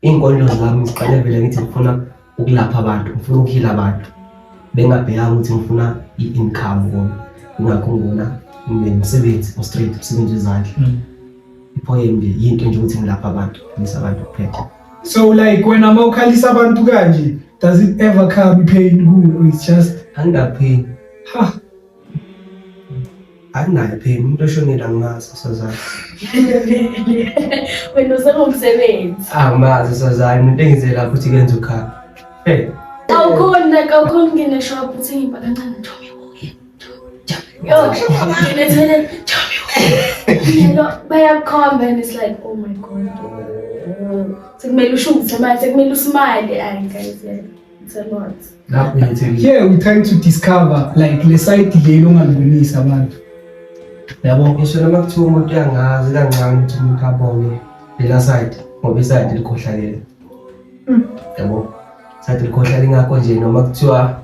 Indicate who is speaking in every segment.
Speaker 1: Iy'nkondlo zami ngiziqale vele ngithi ngifuna ukulapha abantu, ngifuna ukuhila abantu. Bengingabhekanga ukuthi ngifuna i-income kona. Ingakho ngibona nginomsebenzi o-straight, umsebenzi wezandla. I-poem nje yinto nje ukuthi ngilapha abantu, ngilisa abantu kuphela.
Speaker 2: So like wena uma ukhalisa abantu kanje, does it ever come pain kuwe or it's just
Speaker 1: Anginapheni.
Speaker 2: ha?
Speaker 1: Anginayo pain, umuntu oshonile angimazi usazana.
Speaker 3: Wena usengumsebenzi.
Speaker 1: Angimazi usazana, into engize lapho ukuthi kuyenza ukhala. Hey,
Speaker 3: Awukhoni like awukhoni ungene eshop uthenge impahla kancane Tommy uye. Yo, ngene toilet Tommy uye. You know, bayakukhomba and it's like oh my God. Sekumele ushuthe manje, sekumele usmile. Ay guys, yeah. It's a lot.
Speaker 1: Lapho ngiyethekile.
Speaker 2: Here we trying to discover like le side leli ongalibonisi abantu.
Speaker 1: Yabo, ngisho noma kuthiwa umuntu uyangazi kancane ukuthi umuntu abone lela side ngoba iside likhohlakele. Yabo, side likhohlakele ingakho nje noma kuthiwa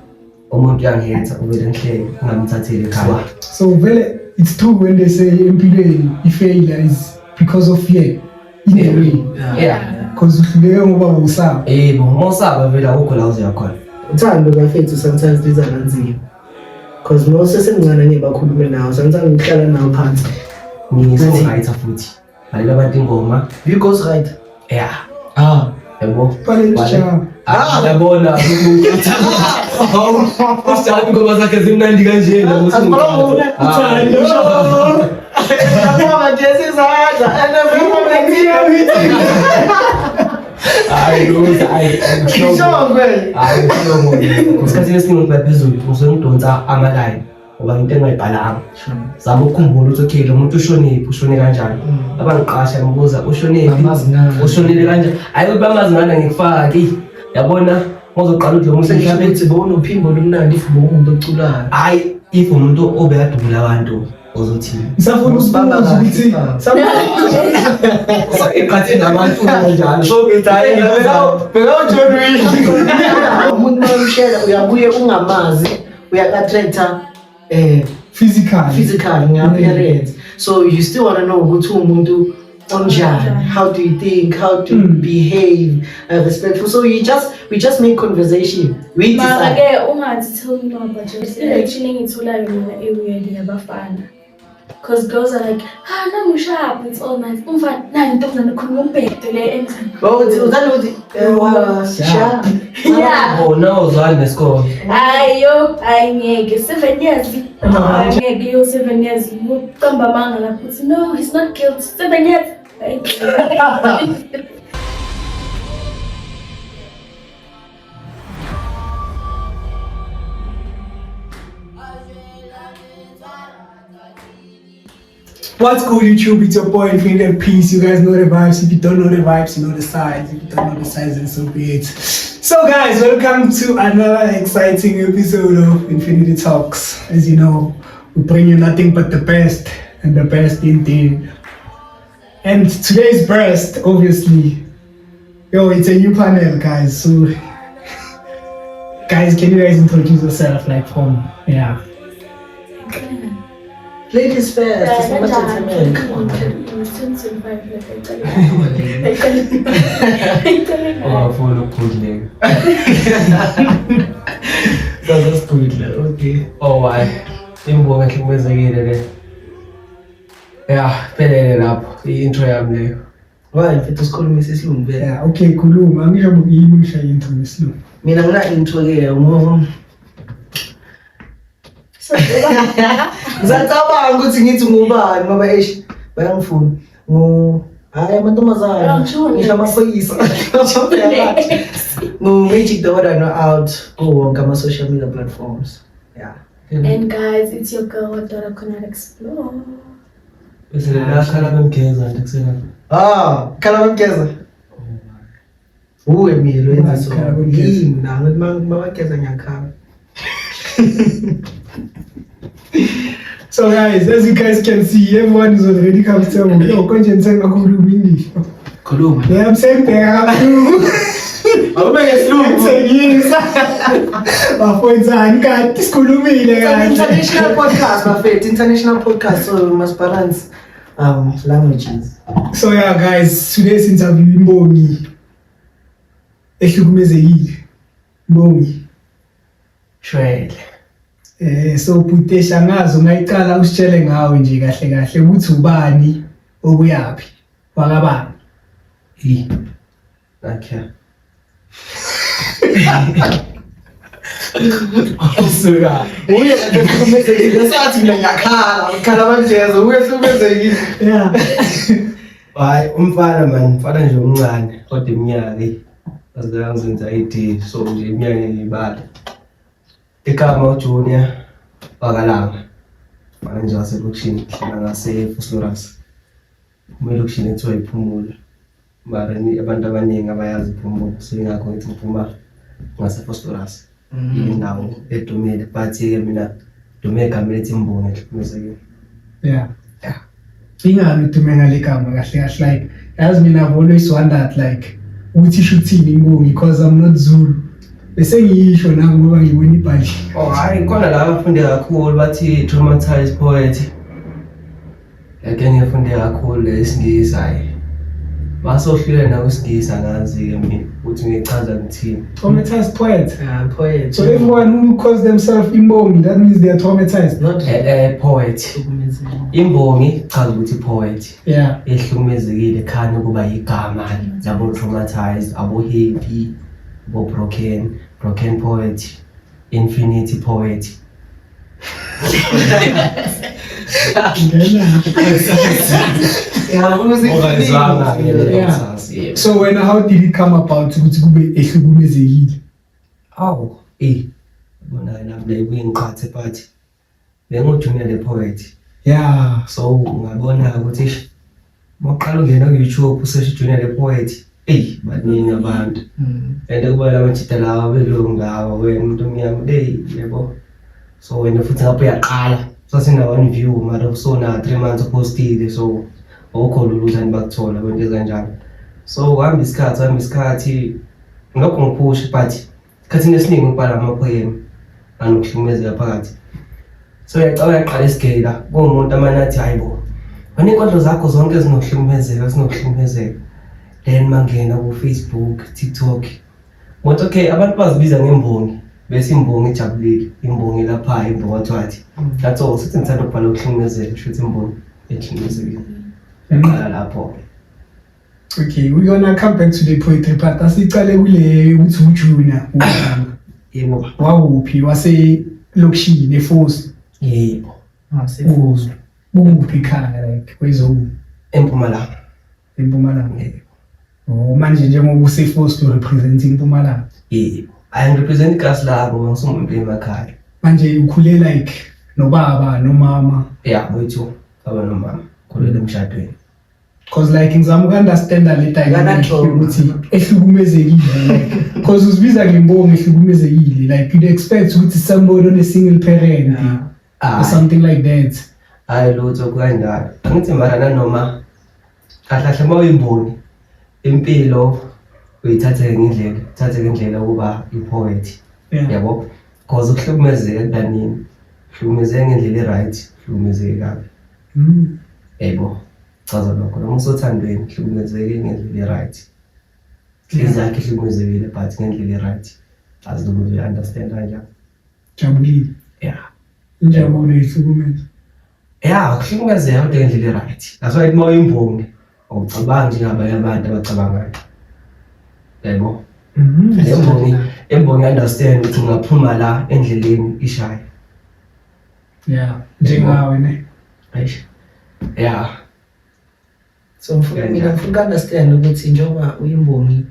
Speaker 1: umuntu uyangihetha uvele ngihleke ngingamthatheli ekhaya.
Speaker 2: So vele it's true when they say empilweni i-failure is because of fear in a way.
Speaker 1: Yeah.
Speaker 2: Because uhluleke ngoba usaba.
Speaker 1: Yebo, uma usaba vele akukho la uzoya khona.
Speaker 4: Uthando bafethu sometimes liza kanzima. Cause uma usesemncane ngeke bakhulume nawe, sometimes ngihlala nawe phansi.
Speaker 1: Ngiyi-songwriter futhi. Bhalela abantu ingoma.
Speaker 4: You ghost writer.
Speaker 1: Yeah.
Speaker 4: Ah.
Speaker 1: Yabo.
Speaker 2: Bhalela isijaba.
Speaker 1: Ah, yabona. Usijaba ingoma zakhe zimnandi kanje la
Speaker 4: Uthando. Ngiyabonga nje sizadla and
Speaker 1: Hayi, Luza, hayi.
Speaker 4: Ngishongwe.
Speaker 1: Hayi, ngishongo. Isikhathi esiningi ngiba phezulu ngisuke ngidonsa ama-line ngoba into engingayibhalanga. Zama ukukhumbula ukuthi okay lo muntu ushonephi, ushone kanjani. Abangiqasha ngibuza ushonephi,
Speaker 4: Bamazi ngani?
Speaker 1: ushonele kanjani. Hayi ukuthi bamazi ngani angikufaki. Yabona, uzoqala ukuthi lo muntu
Speaker 4: Ngisho
Speaker 1: mhlawumbe
Speaker 4: ukuthi bowunophimbo olumnandi if bowumuntu oculayo.
Speaker 1: hayi if umuntu obekadubula abantu ozothini.
Speaker 2: Ngisafuna
Speaker 4: Usibamba
Speaker 2: ukubuza ukuthi
Speaker 4: kahle,
Speaker 1: Iqhathe nabantu kanjalo.
Speaker 4: So ngithi hayi bheka uJohn Wick. Umuntu mawumshela uyabuye ungamazi uya-attracta
Speaker 2: physically.
Speaker 4: physical nge-appearance. So you still want to know ukuthi uwumuntu onjani, how do you think, how do you behave, respectful. So you just we just make conversation. We
Speaker 3: Mara
Speaker 4: decide.
Speaker 3: ke ungathi tell me more about your reaction engiyitholayo mina e-weird yabafana. Cause girls are like, ah, no, sharp, it's all nice. Umfana, nani intombazane khuluma umbhedo le endlini.
Speaker 4: Oh, uthanda ukuthi sharp.
Speaker 3: Yeah.
Speaker 1: Bona uzwani nesikole.
Speaker 3: Hayi yo, hayi ngeke, 7 years. Hayi ngeke yo 7 years. Uqamba amanga lapho uthi no, he's not guilty. 7 years. Hayi.
Speaker 2: What's good, YouTube? It's your boy Infinite Peace. You guys know the vibes. If you don't know the vibes, you know the signs. If you don't know the signs, then so be it. So, guys, welcome to another exciting episode of Infinity Talks. As you know, we bring you nothing but the best and the best indeed. And today's best, obviously, yo, it's a new panel, guys. So, guys, can you guys introduce yourself? Like from yeah.
Speaker 4: Ladies first, it's not a gentleman. Come on.
Speaker 1: Ungafuni ukukhululeka.
Speaker 4: Sasasigudla, okay.
Speaker 1: Oh hayi. Imbongi ehlukumezekile le. Ya, phelele lapho i-intro yami leyo.
Speaker 4: Why mfethu sikhulume isilungu vele?
Speaker 2: Yeah, okay, khuluma. Angisho yimi ngishaya intro ngesilungu.
Speaker 4: Mina ngina intro ke ngo Ngisacabanga ukuthi ngithi ngubani ngoba eish bayangifuna. Ngu hayi amantombazane
Speaker 3: Angisho
Speaker 4: ngisho amaphoyisa. Ngu Magic the Order no out kuwo wonke ama social media platforms. Yeah.
Speaker 3: And guys, it's your girl Dora Connect Explore.
Speaker 1: Bese la khala bemgeza nje kusena.
Speaker 4: Ah, khala bamgeza. Uwe mina wenza so.
Speaker 2: Khala bamgeza.
Speaker 4: Yimi na ngithi mabageza ngiyakhala.
Speaker 2: So guys, as you guys can see, everyone is already comfortable. Yo, konje ngisengakhulumi English.
Speaker 4: Khuluma.
Speaker 2: Yeah, I'm saying bheka kakhulu.
Speaker 4: Awube ngesilungu.
Speaker 2: Ngithengisa. Bafowethu kanti sikhulumile
Speaker 4: It's an
Speaker 2: kahle.
Speaker 4: international podcast, bafethu. International podcast, so we must balance languages.
Speaker 2: So yeah guys, today's interview imbongi. Ehlukumezekile. Mbongi.
Speaker 1: Shwele.
Speaker 2: So Bhuti angazi ungayicala usitshele ngawe nje kahle kahle ukuthi ubani, okuyaphi, wakabani.
Speaker 1: Hey. Okay.
Speaker 2: Suka.
Speaker 4: Uye ehlukumezekile sathi mina ngiyakhala, ngikhala manje uye ehlukumezekile.
Speaker 2: Yeah.
Speaker 1: Hayi, umfana man, umfana nje omncane kodwa iminyaka eyi azange ngizenza ID, so nje iminyaka ngiyibala. Igama uJunior wakalanga. Mfana nje waselokishini, ngihlala ngase-Vosloorus. Phuma elokishini ekuthiwa iPhumula. Mara abantu abaningi abayazi iPhumula, so ingakho ngithi ngiphuma ngase-Vosloorus. Indawo edumile, but-ke mina dume igama elithi Imbongi ehlukumezekile.
Speaker 2: Yeah. Ingani udume ngale gama kahle kahle? Like, yazi mina I've always wondered like ukuthi isho ukuthini imbongi, because I'm not Zulu. Bese ngiyisho nami ngoba ngibona ibhali.
Speaker 1: Oh, hayi, khona la abafunde kakhulu bathi traumatized poet. Like ngifunde kakhulu le isiNgisi, hayi. Basohlule nakwisiNgisi, angazi-ke mina ukuthi ngichaza ngithini.
Speaker 2: Traumatized poet.
Speaker 4: Yeah, poet.
Speaker 2: So everyone who calls themselves imbongi, that means they are traumatized.
Speaker 4: Not
Speaker 1: Poet.
Speaker 4: hlukumezekile.
Speaker 1: Imbongi chaza ukuthi poet ehlukumezekile, khani kuba igama labo traumatized, abo happy, abo broken, broken poet, infinity poet.
Speaker 2: Ngena.
Speaker 4: Yeah, ukuze
Speaker 1: Ongayizwanga-ke leyo. Kusasa, yebo.
Speaker 2: So wena, how did it come about ukuthi kube ehlukumezekile?
Speaker 1: Awu, bona nami le kuyingiqhathe, but bengu-Junior the Poet. So ungabona ukuthi eish, uma uqala ungena ku-YouTube usesho Junior the Poet, eyi, baningi abantu. And kuba lamajita lawa belungu lawa, wena umuntu omnyama, hey, yebo. So wena futhi ngapho uyaqala, sasina one view, mara usona 3 months upostile, so awukho lula ukuthi abantu bakuthola kwento ekanjalo. So kuhamba isikhathi, kuhamba isikhathi, ngilokhu ngiphusha, but esikhathini esiningi ngibhala ama-poem anokuhlukumezeka phakathi. So uyacabanga, yaqala isigela kuwumuntu amane athi, "Hayi bo, wena iy'nkondlo zakho zonke zinokuhlukumezeka, zinokuhlukumezeka." Then mangena ku-Facebook, TikTok, ngothi okay, abantu bazibiza ngembongi, bese imbongi ijabulile, imbongi lapha, imbongi wathi that's all. Sithi ngithanda ukubhala ukuhlukumezeka, kusho ukuthi imbongi ehlukumezekile. Yaqala lapho-ke.
Speaker 2: Okay, we're gonna come back to the poetry part. Asicale kule ukuthi uJunior uGama.
Speaker 1: Yebo.
Speaker 2: Wawuphi, wase lokishini eFosi?
Speaker 1: Yebo.
Speaker 2: Uzwe. Ukuphi ekhaya, like kwezo?
Speaker 1: EMpumalanga.
Speaker 2: EMpumalanga.
Speaker 1: Yebo.
Speaker 2: Oh, manje njengoba useFosi to represent iMpumalanga.
Speaker 1: Yebo, ayi, ngirepresent ikasi labo, ngisumuntu emakhaya.
Speaker 2: Manje ukhule like nobaba nomama?
Speaker 1: Ya, boyithu, baba nomama, khulele emshadweni.
Speaker 2: Cause like ngizama uku-understanda le dynamic
Speaker 4: Akana-trauma.
Speaker 2: ukuthi ehlukumezekile, like cause uzibiza ngembongi ehlukumezekile, like you'd expect ukuthi somebody on a single parent or
Speaker 1: Hayi.
Speaker 2: something like that.
Speaker 1: Hayi, lutho kanjalo. Angithi mara nanoma kahle kahle uma uyimbongi, impilo uyithathe ngendlela, uthathe ngendlela ukuba i-poet. Yabo, cause ukuhlukumezeka kukaningi, uhlukumezeke ngendlela e-right, uhlukumezeke kabi. Yebo, chaza lokho. Noma usothandweni, uhlukumezeke ngendlela e-right, inhliziyo yakhe ihlukumezekile, but ngendlela e-right. Azi noma uzoyi-understand kanjani.
Speaker 2: Jabulile.
Speaker 1: Yeah.
Speaker 2: Injabulo ihlukumeza.
Speaker 1: Ya, ukuhlukumezeka kodwa ngendlela e-right. That's why uma uyimbongi awucabangi njengabanye abantu abacabangayo, yabo. Le mbongi understand ukuthi ungaphuma la endleleni ishaye.
Speaker 2: Yeah, njengawe ne.
Speaker 1: Eish, ya.
Speaker 4: So mina ngifuna uku-understand ukuthi njengoba uyimbongi,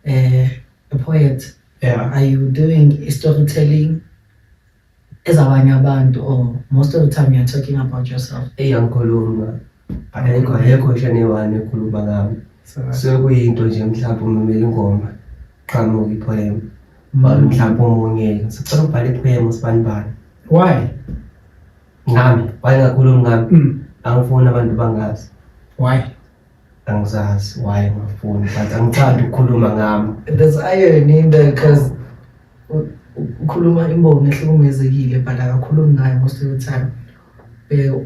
Speaker 4: a poet, are you doing storytelling ezabanye abantu or most of the time you're talking about yourself?
Speaker 1: Eyi, angikhuluma, ayikho, ayekho ngisho ne-one ekhuluma ngami. So kuyinto nje mhlawumbe umamela ingoma, qhamuka i-poem, or mhlawumbe omunye sicela ubhale i-poem sibani bani.
Speaker 2: Why?
Speaker 1: Ngami wayengakhulumi ngami. Angifuni abantu bangazi.
Speaker 2: Why?
Speaker 1: Angizazi why ngafuni, but angithandi ukukhuluma ngami.
Speaker 4: There's irony in there because ukhuluma imbongi ehlukumezekile but akakhulumi ngayo most of the time.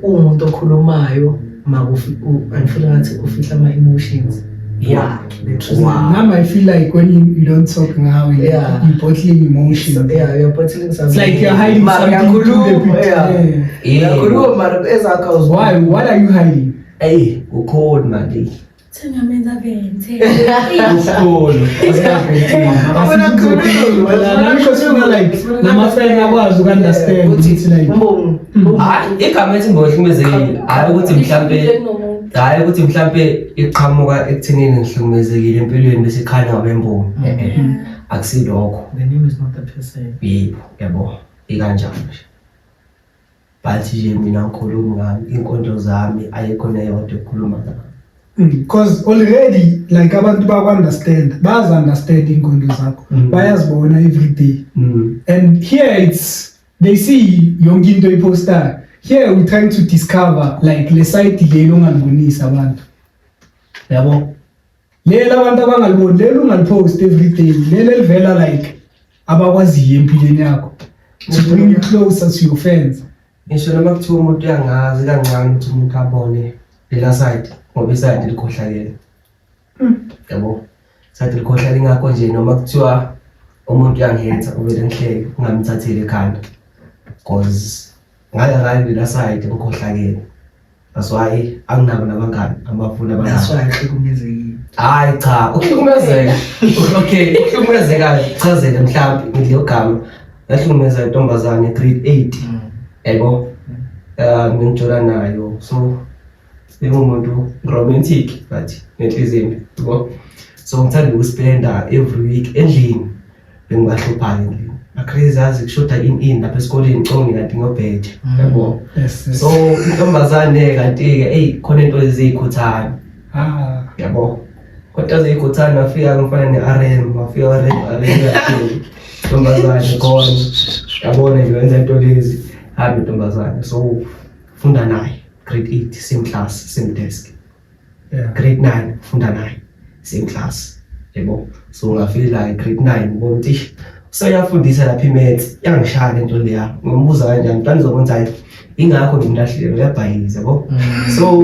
Speaker 4: Uwumuntu okhulumayo, angifuni ngathi ufihla ama-emotions. Yakhe, the true
Speaker 1: Wow.
Speaker 2: Now I feel like when you don't talk now, you're bottling emotions.
Speaker 4: Yeah, you're bottling something.
Speaker 2: It's like you're hiding
Speaker 4: Mara
Speaker 2: something to the
Speaker 4: uyakhuluma,
Speaker 2: people.
Speaker 4: yeah.
Speaker 2: Yeah.
Speaker 4: Uyakhuluma mara ezakho awuziboni.
Speaker 2: Why? What are you hiding?
Speaker 1: Eyi, ukhona manje.
Speaker 3: Sengamenza vente.
Speaker 1: Ukhona.
Speaker 2: Nami because like nama-friend akwazi uku-understand ukuthi like
Speaker 4: Umbongi.
Speaker 1: Hayi, igama ethi ngohlukumezekile, hayi ukuthi mhlampe hayi ukuthi mhlampe iqhamuka ekuthenini ngihlukumezekile empilweni bese ikhanya ngabembongi. Eh, eh. Akusilokho.
Speaker 4: The name is not the person.
Speaker 1: Yebo, yabo. Ikanjalo nje. But nje mina ngikhuluma ngami, inkondlo zami ayikho neyodwa ekhuluma ngami.
Speaker 2: Because already like abantu baku-understand, bayazi-understand iy'nkondlo zakho, bayazibona every day. And here it's they see yonke into oyipostayo. Here we're trying to discover like le side leli ongalibonisi abantu, yabo, leli abantu abangaliboni, leli ungalipost every day, leli elivela like abakwaziyo empilweni yakho, to bring you closer to your fans.
Speaker 1: Ngisho noma kuthiwa umuntu uyangazi kancane ukuthi umuntu abone lela side, ngoba i-side likhohlakele. Yabo. Side likhohlakele, ingakho nje noma kuthiwa umuntu uyangihetha uvele ngihleke ungamthatheli ekhanda. Cause ngale ngale lela side ngikhohlakele. That's why anginabo nabangani abafuna
Speaker 4: That's
Speaker 1: abangani.
Speaker 4: why ahlukumezekile.
Speaker 1: Hayi cha, ukuhlukumezeka. Okay, ukuhlukumezeka chazele mhlawumbe ngidle igama. Ngahlukumeza intombazane grade 8. Yabo. Ngijola nayo. So bengumuntu romantic but nenhliziyo embi, yabo. So ngithanda ukuspenda every week endlini. Bengibahlupha endlini. Crazy yazi kushoda in lapha esikoleni ngicela kanti ngiyobheja. Yabo.
Speaker 2: Yes.
Speaker 1: So intombazane kanti ke hey khona into eziyikhuthana.
Speaker 2: Ah.
Speaker 1: Yabo. Kodwa eziyikhuthana wafika ngifana ne-RM, wafika RM kakhulu. Intombazane khona. Yabona nje wenza into lezi. Hambe intombazane. So funda naye grade 8, same class, same desk. Grade 9 funda naye, same class. Yabo. So ngafika grade 9 ngibona ukuthi ish, useyafundisa lapha i-maths, yangishaya lento leya. Ngimbuza kanjani mntwana uzokwenza hayi ingakho ngimlahlile uyabhayiza yabo. So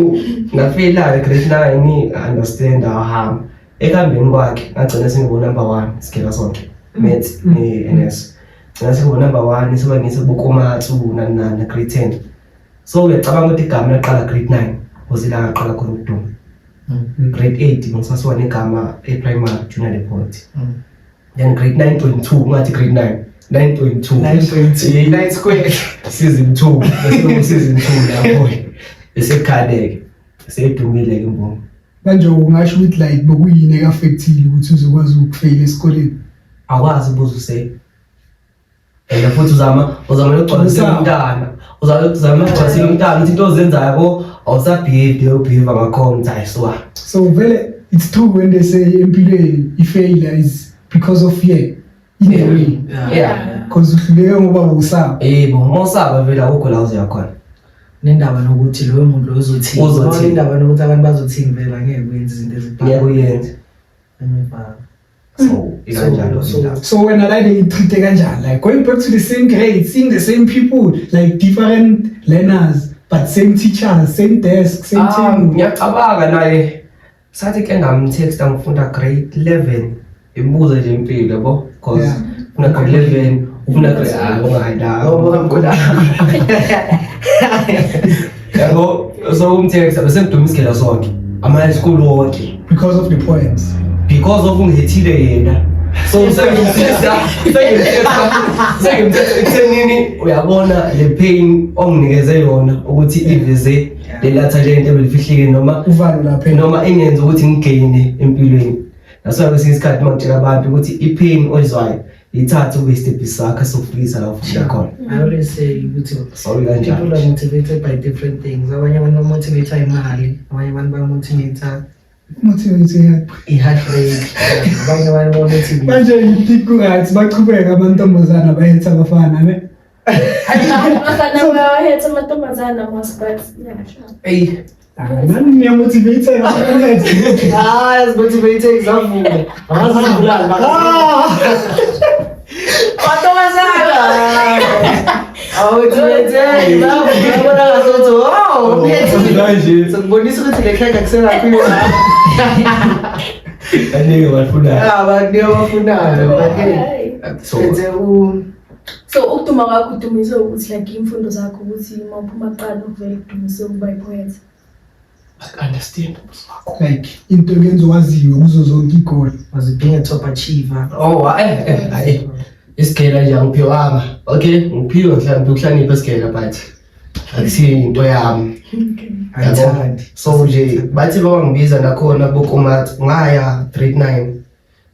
Speaker 1: ngafika grade 9, understand ahamba. Ekuhambeni kwakhe ngagcina sengibo number 1 sigela sonke. Maths ne-NS. Gcina sengibo number 1 sebangise bokomatsu nani nani grade 10. So uyacabanga ukuthi igama laqala grade 9 because ila ngaqala khona ukuduma. Grade 8 ngisasuka negama e-primary Junior Leport. Then grade 9.2 ngathi grade 9 9.2
Speaker 4: 9.2 9 square.
Speaker 1: Season 2 bese season 2 lapho esekhaleke seyidumile ke imbongi.
Speaker 2: Manje ungasho ukuthi like bekuyini eka-affectile ukuthi uzokwazi ukufeyila esikoleni?
Speaker 1: Akwazi ubuza use and futhi uzama ukugcwalisela
Speaker 2: Usaba.
Speaker 1: umntana, uzama ukugcwalisela umntana ukuthi into ozenzayo yabo awusabehave ubehave ngakhona hayi suka.
Speaker 2: So vele it's true when they say empilweni i-failure is because of fear in a way.
Speaker 1: Yeah.
Speaker 2: Because uhluleke ngoba usaba.
Speaker 1: Yebo, mawusaba vele akukho la uzoya khona.
Speaker 4: Nendaba nokuthi loyo muntu lo uzothini.
Speaker 1: Uzothini.
Speaker 4: Nendaba nokuthi abantu bazothini vele angeke kwenze izinto ezibhaya.
Speaker 1: Ngeke uyenze.
Speaker 4: Angifaka.
Speaker 1: So ikanjalo indaba.
Speaker 2: So wena la they treat kanjani? Like going back to the same grade, seeing the same people, like different learners, but same teachers, same desk, same
Speaker 1: Ah,
Speaker 2: table.
Speaker 1: ngiyacabanga naye sathi ke ngamtext ngifunda grade 11 imbuzo nje impilo yabo because ufuna grade 11 ufuna grade ah ungayida yabo. So umtext bese ngiduma isigela sonke ama high school wonke
Speaker 2: Because of the poems.
Speaker 1: Because of ungihethile yena. So sengimthetha ekuthenini uyabona le pain onginikeze yona ukuthi iveze lela talent ebelifihlile noma
Speaker 2: Uvalo lapha.
Speaker 1: Noma ingenza ukuthi ngigaine empilweni. That's why kwesinye isikhathi uma ngitshela abantu ukuthi i-pain oyizwayo ithathe ube isitebhi sakho sokufika la ufuna khona.
Speaker 4: I always say ukuthi
Speaker 1: Sorry kanjalo.
Speaker 4: people are motivated by different things. Abanye abantu bamotivate imali, abanye abantu bamotivate
Speaker 2: Motivate
Speaker 4: i-heartbreak, abanye abantu bamotivate.
Speaker 2: Manje you think right baqhubeka amantombazana bahetha abafana ne?
Speaker 3: Abafana bayahetha amantombazana most, but yeah, sure.
Speaker 1: Ey,
Speaker 2: Ah, nani niyamotivate.
Speaker 4: Ah, motivated zavuka. Abazibulali.
Speaker 2: Ah!
Speaker 4: Mantombazana. Awuthi wenzeni? Babona kahle ukuthi wow, uphethe.
Speaker 1: Kanje.
Speaker 4: Sokubonisa ukuthi le khekhe kuselaphiwa.
Speaker 1: Baningi abafunayo.
Speaker 4: Ah, baningi abafunayo. But hey,
Speaker 1: So
Speaker 4: phethe u
Speaker 3: So ukuduma kwakho udumise ukuthi like imfundo zakho, ukuthi uma uphuma kuqala uvele udumise ukuba i-poet?
Speaker 1: Understand.
Speaker 2: Like into engenza waziwe kuzo zonke iy'kole.
Speaker 4: Was it being a top achiever?
Speaker 1: Oh, hayi. Isigela nje angiphiwanga. Okay, ngiphiwe mhlawumbe ukuhlakanipha isigela, but akusiyo into yami.
Speaker 4: Ayithandi.
Speaker 1: So nje bathi bangibiza nakhona bokomat, ngaya grade 9,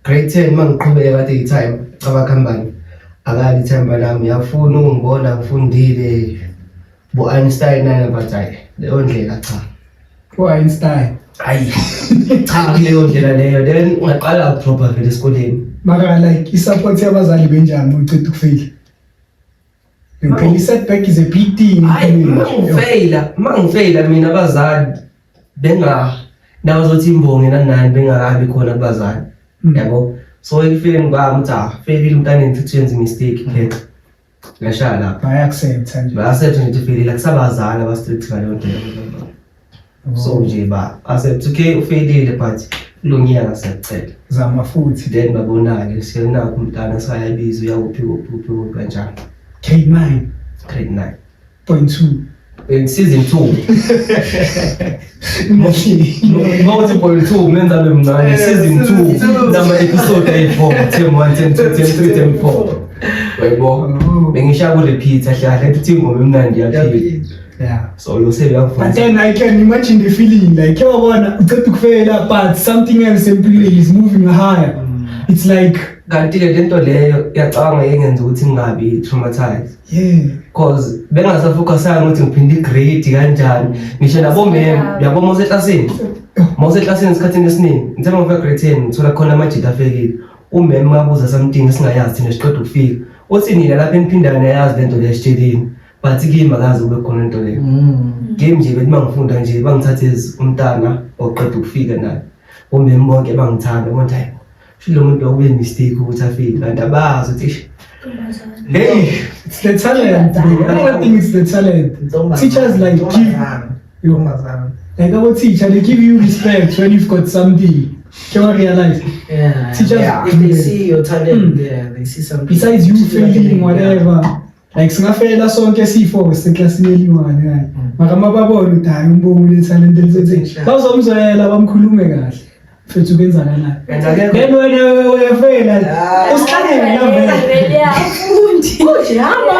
Speaker 1: grade 10, mangiqhubeka bathi i-time abakhambani akali ithemba lami, yafuna ukungibona ngifundile bo-Einstein nana, but hayi, leyo ndlela cha.
Speaker 2: O-Einstein.
Speaker 1: Hayi cha, kuleyo ndlela leyo, then ngaqala ukudropha vele esikoleni.
Speaker 2: Mara like i-support yabazali benjani uma uceda ukufeyila? Phela i-setback is a big thing.
Speaker 1: Hayi, uma ngifeyila mina, abazali benga nabazothi imbongi nani nani, bengakabi khona kubazali. Yabo, so ekufeyileni kwami uthi, ah, feyilile umntaneni, futhi uyenza i-mistake phela, ngashaya lapha.
Speaker 2: Baya-accepta nje.
Speaker 1: Ba-accept nje ukuthi ufeyilile, akusabazali aba-strict ngaleyo ndlela, so nje ba-accept, okay, ufeyilile, but kulo nyaka siyakucela
Speaker 2: Zama futhi.
Speaker 1: Then babona-ke siyanakho umntana sayabiza, uyakuphi kuphi kuphi kuphi kanjalo.
Speaker 2: K9.
Speaker 1: Grade 9.
Speaker 2: Point two.
Speaker 1: In season 2. Mawuthi point 2 menza abe mncane, season 2 nama episode ayi-4, term 1, term 2, term 3, term 4, uyayibona?
Speaker 2: Oh.
Speaker 1: Bengishaya ku-repeat kahle kahle, ethi ingoma emnandi yaphila. So lo
Speaker 2: But
Speaker 1: sebeyangifundisa.
Speaker 2: then I can imagine the feeling, like yabona uceda ukufeyila but something else empilweni is moving higher. It's like
Speaker 1: Kanti-ke lento leyo iyacabanga yengenza ukuthi ngingabi traumatized, cause bengasafocusanga ukuthi ngiphinde i-grade kanjani, ngisho nabomem yabo mawuseklasini esikhathini esiningi, ngithe uma ngifika grade 10 ngithola khona amajita afekile, umem mabuza something esingayazi thina siqeda ukufika, uthi nina lapha eniphindayo niyayazi lento leyo, esitsheleni, but kimi akaze kube khona into leyo. Game nje bethi mangifunda nje bangithathe as umntana oqeda ukufika naye, omem bonke bangithanda, bonke, hayi, sho lo muntu wakube mistake ukuthi afike, kanti abazi ukuthi eish, hey.
Speaker 2: It's the talent, bro. I don't think it's the talent. Teachers like give
Speaker 4: Ntombazana.
Speaker 2: Like our teacher, they give you respect when you've got something. Can you realize?
Speaker 4: Yeah.
Speaker 2: Teachers
Speaker 4: If they see your talent there, they see something.
Speaker 2: Besides you
Speaker 4: See like
Speaker 2: failing
Speaker 4: a-
Speaker 2: whatever. Like singafeyila sonke siyi-four seklasini eliyi-one, yani. Mara mababona ukuthi hayi, umbongo une-talent elizothini, bazomzwela, bamkhulume kahle. Mfethu, kwenzakalani?
Speaker 1: And akekho
Speaker 2: Then wena uyafeyila.
Speaker 4: Ah.
Speaker 2: Usihlangene la vele.
Speaker 3: Vele afundi.
Speaker 4: Nje hamba.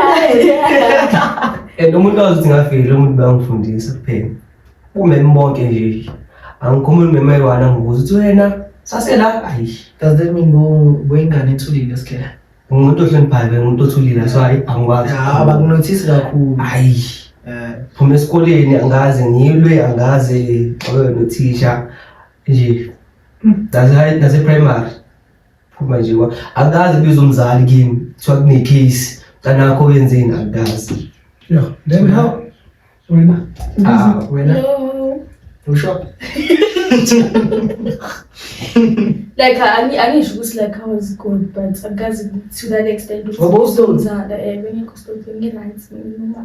Speaker 1: And umuntu wazi ukuthi ngafeyila, umuntu bayangifundisa kuphela. Umem bonke nje angikhumuli, umem ayi-one angibuza ukuthi wena sasela, ayi.
Speaker 4: Does that mean bo boyingane ethulile esikele?
Speaker 1: Ngumuntu ohloniphayo, ngumuntu othulile, so hayi, angikwazi.
Speaker 4: Ah, bakunothisi kakhulu.
Speaker 1: Hayi. Phuma esikoleni angaze ngilwe, angaze xabe nothisha nje, nase-primary phuma nje akukaze kubiza umzali kimi kuthiwa kune-case, mntanakho wenzeni, akukaze.
Speaker 2: Yeah. Then how? Wena.
Speaker 1: Ah,
Speaker 4: Wena
Speaker 3: No.
Speaker 4: usho.
Speaker 3: Like angisho ukuthi like I was good, but akazi to that extent ukuthi
Speaker 4: Wabo ustot?
Speaker 3: ngizala, bengekho stot, ngi-right, noma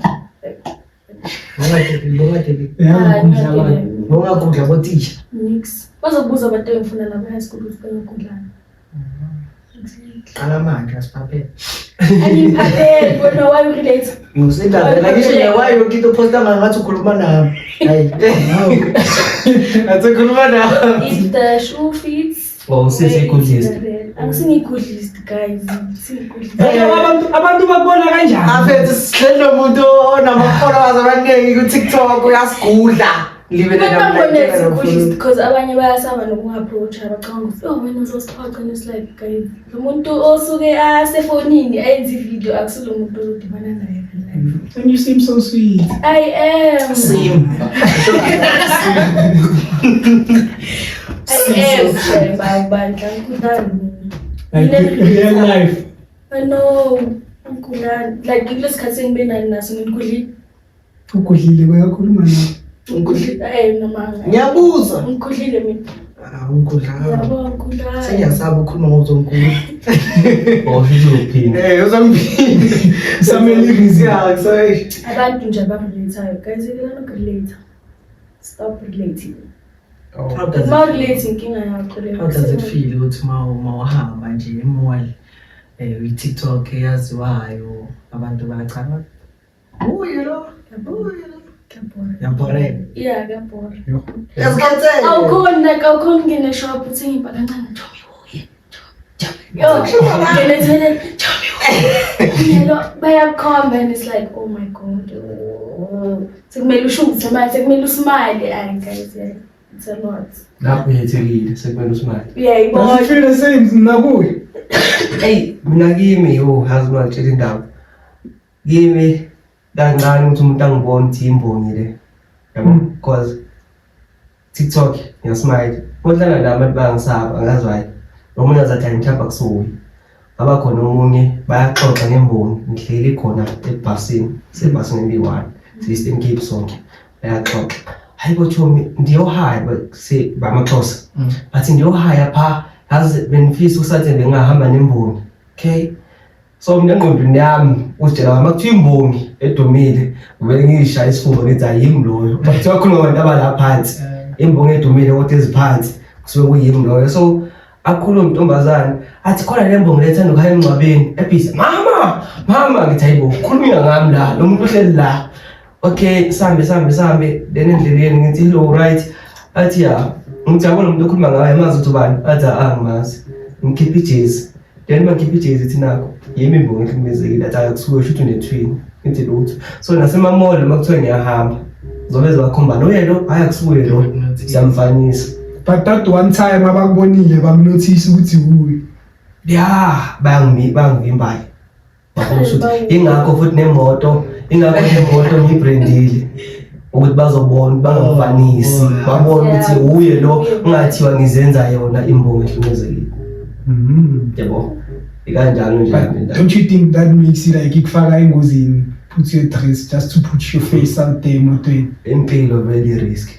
Speaker 3: like
Speaker 4: Bongadeli.
Speaker 2: Yeah, ngikudla abantu.
Speaker 4: Bongakudla bothisha.
Speaker 3: Nix. Bazokubuza abantu engifunda nabo e-high school ukuthi bengikudlani.
Speaker 4: Qala manje asiphaphele.
Speaker 3: Angiphapheli bona, why you relate?
Speaker 4: Ngisindaba ngisho nje, why yonke into posta ngathi ukhuluma nami. Hayi. Ngathi ukhuluma nami.
Speaker 3: If the shoe fits.
Speaker 1: Oh, usisi-goodlist.
Speaker 3: Angisingigudlist, guys. Singigudlist.
Speaker 2: Hey, abantu bakubona kanjani?
Speaker 4: Afethu, sihleli nomuntu onama-followers abaningi ku-TikTok, uyasigudla. Libe
Speaker 3: Abantu because abanye bayasaba nokunga-approach, abacabanga ukuthi, oh, wena uzosiphoxa, and it's like, guys, lo muntu osuke asefonini ayenze ividiyo akusilo muntu ozodibana naye real life.
Speaker 2: And you seem so sweet.
Speaker 3: I am.
Speaker 4: Same.
Speaker 3: I am. Shame, bandla, angikhulani mina.
Speaker 2: Like real life.
Speaker 3: I know. Angikhulani. Like kulesi sikhathi engibe nani naso ngikhulile.
Speaker 2: Ugudlile, bayakhuluma nawe.
Speaker 3: Ngikhulile. Eh, noma.
Speaker 4: Ngiyabuza.
Speaker 3: Ngikhulile mina.
Speaker 4: Awungikudlanga.
Speaker 3: Yabo ngikudlanga.
Speaker 4: Sengiyasaba ukukhuluma ngoba uzongigula.
Speaker 1: Oh, uzophinda.
Speaker 4: Eh, uzongiphinda.
Speaker 2: Samele reason.
Speaker 4: Yeah, sorry.
Speaker 3: Abantu nje abakurelate-ayo. Guys, yekelani ukurelate. Stop relating.
Speaker 1: Oh.
Speaker 4: How does
Speaker 3: Uma
Speaker 4: it
Speaker 3: urelate inkinga yakho leyo.
Speaker 4: How does it feel ukuthi ma uhamba nje e-mall i-TikTok eyaziwayo abantu bayachama uye lo uye lo
Speaker 3: Kuyabhora.
Speaker 4: Yabhoreka.
Speaker 3: Yeah, kuyabhora.
Speaker 4: Yazikhethela.
Speaker 3: Awukhoni like awukhoni ukungena eshop uthenge impahla kancane Tommy uye. Yo, ngene toilet Tommy uye. Lo bayakukhomba and it's like, oh my God. Oh. Sekumele ushuthe manje, sekumele usmile. Ay guys, yeah. It's a lot.
Speaker 1: Lapho uyethekile sekumele usmile.
Speaker 3: Uyayibona.
Speaker 2: Does it feel the same nakuwe?
Speaker 1: Eyi, mina kimi yo yazi uma ngitshela indaba. Kimi kancane ukuthi umuntu angibone ukuthi imbongi le. Yabo, because TikTok ngiyasmile. Kodlala nami abantu bayangisaba angazi why. Omunye azathi hayi mhlawumbe akusuye. Ngaba khona omunye bayaxoxa ngembongi ngihleli khona ebhasini, sebhasini eliyi-one, si-Eastern Cape sonke. Bayaxoxa. Hayi bo chomi ndiyohaya se bamaXhosa. Bathi ndiyohaya pha yazi benifisa usathi bengahamba nembongi. Okay. So mina engqondweni yami uzitshela uma kuthiwa imbongi edumile vele ngiyishaya isifuba ngithi ayimi loyo. Kuthiwa khuluma abantu abala phansi. Imbongi edumile kodwa eziphansi kusuke kuyimi loyo. So akhulume intombazane athi khona le mbongi lethanda ukuhaya emngcwabeni ebhizi mama mama ngithi hayibo khulunywa ngami la lo muntu uhleli la. Okay, sambe sambe sambe then endleleni ngithi hello right athi ya ngithi yabona umuntu okhuluma ngaye amazi ukuthi ubani athi angimazi ngikhipha ijezi then uma ngikhipha ijezi ithi nakho yimi imbongi ehlukumezekile athi akusuke shuthi une-twin ngithi lutho so nasema-mall uma kuthiwa ngiyahamba zobe zibakhomba loye lo hhayi akusuye lo siyamfanisa.
Speaker 2: But that one time abakubonile bakunothisa ukuthi uwe.
Speaker 1: Ya bayangivimba-ke babona ukuthi ingakho futhi nemoto ingakho nemoto ngiyibrandile ukuthi bazobona bangamfanisi babone ukuthi uye lo ungathiwa ngizenza yona imbongi ehlukumezekile. Yabo ikanjalo nje
Speaker 2: But
Speaker 1: indaba.
Speaker 2: don't you think that makes it like ikufaka engozini, puts you at risk just to put your face out there emotweni?
Speaker 1: Impilo vele risk.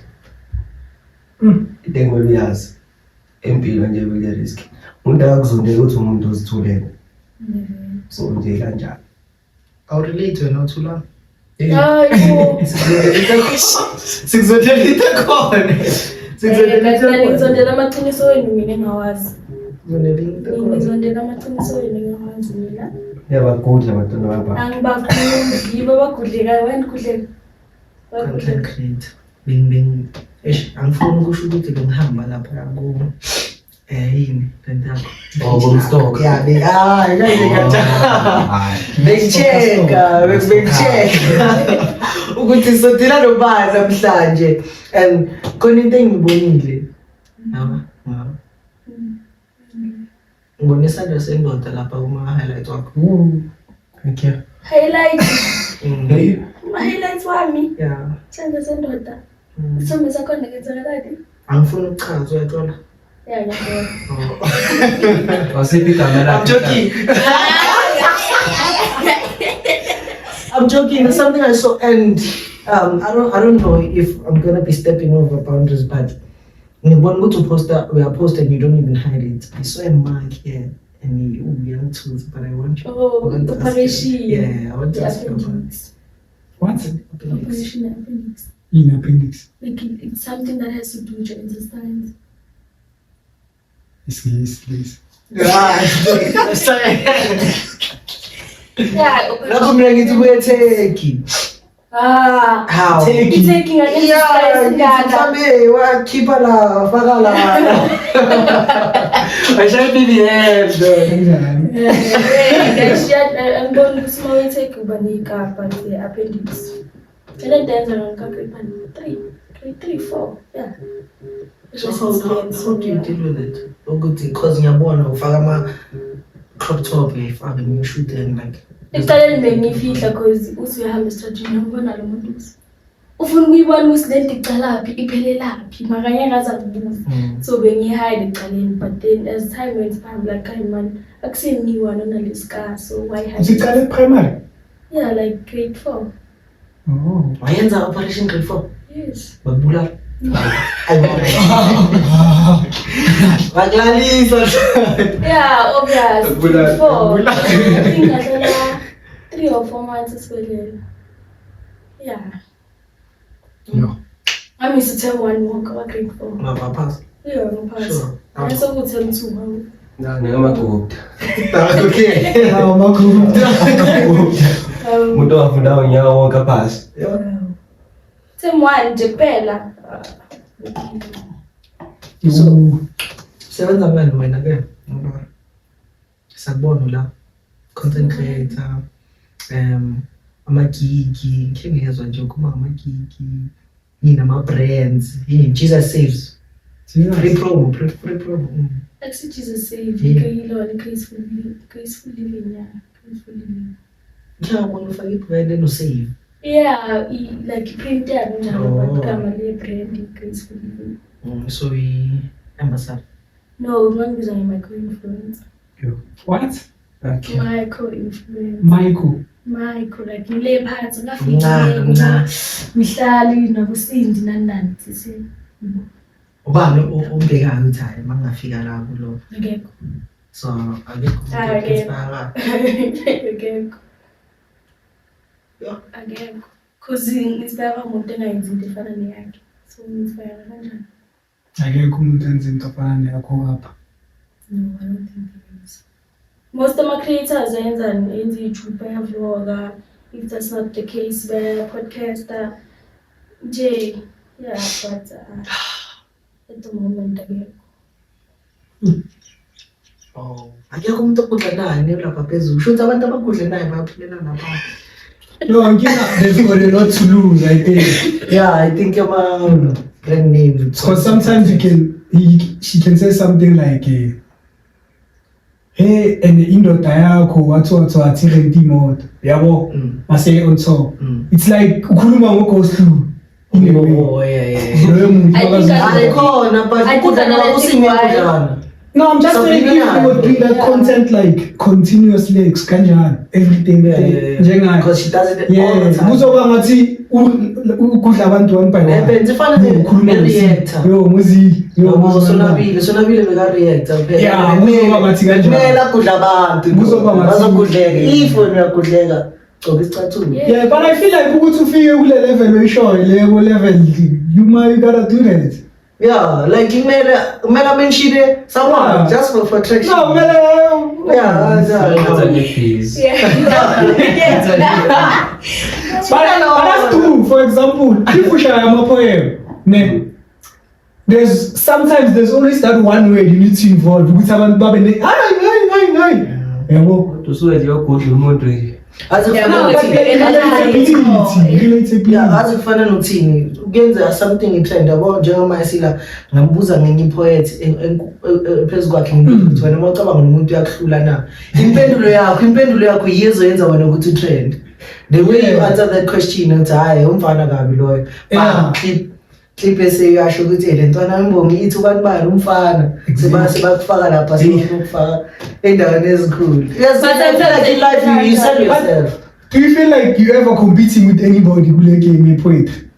Speaker 1: Into engimele uyazi impilo nje vele risk. Umuntu akakuzondela ukuthi umuntu ozithulele. So nje kanjalo.
Speaker 4: Awurelate wena uthula.
Speaker 3: Hayi bo.
Speaker 4: Sikuzondela into ekhona. Sikuzondela into ekhona.
Speaker 3: Ngizondela amaqiniso wenu mina engawazi.
Speaker 4: Sikuzondela into ekhona.
Speaker 3: Ngizondela amaqiniso wenu engawazi mina.
Speaker 1: Uyabagudla abantwana baba.
Speaker 3: Angibagudli, yibo abagudlekayo. Wena gudleka.
Speaker 4: Content creator. Bing bing. Eish, angifuni ukusho ukuthi bengihamba lapha ku yini lento yakho.
Speaker 1: Oh, bomstock.
Speaker 4: Yeah, be ah, ngeke
Speaker 1: Hayi.
Speaker 4: Bengicheka, bengicheka ukuthi sodila nobani namhlanje and khona into engibonile. Yabo, yabo. Ngibone isandla sendoda lapha kuma highlights wakho.
Speaker 1: Thank you.
Speaker 3: Highlight.
Speaker 1: Hey.
Speaker 3: Ama-highlights wami.
Speaker 4: Yeah.
Speaker 3: Isandla sendoda. Isithombe sakhona kenzakalani?
Speaker 4: Angifuni ukuchaza uyathola.
Speaker 3: Yeah, ngiyabona.
Speaker 1: Wasiphi igama
Speaker 4: I'm
Speaker 1: lakhe?
Speaker 4: joking. I'm joking. It's something I saw, and I don't know if I'm gonna be stepping over boundaries, but ngibona ukuthi uposta, uyaposta and you don't even hide it. I saw a mark here, and you young tools, but I want you.
Speaker 3: Oh,
Speaker 4: I want to ask you.
Speaker 3: operation.
Speaker 4: Yeah, I want to
Speaker 3: The
Speaker 4: ask you about
Speaker 3: appendix.
Speaker 2: What?
Speaker 4: appendix.
Speaker 3: Operation appendix.
Speaker 2: In appendix.
Speaker 3: Like it's something that has to do with your intestines.
Speaker 2: IsiNgisi lesi.
Speaker 4: Yeah, sorry.
Speaker 3: Yeah,
Speaker 4: Lapho mina ngithi ubuye Turkey.
Speaker 3: Ah.
Speaker 4: How?
Speaker 2: Turkey.
Speaker 3: I-taking
Speaker 4: Yeah, ngithi mhlambe wakhipha la, faka la. Washaya BBL though.
Speaker 2: Kanjani?
Speaker 3: Angiboni ukuthi uma uyi-take uba ney'kapa ze-appendix. Le nto yenza ngaka-grade one, three, grade three, four, yeah.
Speaker 4: So how do you deal with it? Ukuthi because ngiyabona ufaka ama crop top uyayifaka and you shoot and like
Speaker 3: Ekuqaleni bengiyifihla cause uthi uyahamba esitradini uyambona lo muntu ukuthi ufuna ukuyibona ukuthi le nto icalaphi iphelelaphi makanye aze akubuze. So bengiyihide ekuqaleni but then as time went by I'm like hayi man akusengiyi-one onale scar so why hide it?
Speaker 2: Usiqale primary?
Speaker 3: Yeah, like grade 4.
Speaker 2: Oh.
Speaker 4: Wayenza operation grade 4.
Speaker 3: Yes.
Speaker 4: Bakubulala. Bakulalisa.
Speaker 3: Yeah, obvious.
Speaker 2: Akubulali,
Speaker 3: Four.
Speaker 2: akubulali.
Speaker 3: I think ngahlala 3 or 4 months esibhedlela. Yeah.
Speaker 2: No.
Speaker 3: Ngamisa term one wonke wa-grade four.
Speaker 4: Ngaphasi.
Speaker 3: Yeah, ngaphasi.
Speaker 4: Sure.
Speaker 3: Ngasoku-term two.
Speaker 1: Ngamagupta.
Speaker 4: Okay.
Speaker 2: Hawu, Magupta.
Speaker 1: Umuntu owafunda unyaka wonke aphasi.
Speaker 4: Yeah.
Speaker 3: Term one nje kuphela.
Speaker 4: So, sebenza ngani wena ke? Ngoba sakubona la content creator, amagigi, ngike ngezwa nje ukhuluma ngamagigi, yini, ama-brands, yini, Jesus Saves. Free promo, free promo.
Speaker 3: Actually, Jesus Save.
Speaker 4: Yeah.
Speaker 3: Graceful living, yeah. Graceful living.
Speaker 4: Ngiyabona ufake i-brand eno-save.
Speaker 3: Yeah, like i-print yabo njalo,
Speaker 4: Oh.
Speaker 3: but igama le-brand i-Graceful Living.
Speaker 4: So i-ambassador.
Speaker 3: No, ngangibiza nge-micro influencer.
Speaker 2: What?
Speaker 1: Okay.
Speaker 3: Micro influencer.
Speaker 2: Michael.
Speaker 3: Micro, like ngile phansi
Speaker 4: Mncane,
Speaker 3: ngafiki
Speaker 4: mncane.
Speaker 3: mihlali nabosindi nani nani sisi.
Speaker 4: Ubani ombhekayo ukuthi hayi uma ngingafika la kulo?
Speaker 3: Akekho.
Speaker 4: So akekho umuntu
Speaker 3: Akekho.
Speaker 4: o-inspire.
Speaker 3: Akekho.
Speaker 4: Yeah.
Speaker 3: Akekho. 'Cause ngi-inspire umuntu engayenzi into efana neyakhe. So ngi-inspire kanjani?
Speaker 2: Akekho umuntu enza into afana neyakho apha.
Speaker 3: No, I don't think there is. Most of my creators ayenzani? Ayenza YouTube, bayavloga. If that's not the case, baya-podcaster. Nje, yeah, but at the moment akekho.
Speaker 4: Oh, akekho umuntu okudla naye nelapha phezulu. Sho ukuthi abantu abakudla naye bayaphumelela lapha.
Speaker 2: No, inkinga, they've got a lot to lose, I think.
Speaker 4: Yeah, I think ama brand names.
Speaker 2: Because sometimes you can, he, she can say something like, "Hey, and indoda yakho wathi wathi wathi rent imoto." Yabo, mase on top. It's like ukhuluma ngo-ghost in a way.
Speaker 4: Oh, yeah.
Speaker 2: Loyo muntu
Speaker 3: I think
Speaker 4: Hayi khona, but
Speaker 3: I think
Speaker 4: ukudla
Speaker 3: another
Speaker 4: nawo
Speaker 3: thing
Speaker 4: usimi
Speaker 3: why-
Speaker 4: ukudlana.
Speaker 2: No, I'm just saying if you were doing that content like continuously kanjani everything njengayo.
Speaker 4: Because she does it all
Speaker 2: Yeah,
Speaker 4: the time.
Speaker 2: kuzoba ngathi ukudla abantu one by one.
Speaker 4: Happens, ifana
Speaker 2: Ukhuluma
Speaker 4: ne-reactor.
Speaker 2: Yo, ngozili. Yo,
Speaker 4: Yabo
Speaker 2: ngozili.
Speaker 4: Sonabile beka-reactor phela.
Speaker 2: Yeah, kuzoba ngathi kanjalo.
Speaker 4: Kumele agudla abantu.
Speaker 2: Kuzoba ngathi-
Speaker 4: Bazogudleka. If wena uyagudleka, gcoka isicathulo.
Speaker 3: Yeah.
Speaker 2: Yeah, but I feel like ukuthi ufike kule level oyishoyo le ku level you might gotta do that.
Speaker 4: Yeah, like kumele amention someone just for traction.
Speaker 2: No, kumele
Speaker 4: Yeah.
Speaker 1: Benza ne-busy.
Speaker 2: But that's true. For example, if ushaya ama-poem, ne, there's sometimes there's always that one word you need to involve ukuthi abantu babe ne hayi hayi hayi hayi. Yabo.
Speaker 1: Kodwa usuke nje uyogudla umuntu nje.
Speaker 4: Aze
Speaker 3: Yeah,
Speaker 4: kufana
Speaker 3: no,
Speaker 2: But
Speaker 4: nokuthi-
Speaker 2: like relatability, relatability.
Speaker 4: Yeah, aze kufana nokuthini, kuyenzeka something i-trend yabo, njengoba sila ngambuza ngenye i-poet phezu kwakhe, ngibuza ukuthi wena uma ucabanga nomuntu uyakuhlula na, impendulo yakho yiyo ezoyenza wena ukuthi utrend, the way you answer that question, uthi hhayi umfana kabi loyo. Clip clip eseyasho ukuthi, "Eh, le ntwana imbongi ithi ubani bani umfana." Sebakufaka lapha, sebakufaka endaweni ezikhulu. Yes,
Speaker 3: But
Speaker 4: I feel like in life you sell yourself.
Speaker 2: Do you feel like you ever competing with anybody kule game ye-poetry?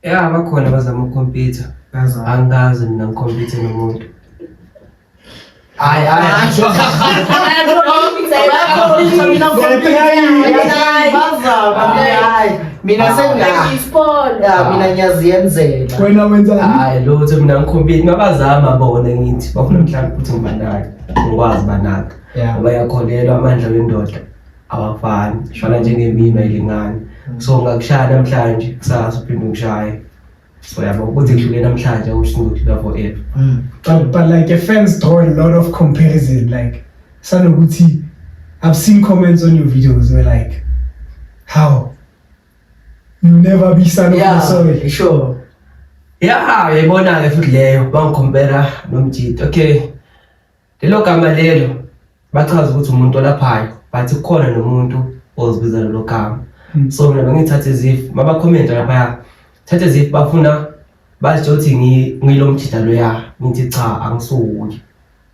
Speaker 1: Ya, bakhona abazama uku-compete. Angikaze mina ngi-compete nomuntu.
Speaker 4: Hayi hayi. Bazama, hayi. Mina senga. Ya, mina ngiyaziyenzela.
Speaker 2: Wena wenzani?
Speaker 1: Hayi lutho, mina ngi-compete mabazama bona, ngithi bafuna mhlawumbe ukuthi ngibanake, ngikwazi banaka. Ngoba yakholelwa amandla wendoda awafani, fana njengemino ayilingani. So ngakushaya namhlanje, kusasa uphinde ungishaye. So yabo ukuthi kuhlule namhlanje akusho ukuthi ngizokuhlula forever.
Speaker 2: But like your fans draw a lot of comparison. Like sanokuthi I've seen comments on your videos where like, how you never be son of the soil.
Speaker 1: Ya, uyayibona-ke futhi leyo bangi-compare nomjito. Okay. Lelo gama lelo bachaza ukuthi umuntu olaphayo, but kukhona nomuntu ozibiza lelo gama. So mina bengithatha as if maba-commenta laphaya, thatha as if bafuna bazitsho ukuthi ngilo mjida loya, ngithi cha, angisuwuye.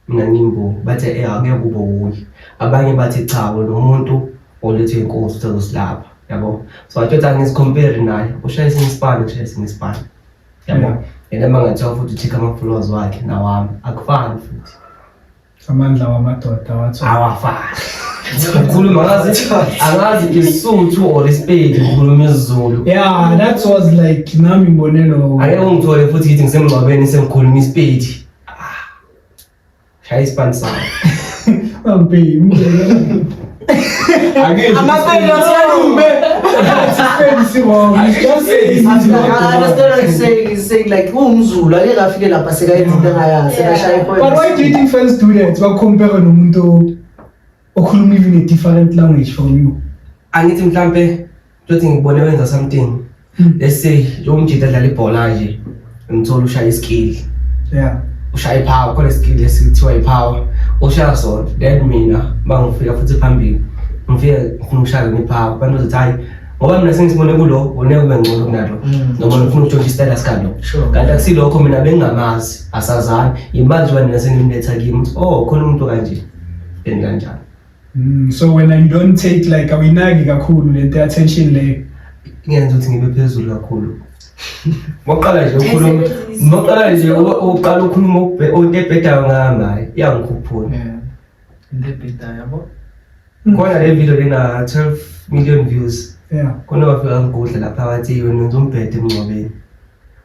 Speaker 1: Mina ngiyimbongi, bathi angeke ube wuye. Abanye bathi cha, wena umuntu olethwe inkosi ukuthi azosilapha, yabo. So athothi angizi-compare naye, ushaya esinye isipani, ngishaya esinye isipani. Yabo. Yena mangathiwa futhi u-check ama-followers wakhe nawami akufani futhi.
Speaker 2: Amandla wamadoda wathi.
Speaker 1: Awafani. Ukhuluma angazi isuthu or isipedi, ukhuluma isiZulu.
Speaker 2: Yeah, that was like nami ngibone lo.
Speaker 1: Angeke ungithole futhi ngithi ngisemngcwabeni sengikhuluma isipedi. Ah. Shaya isipani sami.
Speaker 2: Angibheki.
Speaker 1: Angeke.
Speaker 4: Amapedi
Speaker 2: Siyalume. Isipedi si-wrong. Just say
Speaker 4: I understand what he's saying. He's saying like uwumZulu angeke afike lapha sekayenza into engayazi sekashaya i-point.
Speaker 2: But why do you think fans do that? Ba-compare nomuntu okhuluma even a different language from you.
Speaker 1: Angithi mhlambe tothi ngibone wenza something. Let's say lo mjita adlala ibhola nje. Ngithola ushaya iskill. Ushaya ipower, khona iskill esithiwa ipower. Ushaya sona. Then mina mangifika futhi phambili ngifike ngifuna ukushaya ngepower. Abantu bazothi hayi ngoba mina sengisibone kulo, wona kube ngcono kunalo. Noma ngifuna ukutshontsha isitayela sikalo. Kanti akusilokho, mina bengingamazi, asazani. Imanje wena sengimletha kimi ukuthi oh khona umuntu kanje. Then kanjani.
Speaker 2: So when you don't take like awinaki kakhulu lento attention le.
Speaker 1: Ngenza ukuthi ngibe phezulu kakhulu. Mawuqala nje ukhuluma, mawuqala nje uqala ukhuluma into ebhedayo ngami, hayi iyangikhuphula.
Speaker 4: Yeah. Into ebhedayo yabo.
Speaker 1: Khona le video lena 12 million views. Khona wafika ngigudla lapha wathi wena wenza umbhede emngcwabeni.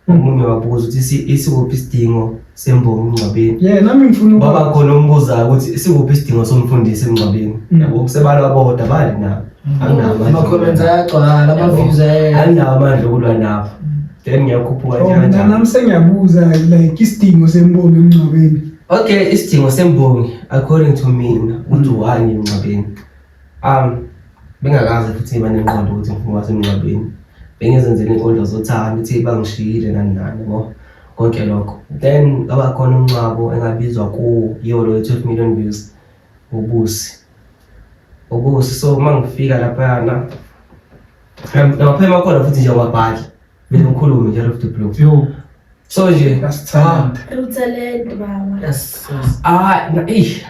Speaker 1: Omunye wabuza ukuthi isikuphi isidingo sembongi emngcwabeni.
Speaker 2: Yeah, nami ngifuna
Speaker 1: baba khona umbuzayo ukuthi isikuphi isidingo somfundisi emngcwabeni. Yabo kusebalwa bodwa bali nabo. Anginawo amandla.
Speaker 4: Ama-comments ayagcwala, ama-views ayehla.
Speaker 1: Anginawo amandla okulwa nabo. Then ngiyakhuphuka nje
Speaker 2: Oh, mina
Speaker 1: kanjalo.
Speaker 2: nami sengiyabuza like isidingo sembongi emngcwabeni.
Speaker 1: Okay, isidingo sembongi according to mina ukuthi why ngimngcwabeni. Bengakaze futhi ngiba nengqondo ukuthi ngifuna ukuba semngcwabeni. Bengizenzela inkondlo zothando ukuthi bangishiyile nani nani yabo. Konke lokho. Then kwaba khona umngcwabo engabizwa kuwo yiwo lo 12 million views uBusi. Ubusi so mangifika laphayana ngapha khona futhi nje wabhali. Vele ngikhulume nje out of the blue.
Speaker 2: Yo.
Speaker 1: So nje
Speaker 2: That's talent.
Speaker 3: Talent baba.
Speaker 4: Yes. Yes.
Speaker 1: Ah,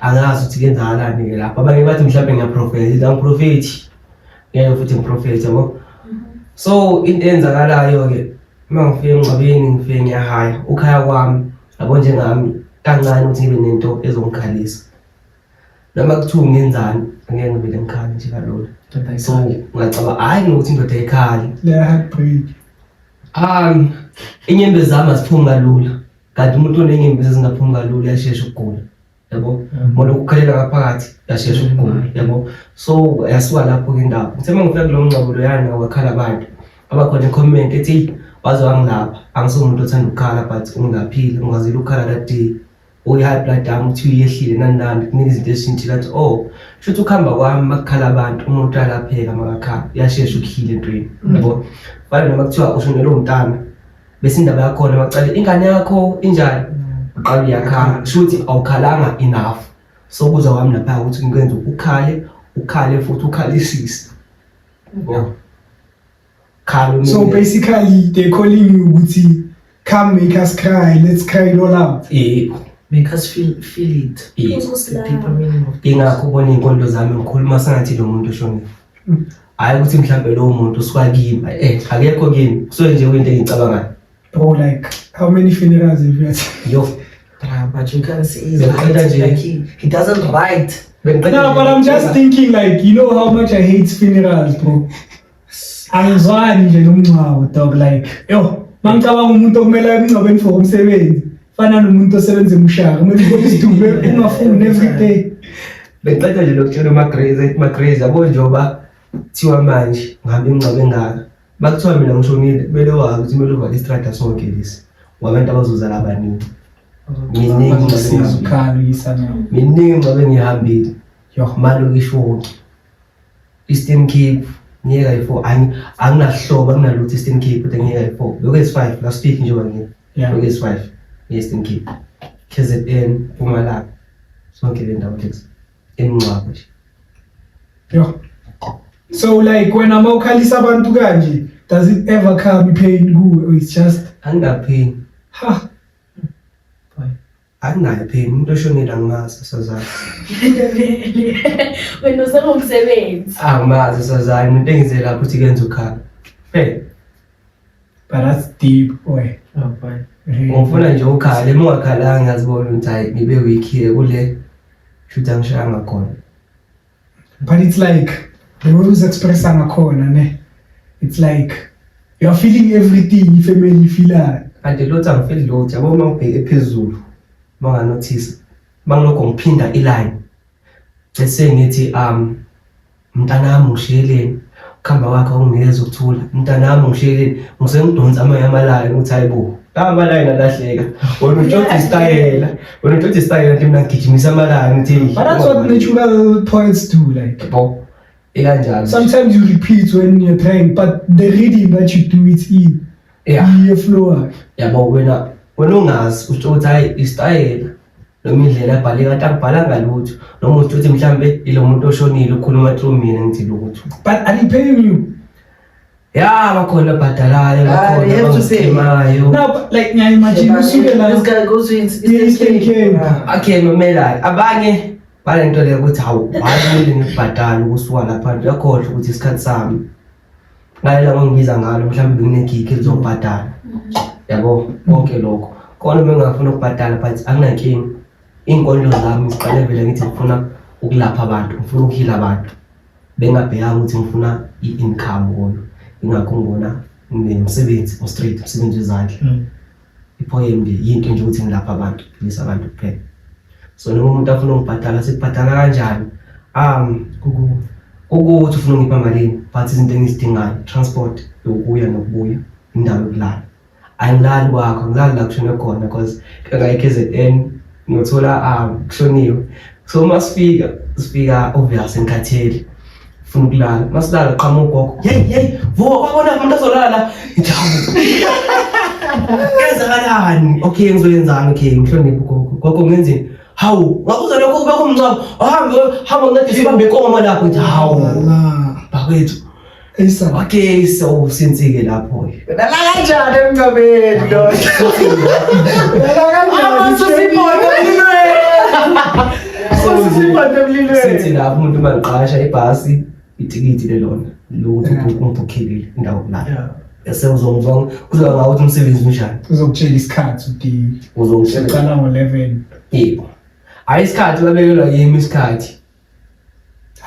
Speaker 1: angazi ukuthi kuyenzakalani ke lapha. Abanye bathi mhlawumbe ngiyaprofetha, angiprofethi. Ngeke futhi ngiprofethe yabo. So into eyenzakalayo ke uma ngifika emngcwabeni ngifike ngiyahaya ukhaya kwami yabo njengami kancane ukuthi ngibe nento ezongikhalisa. Noma kuthiwa ngenzani angeke ngivele ngikhale nje kalula. So ngacaba hayi ngokuthi indoda ayikhali.
Speaker 2: Le heartbreak.
Speaker 1: Inyembezi zami aziphumi kalula. Kanti umuntu onenyembezi ezingaphumi kalula uyashesha ukugula. Yabo? Ngoba ukukhalela ngaphakathi uyashesha ukugula, yabo? So yasuka lapho ke indaba. Ngithe mangifika kulo mngcwabo loyana wakhala abantu. Abakhona i-comment ethi waze wangilapha. Angisumuntu othanda ukukhala but ungilaphile, ngikwazile ukukhala that day. Uyi-high blood yami ukuthi uyehlile nani nani, kuningi izinto ezishintshile athi oh shuthi ukuhamba kwami makukhala abantu umuntu uyalapheka makakhala uyashesha ukuhila entweni yabo. Fana noma kuthiwa ushonelwe umntana bese indaba yakhona macale ingane yakho injani uqala uyakhala shuthi awukhalanga enough. So kuza kwami lapha ukuthi ngikwenze ukhale ukhale futhi ukhalisise yabo. Khala.
Speaker 2: So basically they calling you ukuthi come make us cry, let's cry it all out.
Speaker 4: Make us feel it. The deeper meaning of this.
Speaker 1: Ingakho ubona izinkondlo zami ngikhuluma sengathi lo muntu oshonile. Hayi ukuthi mhlambe lowo muntu usuka kimi, akekho kimi. Kusuke nje kuyinto engiyicabangayo.
Speaker 2: Bro, like how many funerals have you had?
Speaker 1: Yo.
Speaker 4: But you can see he's writing, like he doesn't write.
Speaker 2: No, but I'm just thinking like, you know how much I hate funerals, bro. Angizwani nje nomngcwabo, dog, like, yo, mangicabanga umuntu okumele emngcwabeni for umsebenzi. Fana nomuntu osebenza emshaka, kumele ubone isidumbu ungafuni every day.
Speaker 1: Bengiqeda nje lokutshela uMagrace, uMagrace yabo njengoba kuthiwa manje ngihambe imingcwabo engaka. Bakuthiwa mina ngishonile, kumele wazi ukuthi kumele uvale istrata sonke lesi. Wabantu abazozala abaningi. Miningi imingcwabo engihambile. Malokishi wonke. Eastern Cape, ngiyeka yi-4. Anginahlobo, anginalutho Eastern Cape, kodwa ngiyeka yi-4. Lokhu is-5, last week njengoba ngiye. Lokhu is-5, Eastern Cape. KZN, Mpumalanga. Sonke le ndawo lezi. Emingcwabo nje.
Speaker 2: Yo. So like when I'm ukhalisa abantu kanje, does it ever come pain kuwe or it's just
Speaker 1: angina pain?
Speaker 2: Ha.
Speaker 1: Anginayo pain, umuntu oshonile angimazi sazana.
Speaker 3: Wena usengumsebenzi.
Speaker 1: Angimazi sazana, into engize lapho uthi kenza ukhala. Hey.
Speaker 2: But that's deep, boy.
Speaker 4: Oh, boy.
Speaker 2: Really.
Speaker 1: Ngifuna nje ukhale, uma ungakhalanga ngiyazibona ukuthi hayi ngibe weak here kule shuthi angishayanga khona.
Speaker 2: But it's like the way uzi-expressa ngakhona ne. It's like you're feeling everything ifamily ifeelayo.
Speaker 1: Kanti lutho angifili lutho, yabo uma ngibheke phezulu, uma unganothisa, uma ngilokhu ngiphinda iline. Bese ngithi mntanami ngishiyeleni, ukuhamba kwakho kunginikeza ukuthula. Mntanami ngishiyeleni, ngisuke ngidonsa amanye amalayini ukuthi hayi bo. La amalayini alahleka. Wena utshontsha isitayela, wena utshontsha isitayela nje mina ngigijimisa amalayini ngithi hey.
Speaker 2: But that's what natural poets do like.
Speaker 1: Yabo. Ikanjalo.
Speaker 2: Sometimes you repeat when you're trying, but the rhythm that you do it in, iyeflow.
Speaker 1: Yabo wena wena ungazi usho ukuthi hayi isitayela noma indlela abhale kanti akubhalanga lutho noma usho ukuthi mhlambe ilo muntu oshonile ukhuluma through mina ngithi lutho.
Speaker 2: But are they paying you?
Speaker 1: Ya bakhona abhadalayo
Speaker 4: Ah, they
Speaker 1: bakhona
Speaker 4: have to pay.
Speaker 1: abangiskimayo.
Speaker 2: Now, but, like ngiya-imagine usuke la
Speaker 4: This guy goes to Eastern
Speaker 2: Eastern
Speaker 4: Cape.
Speaker 2: Cape.
Speaker 4: Yeah.
Speaker 1: Okay mamela abanye balento leyo ukuthi hawu hayi kumele ngibhadale ukusuka lapha uyakhohlwa ukuthi isikhathi sami ngalela ngongibiza ngalo mhlawumbe benginegig elizobhadala yabo konke lokho kona bengingafuna ukubhadala but anginankinga iy'nkondlo zami ngiziqale vele ngithi ngifuna ukulapha abantu ngifuna ukuhila abantu bengingabhekanga ukuthi ngifuna i-income kuyo ingakho ngibona nginomsebenzi o-straight umsebenzi wezandla. I-poem nje yinto nje ukuthi ngilapha abantu ngiphilisa abantu kuphela. So noma umuntu afuna ungibhadala sikubhadala kanjani ukuthi ufuna ungipha malini but izinto engizidingayo transport yokuya nokubuya indawo yokulala angilali kwakho ngilali la kushone khona because kangaka KZN ngiyothola kushoniwe so uma sifika sifika obvious ngikhathele ufuna ukulala masilala qhamuka ugogo hey hey vuka kwabona umuntu azolala ngithi hawu kenzakalani okay ngizoyenzani okay ngihloniphe ugogo gogo ngenzeni hawu ngakuza lokho kube kumngcwabo ahambe hamba ngincedise ubambe inkomo lapho ngithi hawu bakwethu
Speaker 2: Eyisa.
Speaker 1: Okay so since-ke lapho
Speaker 4: Lala kanjani emngcwabeni ndoda?
Speaker 2: Lala kanjani?
Speaker 1: Sithi lapho umuntu uma ngiqasha ibhasi itikiti lelona lokuthi ungibhukhele indawo yokulala. Bese uzongizwa kuzoba ngawo ukuthi umsebenzi unjani.
Speaker 2: Uzokutshela isikhathi ukuthi
Speaker 1: Uzongitshela.
Speaker 2: uqala ngo-11.
Speaker 1: Yebo. Hayi isikhathi babekelwa yimi isikhathi.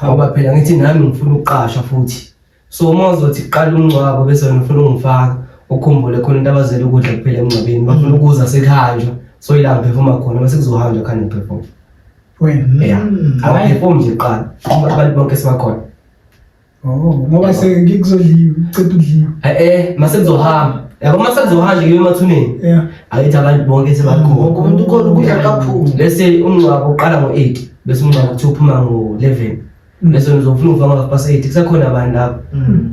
Speaker 1: Ngoba phela ngithi nami ngifuna ukuqasha futhi. So uma uzothi qala umngcwabo bese wena ufuna ungifaka ukhumbule khona into abazele ukudla kuphela emngcwabeni bafuna ukuza sekuhanjwa so ila ngiphefuma khona mase kuzohanjwa khani ngiphefuma.
Speaker 2: Wena.
Speaker 1: Yeah. Abaphefumi nje kuqala. Abantu bonke sebakhona.
Speaker 2: Oh, ngoba sengikuzodliwa, uceda ukudliwa.
Speaker 1: Mase kuzohamba. Yabo mase kuzohanjwa kuyiwe emathuneni.
Speaker 2: Yeah.
Speaker 1: Akithi abantu bonke sebakhona.
Speaker 4: Wonke umuntu ukhona ukudla kaphumi.
Speaker 1: Bese umngcwabo uqala ngo-8 bese umngcwabo kuthiwa uphuma ngo-11. Bese uzofuna ufaka ngo-half 8 kusakhona abantu lapho.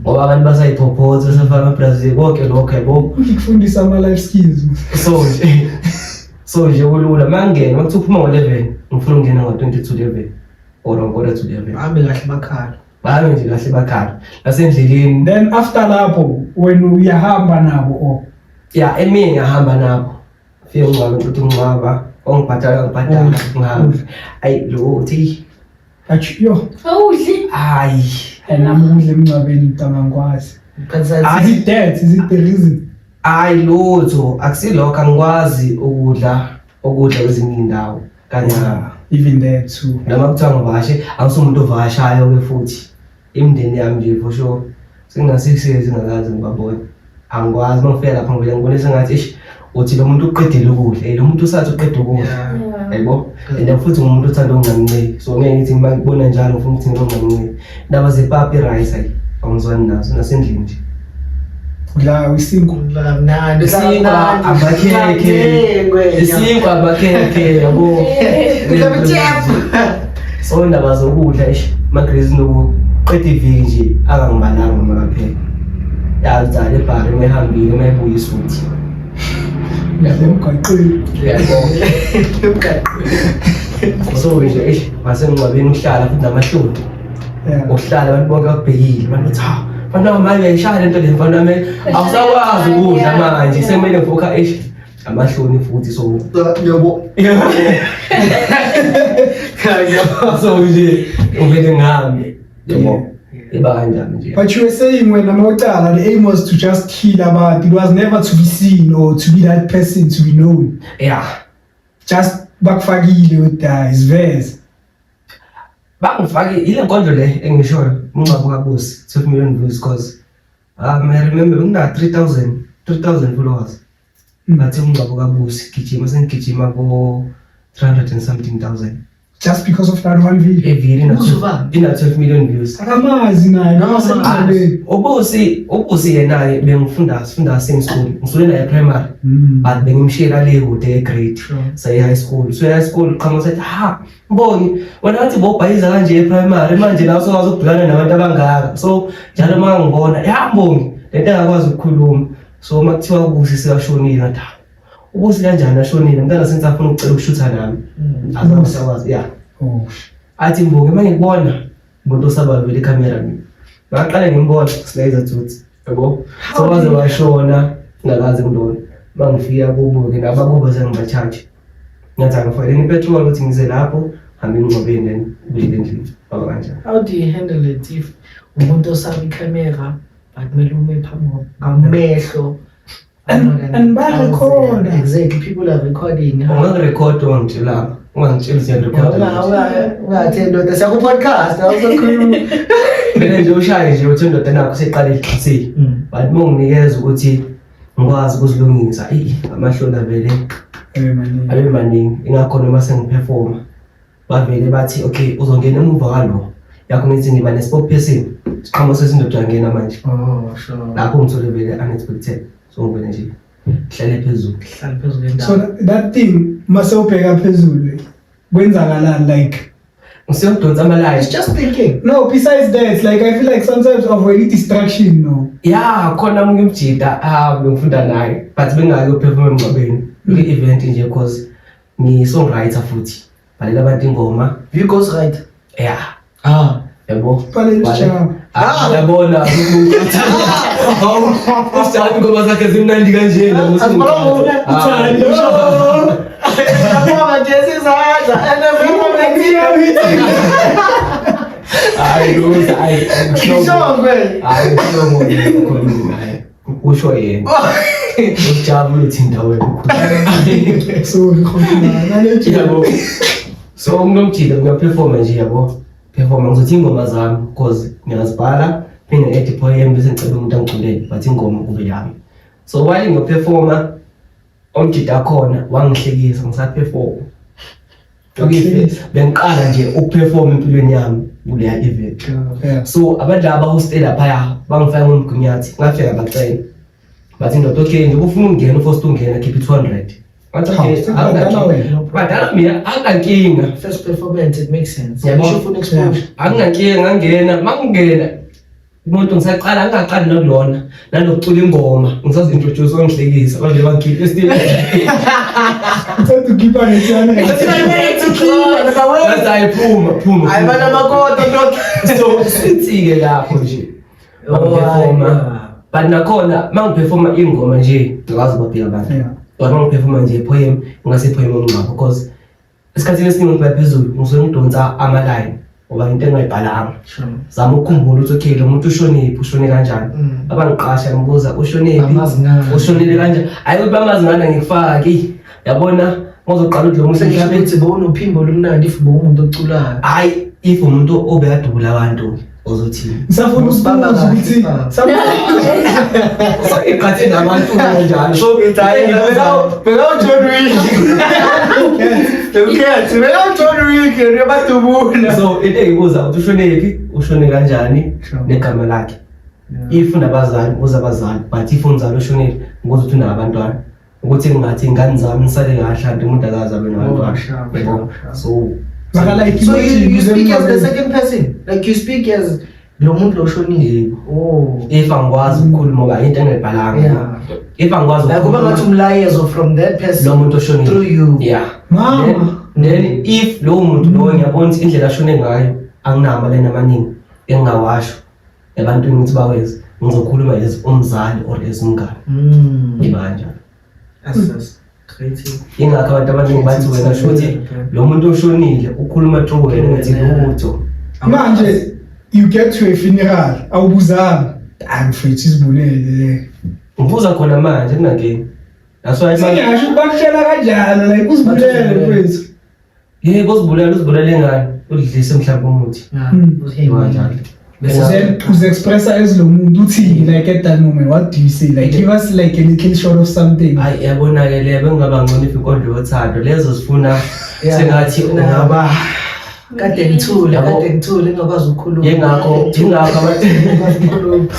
Speaker 1: Ngoba abantu basayiphophotha basafaka ama-Brazil konke lokho yabo.
Speaker 2: Ngikufundisa ama-life skills.
Speaker 1: So nje kulula mangena makuthiwa uphuma ngo-11 ngifuna ukungena ngo-20 to 11 or ngo-quarter to 11.
Speaker 4: Bahambe kahle bakhala.
Speaker 1: Bahambe nje kahle bakhala. Nasendleleni.
Speaker 2: Then after lapho wena uyahamba nabo or
Speaker 1: Yeah, emini ngiyahamba nabo. Fike ngcwabe ngicela ungcwaba, ongibhadala ngibhadala ngihambe. Ayi lo uthi
Speaker 2: Athi yo,
Speaker 3: Awudli.
Speaker 1: hayi.
Speaker 2: nami ukudla emngcwabeni mntanga ngikwazi.
Speaker 4: But
Speaker 2: Is it that? Is it the reason?
Speaker 1: Hayi lutho, akusilokho angikwazi ukudla ukudla kwezinye indawo kancane.
Speaker 2: Even there too.
Speaker 1: Noma kuthiwa ngivakashe, angisumuntu ovakashayo ke futhi. Imindeni yami nje for sure. Sengina 6 years ngingakaze ngibabone. Angikwazi uma ngifika lapha ngivele ngibone sengathi eish uthi lo muntu uqedile ukudla, lo muntu usathi uqeda ukudla. Yabo? And futhi ngumuntu othanda ukungamnciki. So ngeke ngithi uma ngibona njalo ngifuna ukuthi ngingamnciki. Indaba zepapi rice ayi angizwani nazo nasendlini nje.
Speaker 2: La isinkwa.
Speaker 4: Mnandi.
Speaker 1: Isinkwa amakhekhe. Isinkwa amakhekhe yabo. So indaba zokudla eish magrezi nokuqeda iviki nje akangibalanga noma kaphela. Yazi le bhari mehambile mebuya isuthi.
Speaker 2: Emgwaqeni.
Speaker 1: Yabo. So nje eish masemngcwabeni uhlala futhi namahloni.
Speaker 2: Yeah.
Speaker 1: Ukuhlala abantu bonke bakubhekile abantu bathi ha mfana wami manje uyayishaya lento le mfana wami awusakwazi ukudla manje sekumele ngifokha eish amahloni futhi so
Speaker 4: Yabo.
Speaker 1: so nje uvele ngihambe yabo. Iba kanjani nje.
Speaker 2: But you were saying when Amawutala, the aim was to just heal abantu. It was never to be seen or to be that person to be known. Just bakufakile with his verse.
Speaker 1: Bangifake ile nkondlo le engishoyo, umngcwabo kaBusi, 12 million views, because I remember bengina 3000 followers. Bathi umngcwabo kaBusi gijima, sengigijima ko 300 and something thousand.
Speaker 2: Just because of that one video.
Speaker 1: Evili
Speaker 4: Ubusi ubani?
Speaker 1: ina 12 million views.
Speaker 2: Akamazi naye.
Speaker 4: No,
Speaker 2: Noma semngcwabeni.
Speaker 1: Ubusi yena-ke bengifunda, sifunda same school, ngisuke naye primary, but bengimshiyela le kude e-grade. Saye high school, so high school qhamuka sathi, "Ha, Mbongi, wena ngathi bobhayiza kanje e-primary, manje la usokwazi ukubhekana nabantu abangaka." So njalo uma ngibona, "Ya Mbongi," lento engakwazi ukukhuluma. So uma kuthiwa uBusi sekashonile, ngathi, "Ha, uBusi kanjani ashonile mntana?" Senze afuna ukucela ukushutha nami, azange sakwazi ya.
Speaker 2: Oh.
Speaker 1: Athi, "Mbongi, uma ngikubona umuntu osaba vele ikhamera." Mina ngaqale ngimbona silayiza thuthi yabo, so waze washona ngakaze ngibona. Uma ngifika kubo-ke nabakubo sengiba-charge, ngathi angifakeleni ipetrol ukuthi ngize lapho, hambe emngcwabeni, then ubuyele endlini. Baba kanjani.
Speaker 4: How do you handle it if umuntu osaba ikhamera but kumele ume phambi ngamehlo?
Speaker 2: And bayarekhoda.
Speaker 4: Exactly, people are recording.
Speaker 1: Ungangirekhoda ungangitshelanga, ungangitsheli siyarekhoda.
Speaker 4: Ungathi ndoda siyaku-podcast, awusakhuluma.
Speaker 1: Vele nje ushaye nje uthi indoda nakho seqale iqhisile, but uma unginikeza ukuthi ngikwazi ukuzilungisa, eyi, amahloni avele
Speaker 2: Maningi.
Speaker 1: Abe maningi. Ingakho noma sengiperforma bavele bathi, "Okay, uzongena emuva kwalo yakho." Ngithi ngiba ne-spokesperson, siqhamuka sesindoda yangena manje.
Speaker 4: Oh, sure.
Speaker 1: Lapho ngithole vele unexpected, so ngivele nje ngihlale phezulu.
Speaker 4: Hlala phezu kwendawo.
Speaker 2: So that thing mase ubheka phezulu kwenzakalani, like?
Speaker 1: Ngisiyodonsa ama-line.
Speaker 4: It's just thinking.
Speaker 2: No, besides that, like, I feel like sometimes avoid distraction, no?
Speaker 1: Ya, khona omunye umjita, ah, bengifunda naye, but bengingake uperform emngcwabeni kwi-event nje, cause ngiyi-songwriter futhi, bhalela abantu ingoma.
Speaker 4: You ghost right.
Speaker 1: Ya.
Speaker 4: Ah.
Speaker 1: Yabo.
Speaker 2: Bhalela isijaba.
Speaker 1: Ah, yabona usijaba, ingoma zakhe zimnandi kanjena.
Speaker 2: Uthando.
Speaker 4: Yabonga nje sizandla and
Speaker 1: Hayi luza, hayi.
Speaker 4: Ngishongwe.
Speaker 1: Hayi, hayi, usho yena usijabula uthi indawo ekhulu.
Speaker 2: Sorry, khona nale.
Speaker 1: Yabo, so kunomjida ngiyaperforma nje, yabo, performa ngizothi ingoma zami because ngiyazibhala, phinde ngi-add poem, bese ngicela umuntu angiculele, but ingoma kube yami. So while ngiyoperforma, umjida akhona wangihlekisa ngisaperforma.
Speaker 2: Wakuhlekisa?
Speaker 1: Bengiqala nje ukuperforma empilweni yami kuleya event. So abantu laba abahoste laphaya bangifaka ngomgunyathi, ngafika bacela, bathi, "Ndoda, okay, njengoba ufuna ukungena, uforced ungena, khipha i-200." Ngathi,
Speaker 2: Hawu,
Speaker 1: "Okay."
Speaker 2: sekubhadala wena.
Speaker 1: Badala mina, anginankinga.
Speaker 4: First performance, it makes sense.
Speaker 1: Yabo.
Speaker 4: Ngisho ufuna exposure.
Speaker 1: Anginankinga, ngangena. Mangingena umuntu ngisaqala, angingaqali nakulona nanokucula ingoma, ngisazi-introduce, wangihlekisa manje, bangikhipha estage.
Speaker 2: Uthanda ukukhipha nge-challenge.
Speaker 1: Ngathi, "Hayi, phuma, phuma."
Speaker 4: Hayi, banamakoto ndoda.
Speaker 1: So sithi-ke lapho nje mangiperforma, but nakhona mangiperforma ingoma nje ngikwazi ukubabheka abantu, but mangiperforma nje poem, ingase poem omngcwabo, because esikhathini esiningi ngibheka phezulu, ngisuke ngidonsa ama-line ngoba into engingayibhalanga. Zama ukukhumbula ukuthi, okay, lo muntu ushonephi, ushone kanjani. Abangiqasha ngibuza ushonephi.
Speaker 4: Bamazi ngani?
Speaker 1: Ushonele kanjani. Hayi ukuthi bamazi ngani, angikufaki, yabona, uzoqala ukuthi lo muntu
Speaker 4: Sengisho
Speaker 1: mhlawumbe
Speaker 4: ukuthi bowunophimbo olumnandi if bowumuntu oculayo.
Speaker 1: Hayi, if umuntu obekadubula abantu ozothini?
Speaker 2: Ngisafuna
Speaker 4: Usibamba
Speaker 2: ukubuza
Speaker 4: kahle,
Speaker 2: ukuthi
Speaker 4: baba.
Speaker 1: Iqhathe nabantu kanjalo, so
Speaker 4: Bheka uJohn Wick. Ukhethe, bheka uJohn Wick uyabadubula.
Speaker 1: So into engibuza ukuthi ushonephi, ushone kanjani, negama lakhe. If unabazali, uza abazali, but if umzali ushonile, ngibuza ukuthi unabantwana, ukuthi ngingathi ingane zami nisale kahle, anti umuntu akaze abe nabantwana.
Speaker 4: Oh, sure,
Speaker 1: Yabo.
Speaker 4: sure.
Speaker 1: So
Speaker 2: Maka like
Speaker 4: So you speak as the
Speaker 2: imagine
Speaker 4: second person. Like you speak as lo muntu lo oshonile.
Speaker 1: Yebo.
Speaker 4: Oh.
Speaker 1: If angikwazi ukukhuluma ngoba into engayibhalanga, if angikwazi
Speaker 4: Like kuba
Speaker 1: ukukhuluma,
Speaker 4: ngathi umlayezo from that
Speaker 1: lo
Speaker 4: person
Speaker 1: muntu oshonile
Speaker 4: through you.
Speaker 1: Yeah.
Speaker 2: Mama.
Speaker 1: Then if lowo muntu lowo ngiyabona ukuthi indlela ashone ngayo anginawo amaleni amaningi engingawasho ebantwini ukuthi baweze, ngizokhuluma as umzali or as umngane. Iba kanjalo.
Speaker 4: That's creative.
Speaker 1: Ingakho abantu abaningi bathi, "Wena shuthi lo muntu oshonile ukhuluma through wena." Ngithi, "Lutho."
Speaker 2: Manje You get to a funeral, awubuzanga. Hayi mfethu, izibulele le.
Speaker 1: Ngibuza khona manje kunankinga. That's why
Speaker 2: Sengasho ukuthi bakutshela kanjalo, like uzibulele mfethu.
Speaker 1: Yebo, uzibulala, uzibulale ngani? Udlise mhlawumbe umuthi. Kanjalo.
Speaker 2: Then uze-expressa as lo muntu uthini, like at that moment what do you say? Like give us like a little short of something.
Speaker 1: Hayi, yabona-ke le bengingaba ngcono if inkondlo yothando lezo zifuna sengathi ungaba
Speaker 4: Kade ngithule,
Speaker 1: Yabo.
Speaker 4: kade ngithule ngingakwazi ukukhuluma.
Speaker 1: Yingakho
Speaker 4: Ngingakwazi ukukhuluma.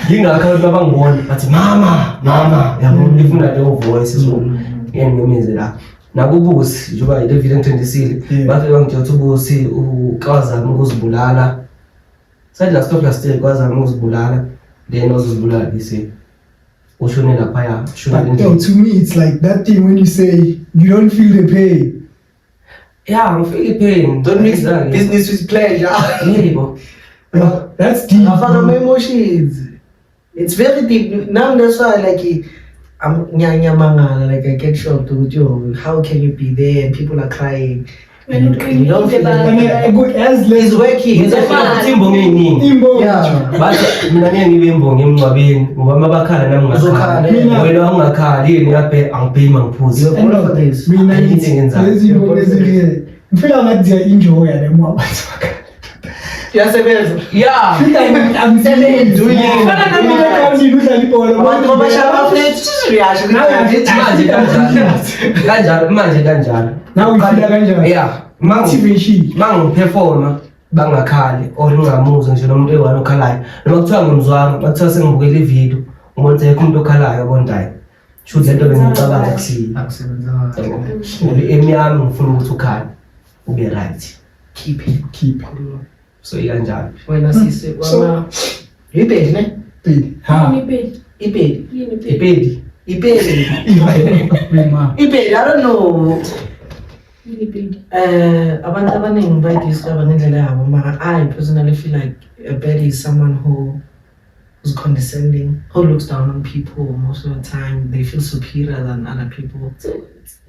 Speaker 1: Yingakho abantu abangibona bathi mama, mama, yabo, ifuna leyo voice, so ngeke ngimemeze la. Nakubusi njengoba ile video engithendisile, bafike bangitshela ukuthi uBusi ukwazama ukuzibulala. Said last of last year kwazama ukuzibulala, then wazozibulala this year. Ushone laphaya, ushone
Speaker 2: But yo,
Speaker 1: endlini.
Speaker 2: to me it's like that thing when you say you don't feel the pain.
Speaker 1: Yeah, ngifeel pain.
Speaker 4: Don't mix
Speaker 1: Exactly.
Speaker 4: business with pleasure.
Speaker 1: Yebo.
Speaker 2: Yo, that's deep.
Speaker 4: Ngafaka ama-emotions. It's very deep. Now that's why like I'm ngiyamangala, like I get shocked ukuthi yo, how can you be there and people are crying and you don't feel
Speaker 2: And
Speaker 4: it.
Speaker 2: good as
Speaker 4: He's working. He's
Speaker 1: Ngizofuna
Speaker 4: working.
Speaker 1: ukuthi imbongi ey'ningi.
Speaker 2: imbongi.
Speaker 1: Bathi mina ngeke ngibe imbongi emngcwabeni ngoba uma bakhala nami ngakhala.
Speaker 4: Uzokhala,
Speaker 2: yeah.
Speaker 1: Wena ungakhali yini ngaphe angibhemi angiphuzi.
Speaker 4: You're born for this.
Speaker 2: Mina
Speaker 1: Ayikho into
Speaker 2: ngithi
Speaker 1: engenzayo.
Speaker 2: lezi zinto lezi ngifila ngathi ziya-enjoya le mo abantu bakhala.
Speaker 4: Uyasebenza.
Speaker 1: Yeah.
Speaker 2: Fana nami egrawundini udlala ibhola.
Speaker 4: Abantu babashaya ama-flat, uyasho ukuthi
Speaker 1: Manje kanjalo. Kanjalo manje kanjalo.
Speaker 2: Nawe uyifila kanjalo?
Speaker 1: Yeah.
Speaker 2: Motivation.
Speaker 1: Mangiperforma bangakhali or ngingamuzwa ngisho nomuntu eyi-one okhalayo. Noma kuthiwa ngimzwanga, makuthiwa sengibukela ividiyo, ubona ukuthi ayikho umuntu okhalayo, yabona hayi. Shuthi lento bengicabanga kusiyo.
Speaker 4: Akusebenzanga.
Speaker 1: Yabo. Ngoba i-aim yami ngifuna ukuthi ukhale ube right.
Speaker 4: Keep it.
Speaker 2: Keep.
Speaker 1: So ikanjalo.
Speaker 4: Wena sisi wama ibhedi ne?
Speaker 2: Pedi. Ha.
Speaker 3: Yini ipedi?
Speaker 4: Ibhedi.
Speaker 3: Yini ipedi?
Speaker 1: Ipedi.
Speaker 4: Ibhedi.
Speaker 2: Wema.
Speaker 4: Ibhedi, I don't know.
Speaker 3: Yini ipedi?
Speaker 4: Abantu abaningi bayidiscover ngendlela yabo, mara I personally feel like a baddie is someone who is condescending, who looks down on people most of the time. They feel superior than other people.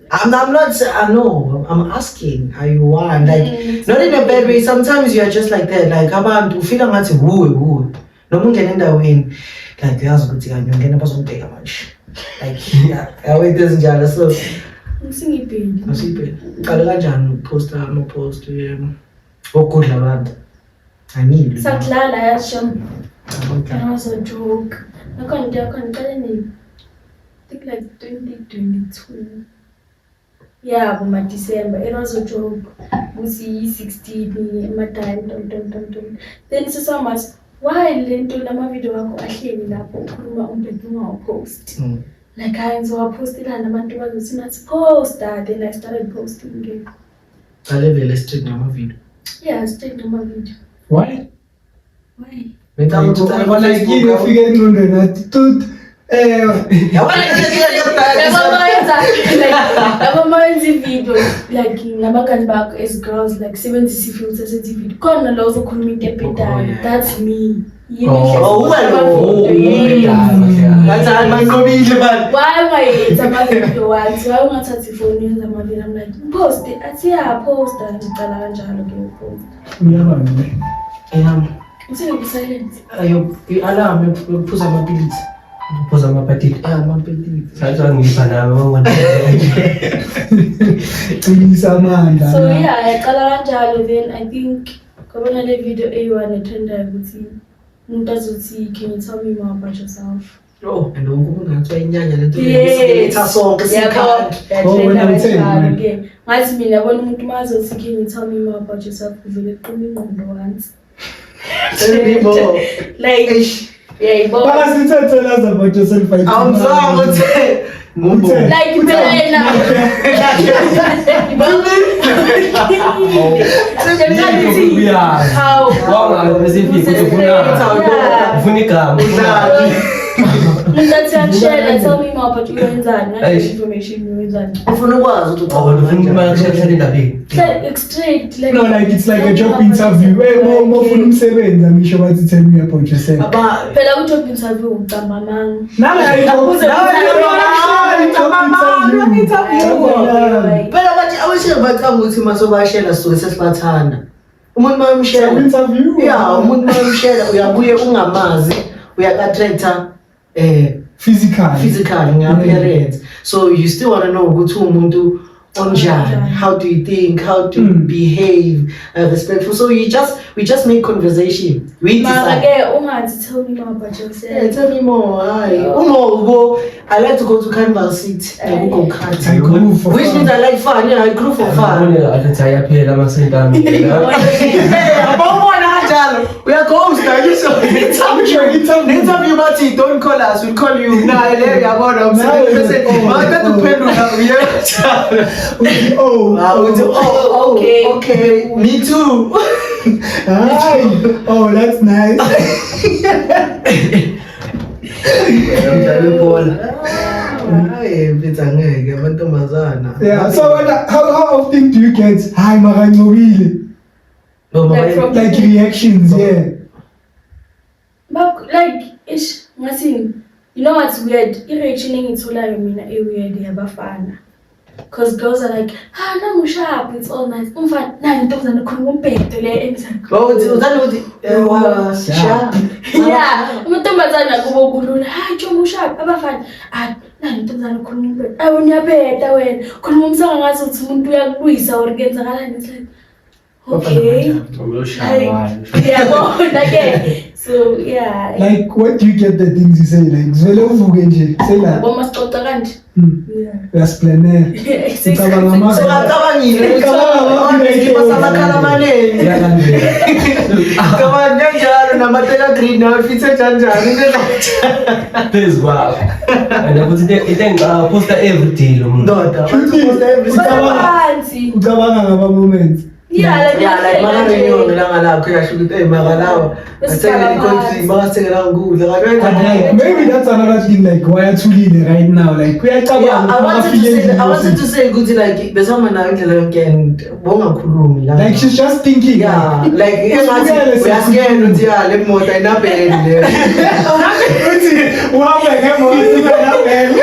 Speaker 4: I'm not, I know, I'm asking, are you one? Like, not in a bad way. Sometimes you are just like that. Like, abantu ufila ngathi wuwe wuwe. Noma ungena endaweni, like uyazi ukuthi kanye ungena bazongibheka manje. Like, yeah, yabo into ezinjalo. So,
Speaker 3: Ngisingipedi.
Speaker 4: asiyibheke. Uqale kanjani ukuposta ama-post okudla abantu? Angilwi.
Speaker 3: Sakudlala yasho.
Speaker 4: Abodla.
Speaker 3: That was a joke. Nakhona into yakhona iqale nini? I think like 2022. Yeah, boma December. It was a joke. Ukuthi yi-16 emadala tom tom tom tom. Then sisamathi why lento lama video wakho ahleli lapho ukhuluma umbhedo ungawu-post? Like hayi ngizowapostela abantu bazothi nathi posta. Then I started posting ke.
Speaker 4: Qale vele straight ngama-video.
Speaker 3: Yeah, straight nama video.
Speaker 2: Why?
Speaker 3: Why?
Speaker 4: Ngicabanga ukuthi uqale
Speaker 2: Yabona
Speaker 4: ku-Facebook,
Speaker 2: yini efika engqondweni athi tut
Speaker 4: Yabona into yakudala.
Speaker 3: Yabo mawenza ividiyo like nabangani bakho as girls, like sebenzisa i-filter senze ividiyo khona lo ozokhuluma into ebhedayo.
Speaker 4: Oh, yeah.
Speaker 3: That's me. Yimi.
Speaker 1: Oh.
Speaker 4: Oh, uwe lo.
Speaker 1: Oh, umbhedayo.
Speaker 4: Ngathi hayi manqobile man.
Speaker 3: Why ungayenzi amavidiyo wathi why ungathathi ifoni yenza amavidiyo? I'm like post athi ya posta ngicala kanjalo ke upost.
Speaker 2: Uyabona ne?
Speaker 3: Uthini ku-silence?
Speaker 4: Ayo, i-alarm yokuphuza amapilisi.
Speaker 1: Uphuza amapatiti.
Speaker 4: Ya, amapilisi.
Speaker 1: Sathi wangipha nami wangona.
Speaker 2: Qinisa amandla.
Speaker 3: So yeah, yaqala kanjalo. Then I think kwabona le video eyi-one etrendayo ukuthi umuntu azothi can you tell me more about yourself.
Speaker 4: Oh, and wonke umuntu ngathi wayinyanya lento.
Speaker 3: Yes.
Speaker 4: Siletha sonke
Speaker 3: Yabo,
Speaker 4: sikhanda.
Speaker 2: Oh, wena
Speaker 3: yatrenda
Speaker 2: utheni
Speaker 3: kanjalo
Speaker 2: wena?
Speaker 3: ke. Ngathi mina yabona umuntu uma azothi can you tell me more about yourself kuvele kuquma ingqondo once.
Speaker 4: Tell me more.
Speaker 3: Like
Speaker 4: Eish.
Speaker 3: yayibona.
Speaker 2: Baka tell us about yourself.
Speaker 4: Awumzwanga uthe ngumbo.
Speaker 2: Uthe.
Speaker 3: Like phela yena.
Speaker 1: Uyazi.
Speaker 3: Hawu.
Speaker 1: Wangazi specific ukuthi ufuna
Speaker 3: Yeah.
Speaker 1: ufuna igama.
Speaker 4: Udlani.
Speaker 3: Umuntu athi akushela tell me more about uyenzani. Ngathi
Speaker 1: Eish.
Speaker 3: information uyenzani.
Speaker 4: Ufuna ukwazi ukuthi
Speaker 1: Oh, wena ufuna imali kusheshe endabeni.
Speaker 3: Like straight like
Speaker 2: No, like it's like a job interview. Hey, mo ufuna umsebenzi angisho bathi tell me about yourself.
Speaker 4: Aba
Speaker 3: Phela ku-job interview ucamba amanga.
Speaker 2: Nala
Speaker 3: Akuze
Speaker 2: job interview.
Speaker 4: Phela bathi abashe bacanga ukuthi masobashela sisuke sesibathanda. Umuntu mayumshela
Speaker 2: Interview.
Speaker 4: Yeah, umuntu mayumshela uyabuye ungamazi, uyaka-attracta
Speaker 2: Physically.
Speaker 4: physically nge-appearance. So you still want to know ukuthi umuntu onjani,
Speaker 3: Onjani.
Speaker 4: how do you think, how do you behave, respectful. So you just we just make conversation. We
Speaker 3: Mara
Speaker 4: decide.
Speaker 3: ke ungathi tell me more about yourself.
Speaker 4: Yeah, tell me more. Hi. Umo, I like to go to Carnival City and go kart.
Speaker 2: I grew for
Speaker 4: Which
Speaker 2: fun.
Speaker 4: means I like fun. Yeah, I grew for fun.
Speaker 1: Ngibone ngathi ayaphela amasenti ami.
Speaker 4: Hey, abawubona kanjalo. Uyaghosta ngisho interview. Interview bathi don't call us, we'll call you. Naye le uyabona umsebenzi. Maqeda ukuphendula uye.
Speaker 2: Uthi, oh,
Speaker 4: Ah, uthi oh,
Speaker 3: Okay.
Speaker 4: okay. Me too.
Speaker 2: Hi. Oh, that's nice.
Speaker 1: Umdlalo webhola.
Speaker 4: Hayi, mfethu angeke amantombazana.
Speaker 2: Yeah. So how often do you get hi Marancobile?
Speaker 4: No,
Speaker 3: Like from-
Speaker 2: Like reactions, yeah.
Speaker 3: But like ish ngathini, you know what's weird? I-reaction engiyitholayo mina e-weird yabafana. Cause girls are like, ah, nangu sharp, it's all nice. Umfana, nayi intombazane khuluma umbhedo le emzansi.
Speaker 4: Oh, uthi uthanda ukuthi sha.
Speaker 3: Yeah, amantombazane akubo kulula. Hayi, chomi usharp, abafana. Ah, nayi intombazane khuluma umbhedo. Ayi, uyabheda wena. Khuluma umsanga ngathi uthi umuntu uyakulwisa or kuyenzakalani. It's like, okay. Uyabona ke. So, yeah.
Speaker 2: Like what do you get the things you say? Like zvele uvuke nje, say la.
Speaker 3: Yabo masixoxa kanje. Yeah.
Speaker 2: Uyasiplanela. Ucabanga ama-
Speaker 4: Sengacabangile
Speaker 2: Ucabanga
Speaker 4: samakhala amaningi. Cabanga kanjalo namatela green nawufithe kanjani into enjalo.
Speaker 1: Phezu kwakho. And futhi into engicabanga posta every day lo muntu.
Speaker 4: Ndoda,
Speaker 2: Shuthi,
Speaker 4: posta every
Speaker 3: Phansi.
Speaker 2: Ucabanga ngama moments.
Speaker 3: Yeah, like
Speaker 4: Yeah, like makarenyoni langa lakho uyasho ukuthi hey makalawa athengele i-cold makathengela ukudla kanti
Speaker 2: Maybe that's another thing like why athulile right now. Like uyacabanga
Speaker 4: Yeah, I wanted to say I wanted
Speaker 2: ukuthi
Speaker 4: to say ukuthi like besihamba nayo indlela yonke and bongakhulumi la.
Speaker 2: like she's just thinking.
Speaker 4: Yeah, like engathi uyasikela ukuthi ya le moto ayinabheli le.
Speaker 2: Uthi uhambe ngemoto inganabhele.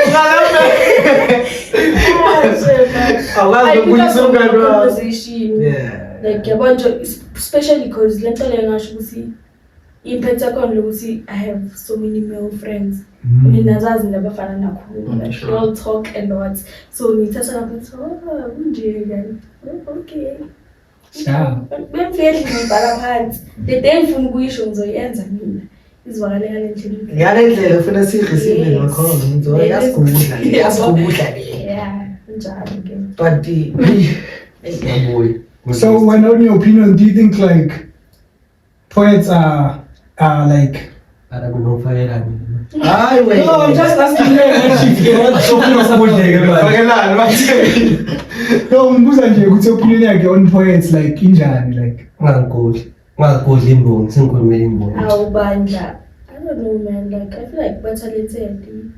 Speaker 4: Awukwazi ukubulisa umngani wakho.
Speaker 3: Conversation.
Speaker 4: Yeah.
Speaker 3: Like yabo nje especially because le nto leyo ngasho ukuthi impact yakhona lokuthi I have so many male friends. Mina nazazi nabafana nakhulu. Like we all talk a lot. So ngithatha lapho ngithi oh kunje kani. Oh, okay.
Speaker 2: Sure.
Speaker 3: Bemfeli ngibhala phansi. Le nto engifuna ukuyisho ngizoyenza mina. Izwakale ngale ndlela.
Speaker 4: Ngale ndlela ufuna siyireceive ngakhona ngizoya yasigudla le, yasigudla le.
Speaker 3: Yeah, njalo ke.
Speaker 4: But
Speaker 1: Yabuya.
Speaker 2: So when on your opinion, do you think like poets are like
Speaker 1: Ara kunofakela mina.
Speaker 4: hayi wena.
Speaker 2: No, I'm just asking you actually.
Speaker 1: Usukudleke manje.
Speaker 4: Fakelani bathi.
Speaker 2: No, ngibuza nje ukuthi opinion yakhe on poets like injani like
Speaker 1: Ungangigodli. Ungangigodli imbongi, sengikhulumela imbongi.
Speaker 3: Awu bandla. I don't know man, like I feel like ba-talented.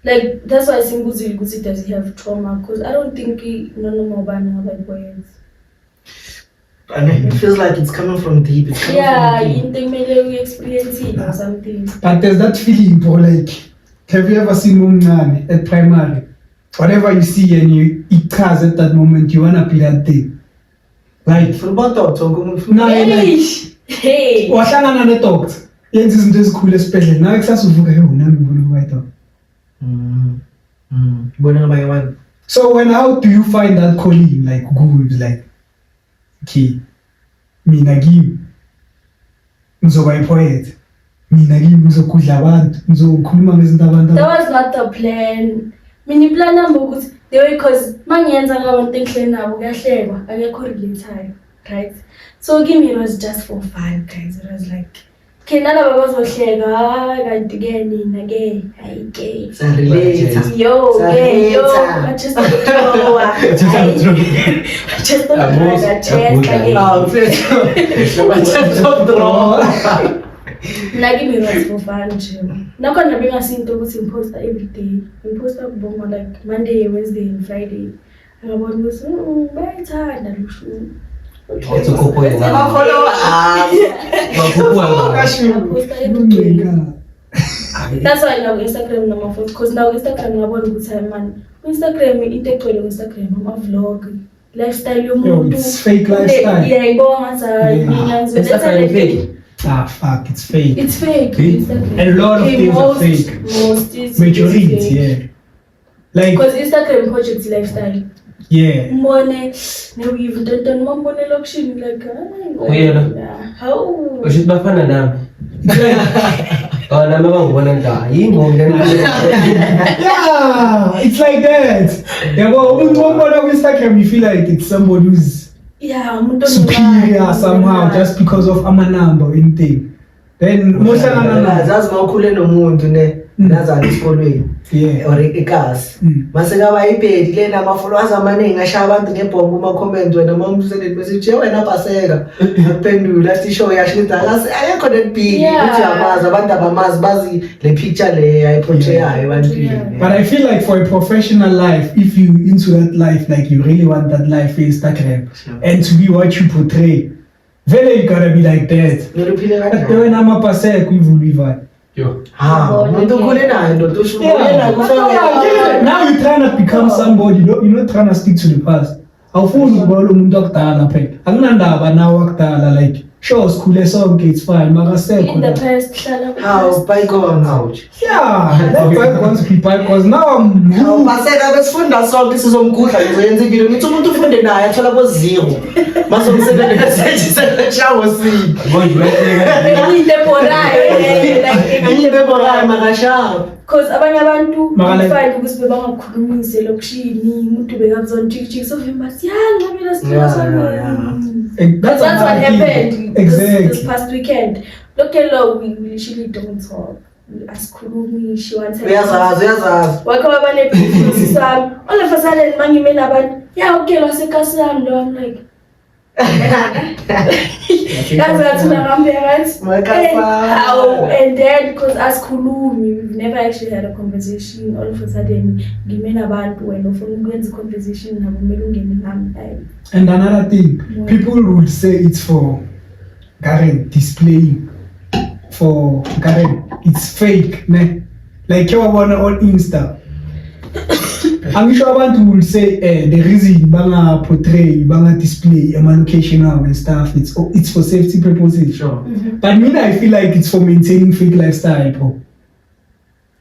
Speaker 3: Like that's why simbuzile ukuthi does he have trauma because I don't think noma ubani ngaba poets.
Speaker 4: I mean, it feels like it's coming from deep. It's coming
Speaker 3: Yeah,
Speaker 4: from deep.
Speaker 3: into ekumele uyi-experience or something.
Speaker 2: But there's that feeling bro like have you ever seen umncane at primary? Whatever you see and you ichaze at that moment you wanna be that thing. Like
Speaker 4: Funa uba doctor umuntu.
Speaker 2: naye like
Speaker 3: Eish. Hey.
Speaker 2: wahlangana ne-doctor yenza izinto ezikhulu esibhedlela nawe kusasa uvuka hey nami ngifuna ukuba i-doctor.
Speaker 4: Bona ngabanye abantu.
Speaker 2: So when how do you find that calling like good like okay mina kimi ngizoba i-poet mina kimi ngizogudla abantu ngizokhuluma ngezinto abantu
Speaker 3: That was not the plan. Mina iplan yami ukuthi the way cause mangiyenza ngabantu engihleli nabo kuyahlekwa akekho relate-ayo, right? So kimi it was just for fun guys. It was like okay nalaba bazohleka ah, kanti ke nina ke hayi ke.
Speaker 4: Sarelate.
Speaker 3: Yo, ke yo,
Speaker 4: Sarelate.
Speaker 3: I just don't know. I just don't know that chest ke.
Speaker 4: Ah, mfethu. Top draw.
Speaker 3: Mina kimi it was for fun nje. Nakhona bengasinto ukuthi ngiphosta every day. Ngiphosta kubonga like Monday, Wednesday and Friday. Ngabona ukuthi bayayithanda lo show. Okay.
Speaker 1: Uthi ukhuphuke ngalo.
Speaker 4: Ama-follow up.
Speaker 1: Bakhuphuka ngalo.
Speaker 3: Ngaphosta every day.
Speaker 2: Ungcika.
Speaker 3: That's why now Instagram nama photo because now Instagram ngabona ukuthi hayi man, Instagram into egcwele ku Instagram ama vlog. lifestyle
Speaker 2: Yo,
Speaker 3: yomuntu.
Speaker 2: it's fake lifestyle.
Speaker 3: Iyayibonga ngathi hayi,
Speaker 2: Yeah.
Speaker 3: mina ngizoletha
Speaker 1: Instagram
Speaker 3: le-
Speaker 1: fake.
Speaker 2: Ah, fuck, it's fake.
Speaker 3: It's fake.
Speaker 1: Hey.
Speaker 3: Instagram.
Speaker 2: A lot of
Speaker 3: Okay,
Speaker 2: things are
Speaker 3: most,
Speaker 2: fake.
Speaker 3: Most it's
Speaker 2: Majority,
Speaker 3: it's fake.
Speaker 2: yeah. Like,
Speaker 3: Because Instagram projects lifestyle.
Speaker 2: yeah.
Speaker 3: Umbone ne-weave ntontoni umbone elokishini like hayi,
Speaker 1: Uyena?
Speaker 3: yeah. Hawu.
Speaker 1: Usho ukuthi bafana nami.
Speaker 2: It's like,
Speaker 1: Oh, nami abangibona ngithi hayi imbongi lena.
Speaker 2: yeah, it's like that. Yabo, umuntu ombona ku-Instagram, you feel like it's somebody who's
Speaker 3: Yeah, umuntu
Speaker 2: superior
Speaker 3: onemali.
Speaker 2: somehow just because of ama-number or anything. Then, mohlangana naye.
Speaker 4: Zazi uma ukhule nomuntu ne nazana esikolweni
Speaker 2: Yeah.
Speaker 4: or ekasi. Mase kaba ibhedi lena ama-followers amaningi ashaya abantu ngebhongo kuma-comment wena uma umsendele message "Ye wena paseka." Akuphendula athi show yasho ukuthi akekho that big ukuthi uyamazi abantu abamazi bazi le picture le ayiportrayayo ebantwini.
Speaker 2: But I feel like for a professional life, if you into that life, like you really want that life Instagram, and to be what you portray, vele you gotta be like that.
Speaker 4: Kumele uphile
Speaker 2: Kade
Speaker 4: kanjani?
Speaker 2: wena amapaseko ivula.
Speaker 1: Yo.
Speaker 4: Ha, umuntu ukhule naye ndoda usho ukhule naye kufana
Speaker 2: Yeah, now you're trying to become somebody, you're not trying to stick to the past. Awufuni ukuba lo muntu wakudala phela. Akunandaba nawe wakudala like sure sikhule sonke it's fine makasekho.
Speaker 3: In the
Speaker 2: la.
Speaker 3: past, hlala
Speaker 4: Hawu
Speaker 3: ku-past.
Speaker 4: bygones. Ouch.
Speaker 2: Yeah, let bygones be bygones. Now I'm
Speaker 4: Hawu paseka besifunda sonke sizomgudla ngizoyenza ivideo ngithi umuntu ufunde naye athola ko zero. Mase umsendele message seshawo siphi.
Speaker 1: Manje uyahleka.
Speaker 3: Into ebhorayo, like,
Speaker 4: Into ebhorayo makashaya.
Speaker 3: Because abanye abantu
Speaker 2: Maka like-
Speaker 3: find ukuthi bebangakhulumisi elokishini umuntu bekakuzona jik jik so vimba bathi ya nqabile sicela
Speaker 4: Yeah, yeah,
Speaker 2: That's
Speaker 3: That's what
Speaker 2: another thing.
Speaker 3: happened this
Speaker 2: Exactly.
Speaker 3: past weekend. Look hello, we literally don't talk. Asikhulumi, she wants her.
Speaker 4: Uyazazi uyazazi.
Speaker 3: Wakhe waba ne-beef sami. All of a sudden mangime nabantu, yeah okay lo sekasi yami lo I'm like Yazi ngathi unangambeka ngathi
Speaker 4: Makasana.
Speaker 3: eh, hawu and then because asikhulumi we've never actually had a conversation all of a sudden ngime nabantu wena ufuna ukwenza i-conversation nabo kumele ungene nami. Ayi.
Speaker 2: And another thing, people would say it's for Karen displaying. For Karen, it's fake, ne? Like you wanna on Insta. I'm sure abantu will say the reason banga portray, banga display ama location abo and stuff. It's for safety purposes.
Speaker 4: Sure.
Speaker 2: But me, I feel like it's for maintaining fake lifestyle, bro.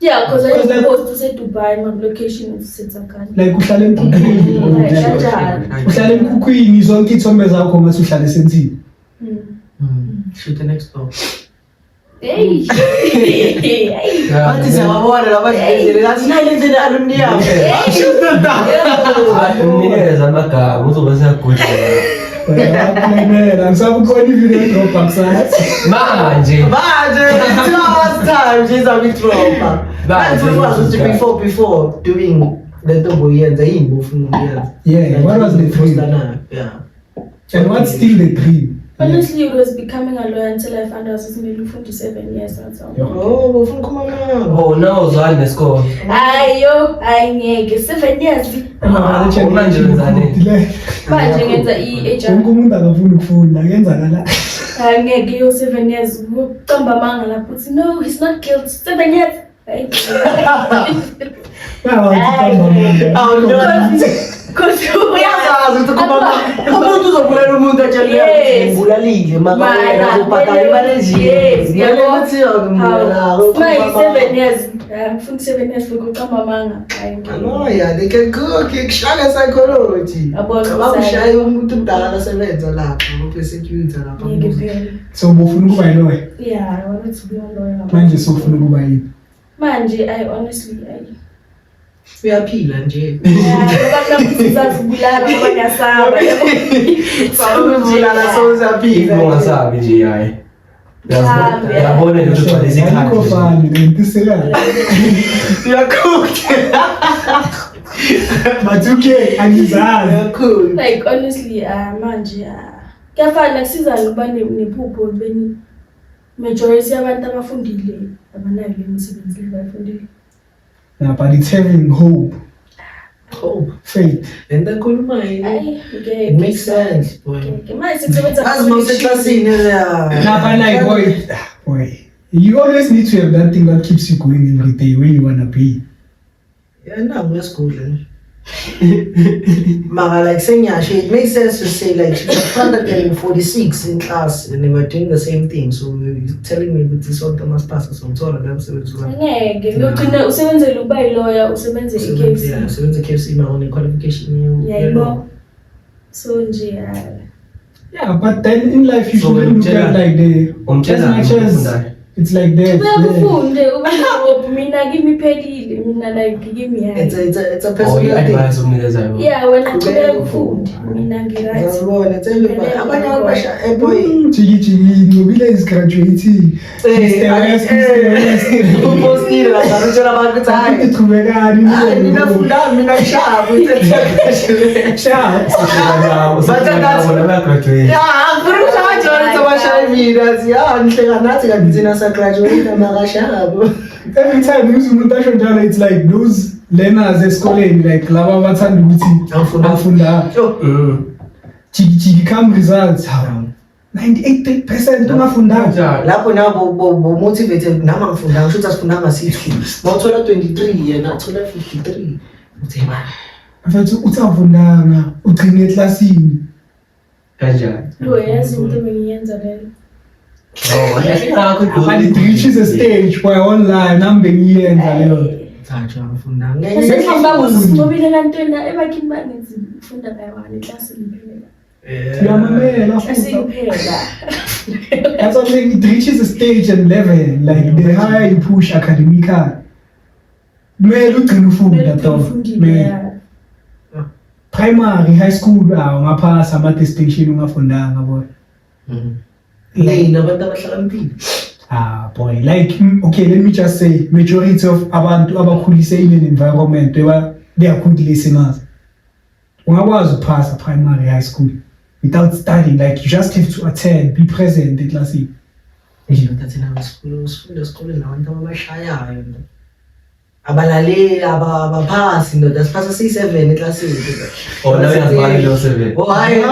Speaker 3: Yeah, because I
Speaker 2: Because like-
Speaker 3: post use-Dubai, my location is Setsakane.
Speaker 2: Like uhlala emkhukhwini, bro.
Speaker 3: Like, kanjalo.
Speaker 2: Uhlala emkhukhwini zonke iy'thombe zakho ngathi uhlala esentini.
Speaker 4: Shoot the next door.
Speaker 3: Hey. Hey.
Speaker 4: Bathi siyababona laba ndlela ngathi nayi le ndlela alumni yabo.
Speaker 1: Umnikeza amagama uzobe seyagudla.
Speaker 2: Uyakulimela, ngisabukhona ivideo drop kusasa.
Speaker 1: Manje.
Speaker 4: Manje it's last time nje izabidropa.
Speaker 1: Manje.
Speaker 4: Manje ukwazi ukuthi before doing le nto obuyenza yini ubufuna ukuyenza?
Speaker 2: Yeah, what was the dream?
Speaker 4: Yeah.
Speaker 2: And what's still the dream?
Speaker 3: Honestly, it was becoming a lawyer until I found out ukuthi ufunde 7 years that's all.
Speaker 2: Yeah.
Speaker 4: Oh, ubufuna ukukhuluma nabo.
Speaker 1: Oh, now uzwani nesikole.
Speaker 3: Hayi yo, hayi ngeke 7 years.
Speaker 1: Manje wenzani?
Speaker 3: Manje ngenza i-HR.
Speaker 2: Wonke umuntu akafuni ukufunda, kuyenzakala.
Speaker 3: Hayi ngeke yo 7 years uqamba amanga lapho uthi no, he's not guilty. 7 years. Hayi.
Speaker 4: Oh, no.
Speaker 3: Because
Speaker 4: Uyazazi ukuthi ukhuluma umuntu uzobulala umuntu atshele
Speaker 3: Yes.
Speaker 4: ukuthi ngibulalile maka
Speaker 3: Mara,
Speaker 4: ubhadala imali enje.
Speaker 3: Yes,
Speaker 4: Kumele
Speaker 3: yabo.
Speaker 4: ukuthi ngibulala.
Speaker 3: My 7 years. Ngifuna 7 years for ukuqamba amanga. Hayi ngeke.
Speaker 4: No, yeah, they can cook. Kushaya psychology.
Speaker 3: Yabona
Speaker 4: Bakushaya umuntu omdala asebenza lapha, uprosecutor lapha.
Speaker 3: Ngeke phela.
Speaker 2: So ubufuna ukuba yiloya?
Speaker 3: Yeah, I wanted to be a lawyer.
Speaker 2: Manje sofuna ukuba yini?
Speaker 3: Manje I honestly I
Speaker 4: Uyaphila nje.
Speaker 3: Yeah, ngoba mina ngizazibulala ngoba ngiyasaba.
Speaker 4: Uzibulala so uyaphila.
Speaker 1: Ungasabi nje hayi.
Speaker 3: Mhlawumbe.
Speaker 1: Uyabona nje ukuthi ugcwalisa
Speaker 2: Ayikho
Speaker 1: ikhadi.
Speaker 2: fani lento isekala.
Speaker 4: Uyacook.
Speaker 2: But okay, angizazi.
Speaker 4: Uyacook.
Speaker 3: Like honestly, manje kuyafana kusizana ukuba nephupho beni majority yabantu abafundile abanayo le misebenzi le bayifundile.
Speaker 2: Yeah, but it's having hope,
Speaker 4: Hope.
Speaker 2: faith.
Speaker 4: Lento akhulumayo.
Speaker 3: Ayi, ngeke.
Speaker 4: It makes sense, boy.
Speaker 3: Ngeke. Manje sekusebenza
Speaker 4: Azi mawuseklasini yeah.
Speaker 2: Nah, but like, boy, you always need to have that thing that keeps you going every day where you wanna be.
Speaker 4: Yeah, nangu uyasigudla nje. Mara like sengiyasho, it makes sense to say like she was 146 in class and they were doing the same thing. So you're telling me ukuthi sonke masipasa somthola leyo msebenzi wakhe.
Speaker 3: Ngeke uyogcina usebenzele ukuba yiloya, usebenze
Speaker 4: Usebenze
Speaker 3: i-KFC.
Speaker 4: usebenze KFC mara une qualification
Speaker 3: Yayibo. So nje hayi.
Speaker 2: Yeah, but then in life you
Speaker 1: So
Speaker 2: shouldn't look at like the as
Speaker 1: Umtshela
Speaker 2: much as
Speaker 1: ufundayo.
Speaker 2: it's like that.
Speaker 3: Qhubeka
Speaker 2: Yeah.
Speaker 3: ufunde ube ne-hope. Mina kimi iphelile, mina like kimi hayi.
Speaker 4: It's a
Speaker 1: Oh,
Speaker 4: personal thing.
Speaker 1: i-advice omnikezayo.
Speaker 3: Yeah, wena qhubeka ufunde. Mina ngi-right.
Speaker 4: Ngiyabona, it's everybody. Abanye abantu basha eh boy.
Speaker 2: Jiki jiki, Nobile is graduating. Mr. West, Mr. West.
Speaker 4: Upostile lapha utshela abantu ukuthi hayi.
Speaker 2: Iqhubekani.
Speaker 4: Hayi mina fundani mina ngishaya
Speaker 2: Sharp.
Speaker 1: Bona bayagraduate.
Speaker 4: Ya, ngifuna ukuthi abantu abashaye mina athi ya nihleka nathi kanti thina sagraduate makashabo.
Speaker 2: Every time ngizwa umuntu asho njalo, it's like those learners esikoleni, like laba abathanda ukuthi
Speaker 4: Angifundanga.
Speaker 2: angifundanga.
Speaker 4: Yo,
Speaker 2: Jiki jiki come results. Hawu. 98% ungafundanga.
Speaker 1: Kanjani?
Speaker 4: lapho nabo bo motivated nami angifundanga kusho ukuthi asifundanga siyi-two. Mawuthola 23 yena athola 53. Uthi ba
Speaker 2: Mfethu uthi awufundanga, ugcine eklasini.
Speaker 1: Kanjani?
Speaker 3: Lo yazi into bengiyenza leyo.
Speaker 1: Oh, ingakho
Speaker 2: But it reaches a stage where online nami bengiyenza leyo nto.
Speaker 4: thatha angifundanga.
Speaker 3: Sengibabuzisibobile kantwena ebakini bangithi ufunda kayi-one eklasini kuphela.
Speaker 2: Uyamamela futhi.
Speaker 3: Eklasini kuphela.
Speaker 2: That's what I'm saying. It reaches a stage and level. Like the higher you push academically, kumele ugcine ufunda dog.
Speaker 3: Ufundile,
Speaker 2: Kumele.
Speaker 3: yeah.
Speaker 2: Primary, high school, ah, ungaphasa ama-distinction ungafundanga boy.
Speaker 4: Nina abantu abahlakaniphile.
Speaker 2: Ah boy, like okay, let me just say majority of abantu abakhulise in an environment where they are good listeners. Ungakwazi ukuphasa primary, high school without studying. Like you just have to attend, be present eklasini.
Speaker 4: Ndoda thina sifunda esikoleni nabantu ababashayayo ndoda. Abalaleli abaphasi ndoda siphasa siyi-7 eklasini.
Speaker 1: Oh, nawe uyazibala leyo seven.
Speaker 4: Oh hayi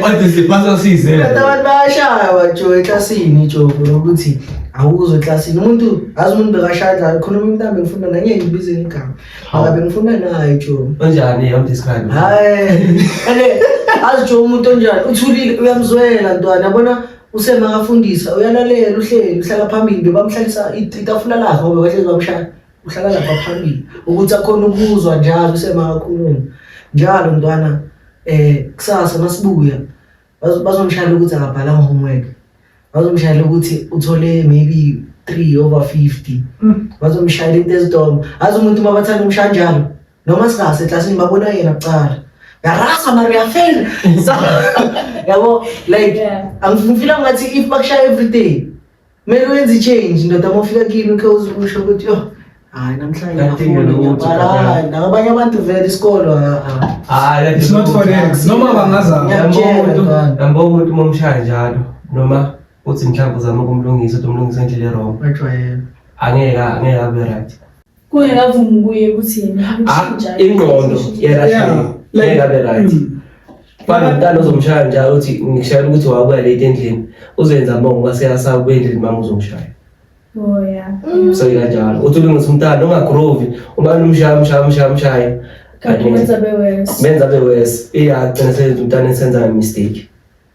Speaker 1: Kodwa sipasa siyi-seven.
Speaker 4: Kanti abantu bayashaya jo eklasini jo ukuthi awuzwe eklasini umuntu azi umuntu bekashaya la khona umuntu mhlawumbe ngifunda naye ngeke ngibize ngegama mara bengifunda naye jo.
Speaker 1: Unjani? Awumdescribe.
Speaker 4: Hayi ene azi jo umuntu onjani uthulile uyamzwela ntwana yabona usemakafundisa uyalalela uhleli uhlala phambili bebamhlalisa itafula lakhe ngoba bahlezi bamshaya uhlala lapha phambili ukuthi akhona ukuzwa njalo usemakakhuluma njalo ntwana kusasa masibuya bazomshayela ukuthi akabhalanga homework, bazomshayela ukuthi uthole maybe 3/50, bazomshayela into ezidoma. Azi umuntu uma bathanda umshaya njalo noma singase eklasini babona yena kuqala uyarasa mara uyafela. So yabo like angifila ngathi if bakushaya everyday kumele wenze i-change ndoda uma ufika kimi ukhe uzusho ukuthi yo hayi namhlanje
Speaker 1: Kanti
Speaker 4: ngiyafunda,
Speaker 1: lutho,
Speaker 4: ngiyabhala.
Speaker 1: kanti.
Speaker 4: Nabanye abantu vele isikolo
Speaker 1: Hayi,
Speaker 2: It's not for them. Noma bangazama.
Speaker 4: Ngiyakutshela, ntwana.
Speaker 1: Yabo umuntu uma umshaya njalo noma uthi mhlawumbe uzama ukumlungisa uthi umlungise ngendlela e-wrong.
Speaker 4: Bajwayele.
Speaker 1: Angeke abe right.
Speaker 3: Kungekavumi kuye ukuthi yena
Speaker 1: Ah,
Speaker 3: ushintsha.
Speaker 1: ingqondo
Speaker 2: Yeah,
Speaker 1: yena
Speaker 2: like
Speaker 1: ngeke abe right. Fana nomntana ozomshaya njalo uthi ngikushayela ukuthi wabuya late endlini uzoyenza bonke ngoba seyasaba ukuya endlini mama uzomshaya.
Speaker 3: Oh yeah.
Speaker 1: So kanjalo uthi ulungisa umntana ungagrovi uma umshaya umshaya umshaya umshaya.
Speaker 3: Kanti wenza be-worse.
Speaker 1: Benza be worse. Iyagcina seyenza umntana esenza mistake.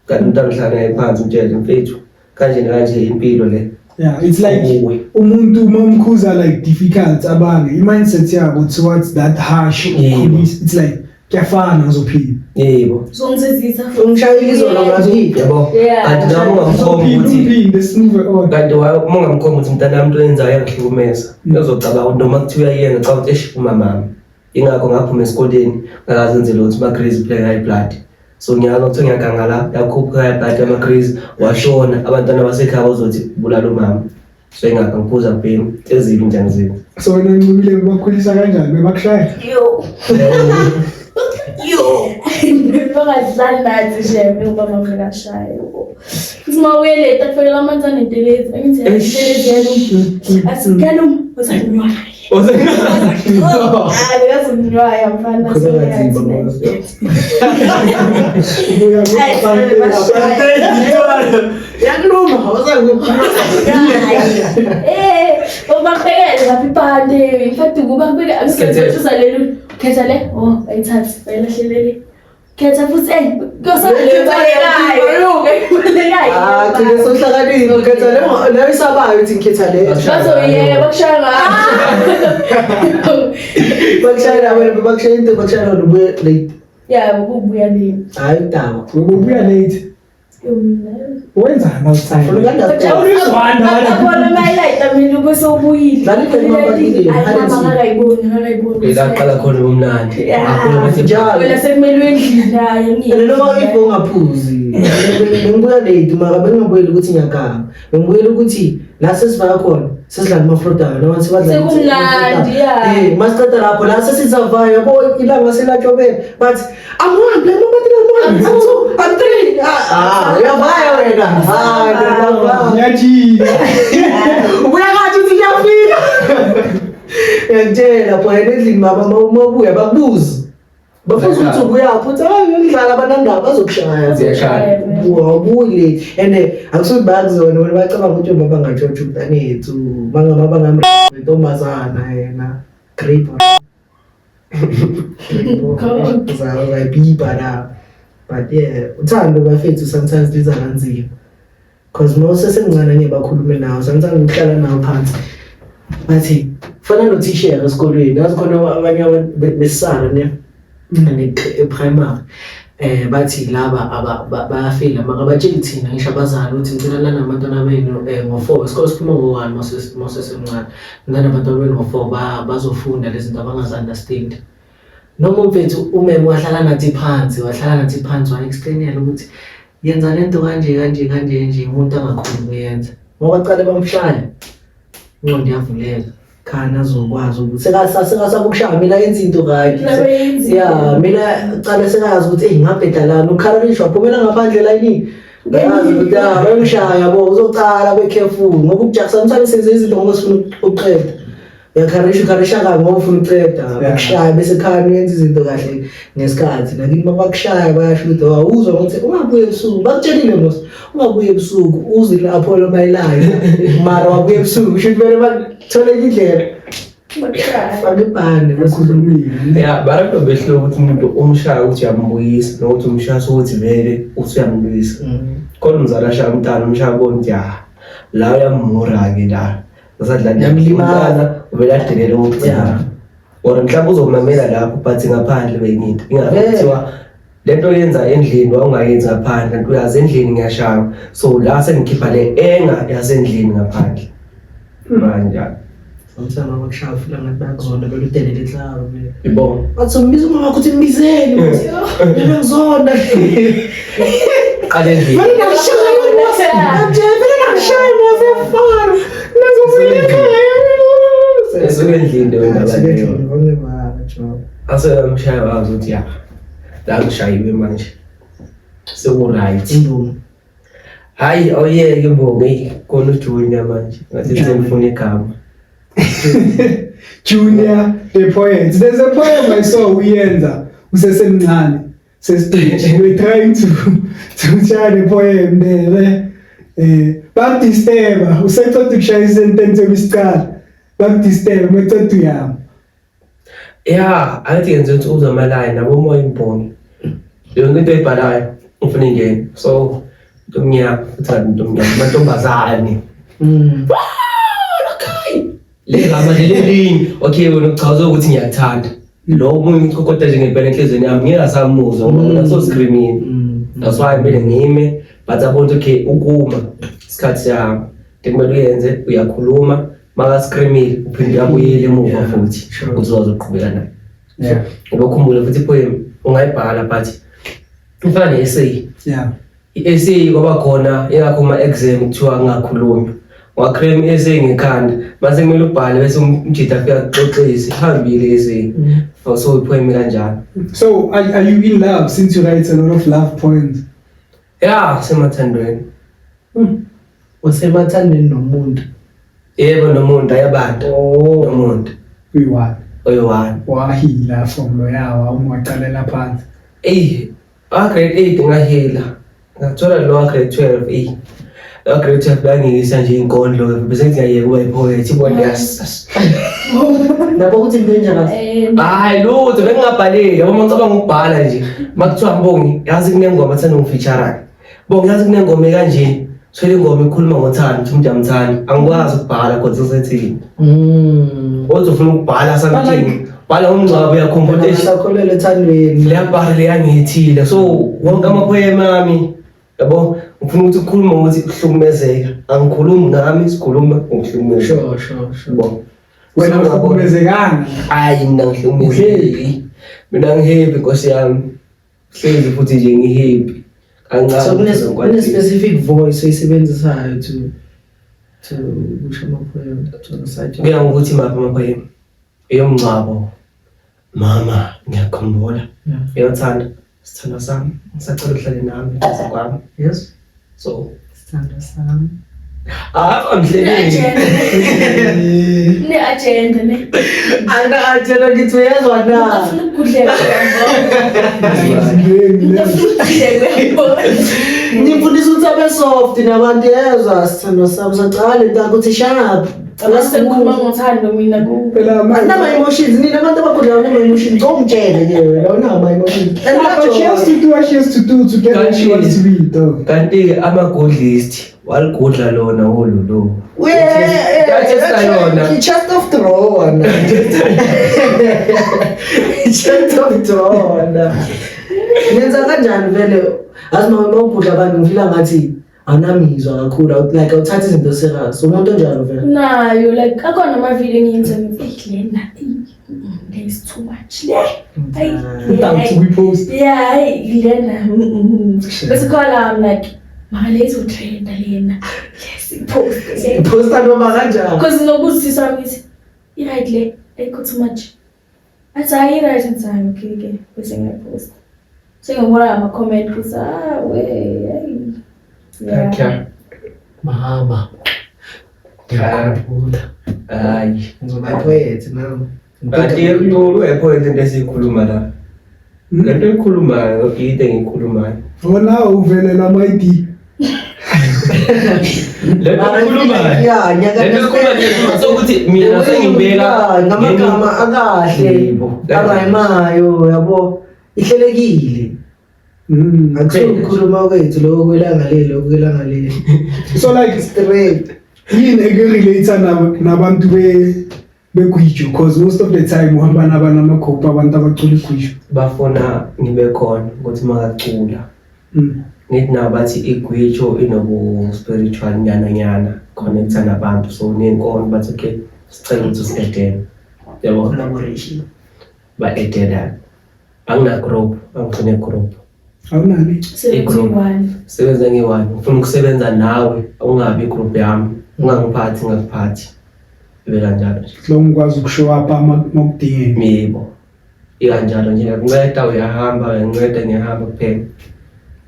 Speaker 1: Kanti umntana uhlala naye phansi umtshele mfethu kanje kanje impilo le.
Speaker 2: Yeah, it's like
Speaker 1: Kuwe.
Speaker 2: umuntu uma umkhuza like difficult abange i-mindset yabo towards that harsh
Speaker 1: Yebo.
Speaker 2: ukukhulisa, it's like kuyafana ngizophila.
Speaker 1: Yebo.
Speaker 3: Uzongizizisa futhi.
Speaker 4: Umshayeli izolo ngathi
Speaker 1: Yabo.
Speaker 3: Yeah.
Speaker 1: Kanti noma ungamkhomba
Speaker 2: Ngizophila
Speaker 1: ukuthi
Speaker 2: umphinde simove on.
Speaker 1: kanti uma ungamkhomba ukuthi mntana wami into oyenzayo iyangihlukumeza uzocabanga ukuthi noma kuthiwa uyayenza cha ukuthi eish umamami ingakho ngaphuma esikoleni ngakazenze lutho ama-grease play high blood so ngiyalwa kuthiwa ngiyaganga la yakhuphuka high blood ama-grease washona abantwana basekhaya bazothi bulala umama so ingakho ngiphuza kubhemi ezibi nje angizibi
Speaker 2: So wena Ncobile bakhulisa kanjani bebakushaya?
Speaker 3: Yo. Yo. Bangadlali nathi nje ubaba ngakashaya. Futhi uma uye late akufanele amanzi anentelezi. Angithi intelezi yaluma. Athi kaluma uzanywaya. Ah, bekazonywaya mfana.
Speaker 4: Khuluma kanzima,
Speaker 2: Ubuya
Speaker 4: yakuluma awusangokhuluma.
Speaker 3: Eh, Ubakubekele lapha ibhande, in fact ubakubeke
Speaker 1: Sikhethe.
Speaker 3: akusetshenziswa khetha le, oh bayithathe bayilahlelele. Khetha futhi kuyosala le balekayo. Balekayo.
Speaker 4: Ah, gcine sohlakaniphi ukhetha le leyo isabayo uthi ngikhetha le.
Speaker 3: Bazoyeka bakushaya ngayo.
Speaker 4: Bakushayela wena bakushayela into bakushayela wena ubuye late.
Speaker 3: Yeah, ukubuya le.
Speaker 4: Hayi udaba.
Speaker 2: Ubuya late.
Speaker 3: Yo mina.
Speaker 2: Wenzani outside?
Speaker 4: Ufuna uku-understand.
Speaker 3: Abona my-light mina ube sewubuyile.
Speaker 4: Dlala ibheli mababili,
Speaker 3: Hayi mama ngakayiboni, ngakayiboni.
Speaker 1: Ila qala khona ubumnandi.
Speaker 3: Yeah.
Speaker 1: Akhuluma bathi
Speaker 4: Njalo.
Speaker 3: Wena sekumele endlini naye
Speaker 4: And noma if ungaphuzi bengibuya late mara bengingabuyeli ukuthi ngiyaganga bengibuyela ukuthi la sesivaya khona sesidlala amafrodayo noma sibadlala
Speaker 3: Sekumnandi, yeah.
Speaker 4: masiqeda lapho la sesizavaya yabo ilanga selatshobela but I'm one like mama I'm one I'm two I'm three ah uyavaya wena ah uyavaya
Speaker 2: Ngiyajika.
Speaker 4: ubuya kathi uthi ngiyafika ngiyakutshela pho yena endlini baba uma ubuya bakubuze bafuza ukuthi ubuyaphi uthi hayi ngiyodlala abanandaba bazokushaya
Speaker 1: Ziyashaya.
Speaker 4: Awubuyi late and akusuthi bayakuzona wena bacabanga ukuthi ubaba ngatshontsha umntanethu bangama bangamntombazana yena grape uzayibhibha la but yeah uthando bafethu sometimes liza kanzima because uma usesemncane ngeke bakhulume nawe sometimes uhlala nawe phansi bathi fana nothishela esikolweni yazi khona abanye abantu besala ne e-primary bathi laba bayafeyila maka batsheli thina ngisho abazali ukuthi ngicela lana abantwana benu ngo-4 isikole siphuma ngo-1 mawusesemncane lana abantwana benu ngo-4 bazofunda lezi zinto abangazi-understand noma umfethu umeme wahlala nathi phansi wahlala nathi phansi wa-explainela ukuthi yenza lento kanje kanje kanje nje umuntu angakhoni ukuyenza ngoba baqale bamshaya ingqondo iyavuleka khana azokwazi ukuthi sekasakushaya mina yenza into right
Speaker 3: Nabenzi.
Speaker 4: ya mina cale sekazi ukuthi eyi ngabheda lana ukhala lisho waphumela ngaphandle layinini Uyazi ukuthi ah bayomshaya yabo uzocala be careful ngoba ukujaha sometimes senze izinto ngoba sifuna ukuqeda uyakharisha ukharisha kabi ngoba ufuna ukuqeda bakushaya bese khani uyenza izinto kahle ngesikhathi nakini bakushaya bayasho ukuthi awuzwa ukuthi ungabuye ebusuku bakutshelile mos ungabuye ebusuku uze lapho lomayilayo mara wabuye ebusuku kusho ukuthi kumele bathole indlela
Speaker 3: Bakushaya.
Speaker 4: fake ibhande
Speaker 2: Ukhulumile.
Speaker 1: Ya, baranto behluka ukuthi umuntu umshaya ukuthi uyambuyisa nokuthi umshaya ukuthi vele uthi uyambuyisa. Khona umzali ashaya umntana umshaya abone ukuthi ya la uyamura-ke la. Asadlala
Speaker 4: Uyamlimaza.
Speaker 1: umntana uvele adelele okugcina.
Speaker 4: Yeah.
Speaker 1: Or mhlawumbe uzomamela lapho but ngaphandle bengiyinto. Ingakho
Speaker 4: Yeah.
Speaker 1: kuthiwa lento oyenza endlini wawungayenzi ngaphandle kanti uyazi endlini ngiyashaya. So la sengikhipha le enga yasendlini ngaphandle. Kanjalo.
Speaker 4: Sometimes abakushaya ufila ngathi bayakuzonda vele udelele inhlalo vele.
Speaker 1: Ibona.
Speaker 4: Bathi umbiza umama wakho uthi mbizeni mina ngizonda.
Speaker 1: Qala endlini.
Speaker 4: Vele nakushaya mose. Nje vele nakushaya mose fana. Nazobuya ekhaya.
Speaker 1: Esuke endlini leyo ndaba leyo.
Speaker 4: Leyo.
Speaker 1: Aseyamshaya wazi ukuthi ya la ngishayiwe manje. Seku-right.
Speaker 4: Imbongi.
Speaker 1: Hayi awuyeke imbongi eyi khona uJunior manje. Ngathi sengifuna igama.
Speaker 2: Junior the poet. There's a poem I saw uyenza usesemncane. Sestage. We're trying to share the poem there. Bakudisturba useceda ukushaya isentence yokusiqala. Bakudisturba meceda uyama.
Speaker 1: Ya, angithi yenze ukuthi uzwe ama-line nabo umoya imbongi. Yonke into oyibhalayo ufuna ingene. So into omnyama, uthanda into omnyama, amantombazane. Le gama nje lelinye. Okay wena uchaza ukuthi ngiyakuthanda. Lo omunye uchokoda nje ngempela enhliziyweni yami ngeke asamuzwa ngoba wena so-screaming. That's why kumele ngime but abone ukuthi okay ukuma isikhathi siyahamba. Into ekumele uyenze uyakhuluma maka-screamile uphinde uyabuyela emuva
Speaker 4: Yeah,
Speaker 1: futhi
Speaker 4: sure.
Speaker 1: ukuthi uzokwazi ukuqhubeka naye.
Speaker 2: Yeah.
Speaker 1: Ngoba ukhumbule futhi i-poem ungayibhala but ifana ne-essay.
Speaker 2: Yeah.
Speaker 1: I-essay kwaba khona ingakho kuma-exam kuthiwa kungakhulunywa. Ungacram i-essay ngekhanda mase kumele ubhale bese umjita afika akuxoxise ihambile i-essay. So i-poem kanjalo.
Speaker 2: So are you in love since you write a lot of love poems?
Speaker 1: Ya, semathandweni.
Speaker 4: Usemathandeni nomuntu.
Speaker 1: Yebo nomuntu ayabanda.
Speaker 4: Oh.
Speaker 1: Nomuntu
Speaker 2: Uyi-one.
Speaker 1: oyi-one.
Speaker 2: Wahila from loyawa uma waqalela phansi.
Speaker 1: Eyi, wa grade 8 ngahila. Ngathola lo wa grade 12 eyi. Grade 12 bangiyisa nje inkondlo bese ngithi ngiyayeka ukuba i-poet ibona yes.
Speaker 4: Nabo ukuthi into enjani?
Speaker 1: Hayi lutho, bengingabhaleli yabo. Uma ngicabanga ukubhala nje, makuthiwa Mbongi, yazi kunengoma thanda ungi-feature. Bongi, yazi kunengoma ekanje, thwele ingoma ikhuluma ngothando, uthi umuntu uyamthanda, angikwazi ukubhala kodwa sesethini. Kodwa ufuna ukubhala something, bhala umngcwabo, uyakhumbula eish,
Speaker 4: Sakholelwa ethandweni.
Speaker 1: Leya bhari leyangiyithile, so wonke ama-poem ami yabo ngifuna ukuthi ukhulume ngokuthi kuhlukumezeka, angikhulumi ngami, sikhuluma ngokuhlukumezeka.
Speaker 4: Sure.
Speaker 1: Yabo.
Speaker 2: Wena uhlukumezekanga?
Speaker 1: Hayi, mina ngihlukumezeki, mina ngi-happy, nkosi yami, hlezi futhi nje ngi-happy kancane.
Speaker 4: So kune specific voice oyisebenzisayo to kusho ama-poem, to recite?
Speaker 1: Kuya ngokuthi maphi ama-poem. Eyomngcwabo, mama ngiyakhumbula. Eyothanda, sithandwa sami, ngisacela uhlale nami eduze kwami. So
Speaker 4: Sithandwa sami.
Speaker 1: Ah, angihleleli.
Speaker 3: Ne-agenda ne.
Speaker 4: Angina-agenda, ngithi uyezwa na?
Speaker 3: Afuna ukugudleka. Afuna ukugudleka.
Speaker 4: Ngimfundisa ukuthi abe soft nabantu, yezwa, sithandwa sami, sacala lento yakho ukuthi sharp.
Speaker 3: Sengikhuluma ngothando mina ku
Speaker 2: Phela manje
Speaker 4: Anama-emotions nina abantu abakhudlayo nama-emotions, ongitshele ke wena awunama-emotions.
Speaker 2: And but she has to do what she has to do to get where she wants to be, dog.
Speaker 1: Kanti-ke ama-good list waligudla lona wolulu. Yachesta yona.
Speaker 4: Chest of drawer na. Chest of drawer na. Nenza kanjani vele? Azi uma ugudla abantu ngifila ngathi awunamizwa kakhulu, like awuthathi izinto serious. Umuntu onjalo vele?
Speaker 3: Nayo, like akhona ama-video engiyenza ngithi, eyi lena, eyi, le is too much le. Ayi,
Speaker 2: Down to repost.
Speaker 3: Yeah, hayi lena. Bese khona I'm like, mara le izotrenda lena. Yes, i-post le.
Speaker 4: Posta noma kanjani.
Speaker 3: Because nokuzisisa wami ngithi, i-right le, ayikho too much. Athi hayi, i-right, ngithi hayi, okay ke, bese ngiyaposta. Sengibona ama-comment ukuthi ah we, hayi. Yeah.
Speaker 1: Okay.
Speaker 4: Mama. Ngiyakhumbula.
Speaker 1: Hayi.
Speaker 4: Ngizoba poet nami.
Speaker 1: Kanti lolu e-poet into esiyikhuluma la. Lento eyikhulumayo into engiyikhulumayo.
Speaker 2: Wona uvelela ama-ID.
Speaker 1: Lento eyikhulumayo.
Speaker 4: Yeah,
Speaker 1: Lento eyikhulumayo sokuthi mina sengibeka
Speaker 4: ngamagama akahle.
Speaker 1: Yebo.
Speaker 4: Arayimayo yabo. Ihlelekile. Akusukukhuluma kwethu lokho kwelanga leli, lokho kwelanga leli.
Speaker 2: So like
Speaker 4: Straight.
Speaker 2: Yini eku-relate nabantu begwijo, because most of the time uhamba nabantu amakhopha, abantu abacula igwijo?
Speaker 1: Bafuna ngibe khona ukuthi makacula. Ngithi nabo bathi igwijo inobu spiritual nyana nyana, connecta nabantu, so nenkolo bathi okay, sicela ukuthi usi-addele. Yabo.
Speaker 4: Collaboration.
Speaker 1: Ba-addela. Angina group, angifune group.
Speaker 2: Awunani?
Speaker 3: 71.
Speaker 1: Sebenza nge-one, ngifuna ukusebenza nawe, ungabi igroup yami, ungangiphathi, ngakuphathi, ibe kanjalo nje.
Speaker 2: Lo ngikwazi uku-show up makudingeka.
Speaker 1: Yebo, ikanjalo nje, ngiyakunceda uyahamba, uyanceda ngiyahamba kuphela.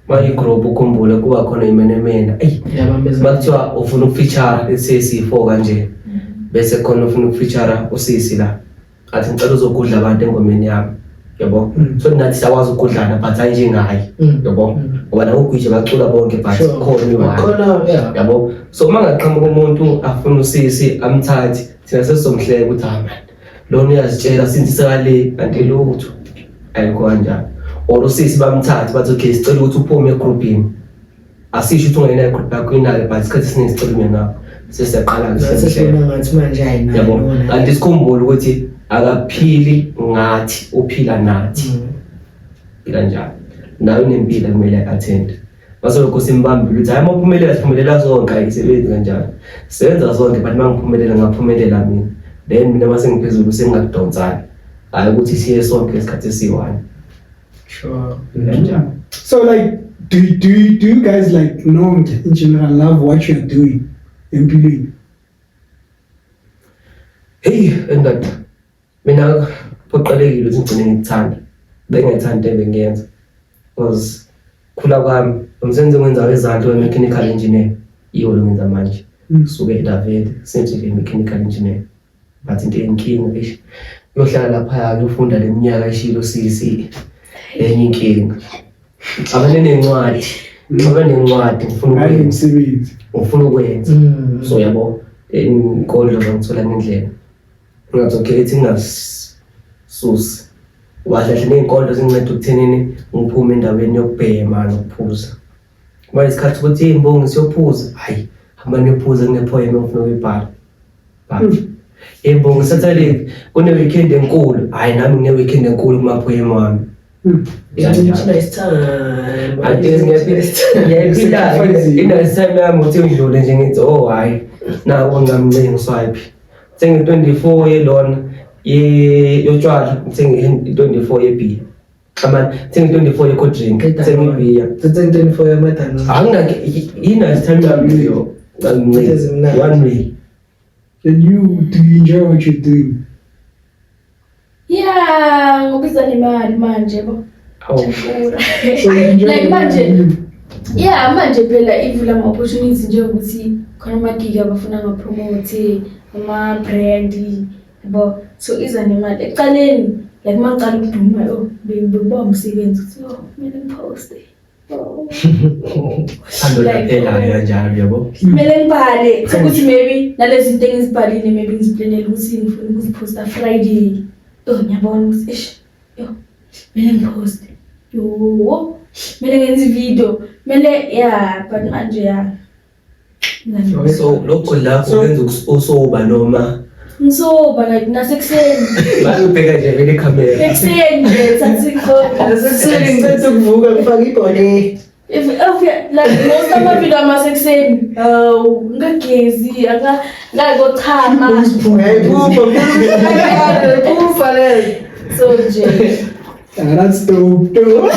Speaker 1: Ma i-group ukhumbule kuba khona imenemene, eyi.
Speaker 4: Yabambeza.
Speaker 1: Makuthiwa ufuna uku-feature, let's say siyi-four kanje, bese khona ufuna uku-feature usisi la, athi ngicela uzogudla abantu engomeni yami, yabo. So nathi siyakwazi ukugudlana, but hayi njengaye. Yabo. Ngoba nabogwije bacula bonke, but khona i-one.
Speaker 4: Khona, yeah.
Speaker 1: Yabo, so uma ngaqhamuka umuntu afuna usisi amthathe, thina sesizomhleka ukuthi ah man, lona uyazitshela since sekale, kanti lutho, ayikho kanjalo. Or usisi bamthathe bathi okay, sicela ukuthi uphume egrupini, asisho ukuthi ungena egroup yakho inayo, but isikhathi esiningi sicela ume ngapho, sesiyaqala-ke siyamhleka.
Speaker 4: Sesibona ngathi manje hayi nayo
Speaker 1: Yabo.
Speaker 4: lona.
Speaker 1: Kanti sikhumbule ukuthi akaphili ngathi, uphila nathi. Phila njalo nawe, unempilo kumele attend, masolokho simbambile ukuthi hayi, uma uphumelela siphumelela sonke. Ayisebenzi kanjalo, sebenza sonke, but uma ngiphumelela ngaphumelela mina, then mina uma sengiphezulu sengingakudonsani, hhayi ukuthi siye sonke ngesikhathi esiyi-one. Kanjalo.
Speaker 2: So like do you guys, like nonke in general, love what you're doing empilweni?
Speaker 1: Heyi endoda, mina phoqelekile ukuthi ngigcine ngikuthanda, bengingayithandi into ebengiyenza, because khula kwami umsebenzi engiwenza wezandla we-mechanical engineer yiwo lo ngenza manje. Suke lavele senze nje mechanical engineer, but into eyinkinga, eish, uyohlala laphaya kuyofunda le minyaka eshilo sisi, enye inkinga abane nencwadi. Ngoba nencwadi ngifuna
Speaker 2: Hayi
Speaker 1: ukwenza,
Speaker 2: umsebenzi.
Speaker 1: ngifuna ukwenza. So yabo, inkondlo ngangithola ngendlela. Ngathi okay, ethi ngingasusi. Kahle kahle ney'nkondlo zinginceda ekuthenini ngiphume endaweni yokubhema nokuphuza. Kuba isikhathi ukuthi hey Mbongi siyophuza, hhayi hamba niyophuza kune-poem engifuna ukuyibhala. But hey Mbongi Saturday kune-weekend enkulu, hhayi nami ngine-weekend enkulu kuma-poem wami.
Speaker 4: It's nice time.
Speaker 1: Ade ngiyaphila i-nice time yami ukuthi ngidlule nje ngithi oh hhayi naku ngamncenga ngiswipe. Ngithenge 24 yelona yotshwala, ngithenge 24 yebhiya. Amani, ngithenge 24 ye-cold drink, ngithenge ibhiya.
Speaker 4: Ngithenge 24 yamadana.
Speaker 1: Anginaki i-nice time yami leyo.
Speaker 4: Ezimnandi.
Speaker 1: One way.
Speaker 2: And you, do you enjoy what you're doing?
Speaker 3: Yeah, ngobiza nemali manje bo.
Speaker 1: Oh.
Speaker 3: Jabula.
Speaker 2: So you enjoy
Speaker 3: Like
Speaker 2: what
Speaker 3: manje
Speaker 2: you're doing?
Speaker 3: Yeah, manje phela ivula ama-opportunities njengokuthi khona ama-gig abafuna nga-promote, ama-brand, yabo. So iza nemali. Ekuqaleni, like uma ngicala ukuduma, oh, bekuba umsebenzi ukuthi oh, kumele ngiphoste. Oh.
Speaker 1: Thando
Speaker 3: Like,
Speaker 1: laphela kanjalo yabo.
Speaker 3: Kumele ngibhale ukuthi maybe nalezi zinto engizibhalile maybe ngiziplanele ukuthi ngifuna ukuziphosta Friday. Oh, ngiyabona ukuthi eish, yo, kumele ngiphoste. Yo, kumele ngenze ivideo. Kumele yeah, but manje yeah.
Speaker 1: So lokho lapho kwenza usoba noma
Speaker 3: Ngisoba like nasekuseni.
Speaker 1: bayobheka nje vele ikhamera.
Speaker 3: Ekuseni nje thatha ikhona.
Speaker 4: Nasekuseni ngicela ukuvuka ngifake ibhone.
Speaker 3: If like most ama-video amasekuseni, hawu, ngagezi, aka ngakochama.
Speaker 4: Uyayiphupha, uyayiphupha leyo.
Speaker 3: So nje.
Speaker 2: Ah, that's dope, dope.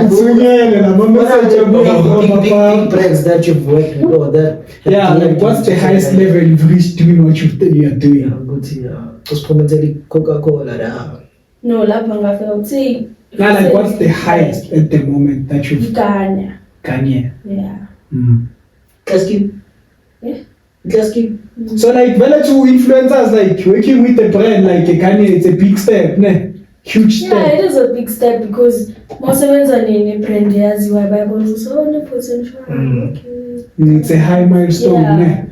Speaker 2: Uthunyelwe nama message abuya
Speaker 4: Big,
Speaker 2: from
Speaker 4: big, big
Speaker 2: above.
Speaker 4: brands that you've worked with or that have
Speaker 2: Yeah, like
Speaker 4: DM'd
Speaker 2: what's
Speaker 4: you
Speaker 2: the
Speaker 4: to
Speaker 2: highest
Speaker 4: say,
Speaker 2: level you've reached doing what you are doing?
Speaker 4: Yeah, ukuthi usipromothele Coca-Cola la.
Speaker 3: No, lapha ngafika ukuthi
Speaker 2: Now, like what's the highest at the moment that you've
Speaker 3: Iganya.
Speaker 2: Kanye?
Speaker 3: Yeah.
Speaker 4: Class Q.
Speaker 3: Yeah.
Speaker 4: Class Q.
Speaker 2: So like vele to influencers like working with the brand like Kanye, it's a big step, ne? Huge
Speaker 3: Yeah,
Speaker 2: step.
Speaker 3: it is a big step because mawusebenza ne-brand eyaziwayo bayabona ukuthi oh ne-potential. Okay.
Speaker 2: It's a high milestone,
Speaker 3: Yeah.
Speaker 2: ne?